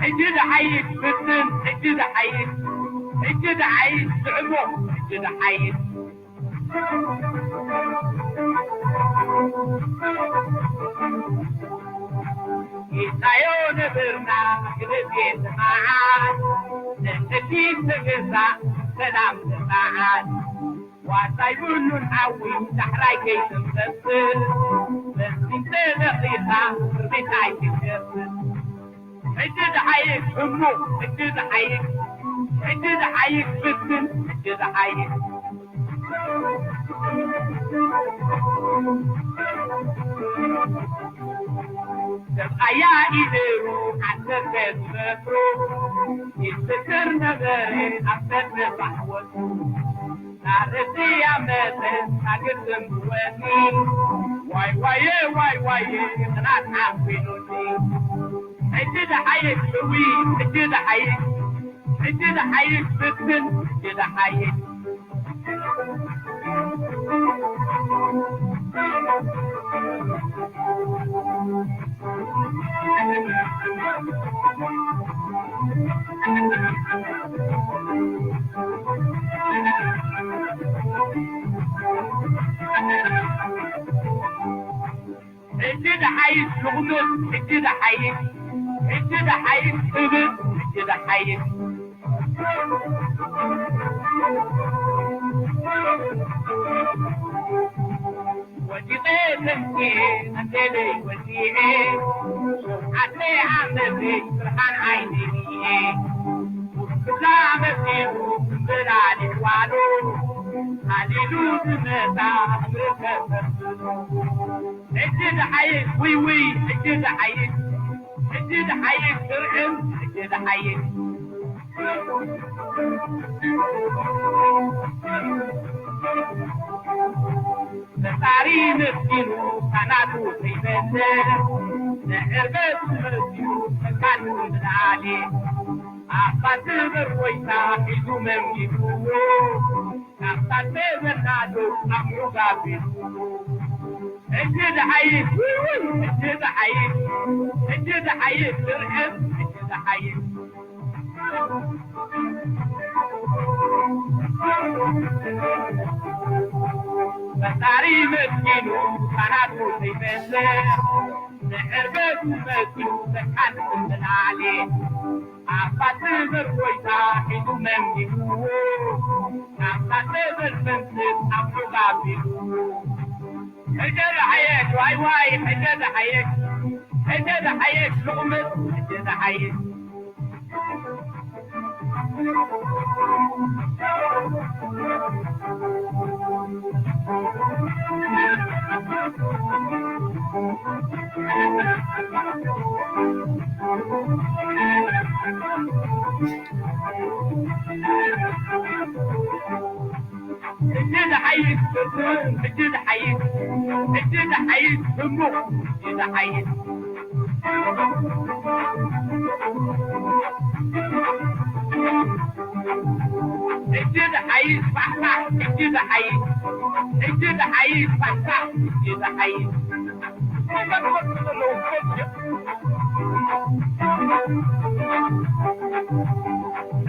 ሕጂ ደሓይሽ፣ ፍትን፣ ሕጂ ደሓይሽ፣ ሕጂ ደሓይሽ፣ ስዕሞ፣ ሕጂ ደሓይሽ። ጌታዮ ነበርና ክልቤት መዓት፣ ንሕዲት ተገዛ ሰላም መዓት። ዋሳይ ብሉን ሓዊ ዳሕራይ ከይትንፈስል፣ በዚ እንተደኺኻ እርቢት ኣይትገስል። ሕጂ ዝሓይሽ ህሙ፣ ሕጂ ዝሓይሽ፣ ሕጂ ዝሓይሽ ፍትን፣ ሕጂ ዝሓይሽ። ሰብኣያ ኢደሩ ዓሰርተ ዝመትሩ፣ ይስክር ነበረ ኣብ ሰልፊ ባሕወቱ። ናረቲ ኣመተ ሳግርትን ብወኒ፣ ዋይ ዋየ፣ ዋይ ዋየ፣ ጽናት ዓንፊኑኒ። ሕጂ ዝሓይሽ እዊ፣ ሕጂ ዝሓይሽ፣ ሕጂ ዝሓይሽ ፍትን፣ ሕጂ ዝሓይሽ። ሕጂ ዝሓይሽ ልቑምስ፣ ሕጂ ዝሓይሽ፣ ሕጂ ዝሓይሽ ክብር፣ ሕጂ ዝሓይሽ። ወዲቐ ተንሲኤ፣ መንገደይ ወዲኤ፣ ሸውዓተ ዓመተይ ብርሃን ዓይነይ ርኤ። ኩላ መሲሉ እምበላሊሕ ዋሉ፣ ሃሊሉ ዝመጻ እምሪ ተሰብስቡ። ሕጂ ዝሓይሽ ውይ ውይ፣ ሕጂ ዝሓይሽ፣ ሕጂ ዝሓይሽ ስርዕም፣ ሕጂ ዝሓይሽ። ፈጣሪ መስኪኑ ካናቱ ዘይበልዕ፣ ንዕርበቱ መሲሉ ተካሉ ንላዕሊ። ኣባት ነበር ኮይታ ሒዙ መንጊጉዎ፣ ካብታ ተበላዶ ኣምዑ ጋቢሉ። ሕጂ ደሓይሽ፣ ውይ፣ ውይ፣ ሕጂ ደሓይሽ፣ ሕጂ ደሓይሽ፣ ስርዕት፣ ሕጂ ደሓይሽ። ፈጣሪ መስኪኑ ካናቱ ዘይበልዕ፣ ንዕርበቱ መሲሉ ተካሉ ንላዕሊ። ኣባት ነበር ኮይታ ሒዙ መንጊጉዎ፣ ካብታ ተበል መንስት ኣምዑ ጋቢሉ። ሕጂ ደሓየሽ፣ ዋይ ዋይ፣ ሕጂ ደሓየሽ፣ ሕጂ ደሓየሽ፣ ልቑምጥ፣ ሕጂ ደሓየሽ። ሕጂ ዝሓይሽ ፍጹም፣ ሕጂ ዝሓይሽ፣ ሕጂ ዝሓይሽ ጽቡቕ፣ ሕጂ ዝሓይሽ። ሕጂ ዝሓይሽ ፋሕፋሕ፣ ሕጂ ዝሓይሽ፣ ሕጂ ዝሓይሽ ፋሕፋሕ፣ ሕጂ ዝሓይሽ።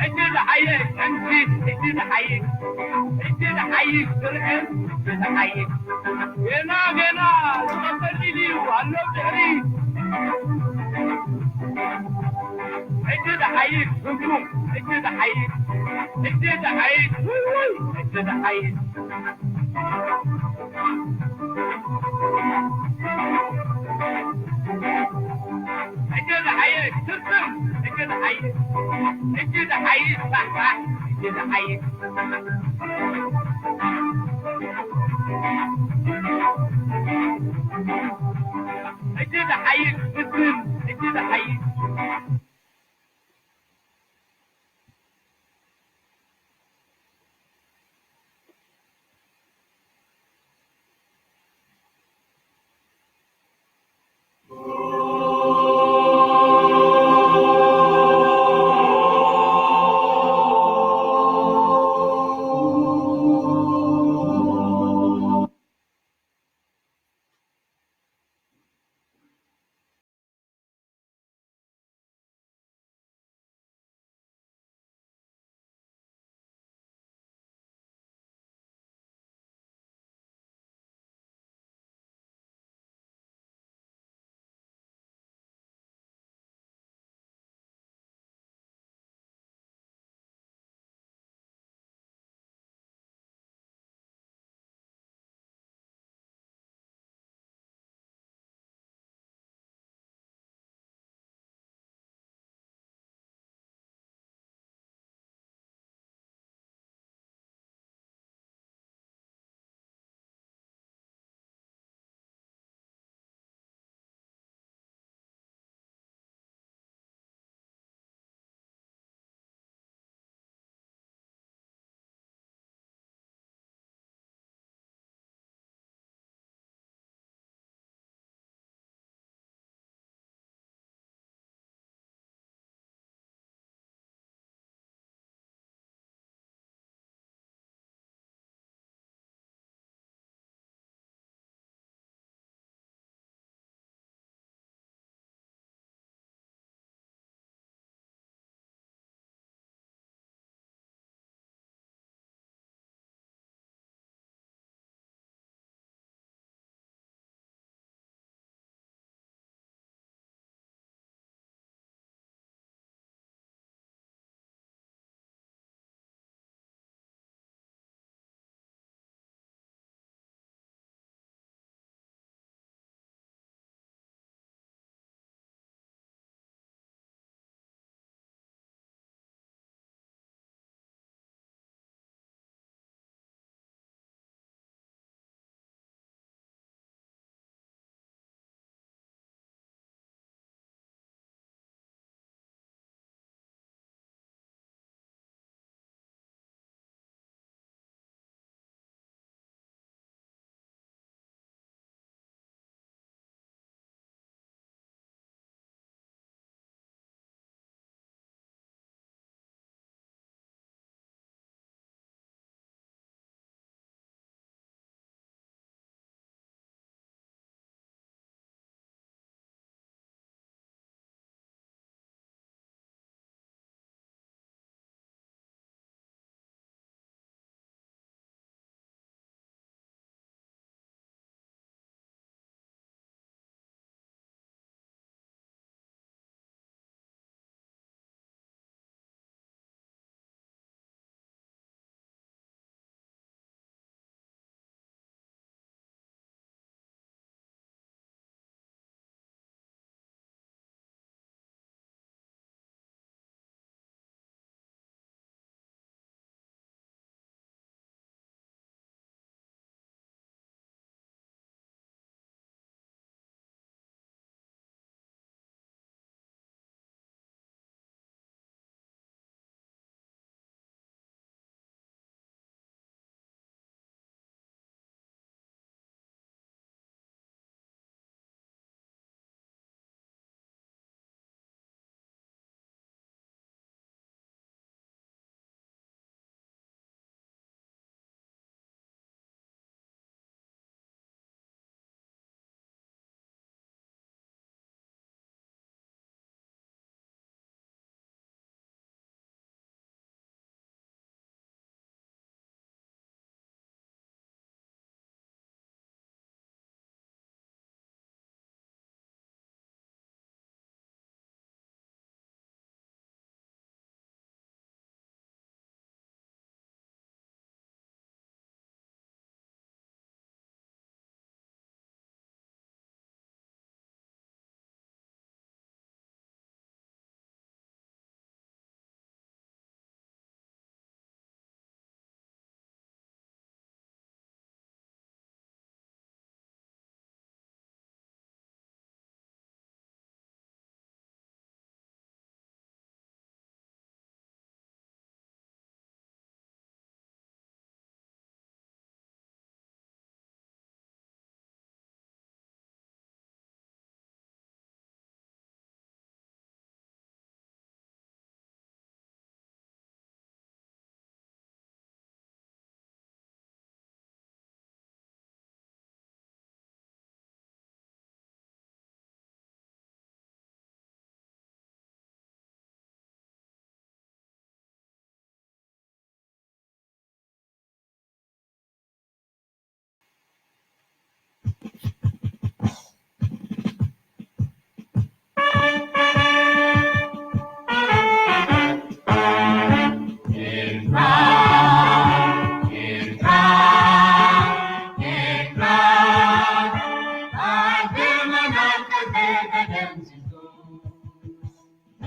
ሕጂ ዝሓይሽ ዕንኪት፣ ሕጂ ዝሓይሽ፣ ሕጂ ዝሓይሽ ስርዕት፣ ሕጂ ዝሓይሽ። ገና፣ ገና፣ ዝቐጸል ኢሉ እዩ፣ ኣሎ ድሕሪ። ሕጂ ዝሓይሽ ፍጹም፣ ሕጂ ዝሓይሽ፣ ሕጂ ዝሓይሽ፣ ውይ፣ ውይ፣ ሕጂ ዝሓይሽ። ሕጂ ዝሓይሽ ስርጽም፣ ሕጂ ዝሓይሽ፣ ሕጂ ዝሓይሽ ሳሕሳሕ፣ ሕጂ ዝሓይሽ። ሕጂ ዝሓይሽ ስርጽም፣ ሕጂ ዝሓይሽ።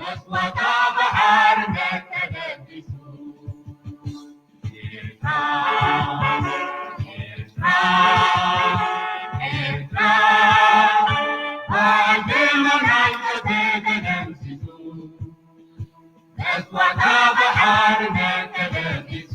መስዋእታ ብሓርነት ተደምሲሱ። ኤርትራ፣ ኤርትራ፣ ኤርትራ፣ ባድመ ናይ ጽፍሒ ተደምሲሱ። መስዋእታ ብሓርነት ተደምሲሱ።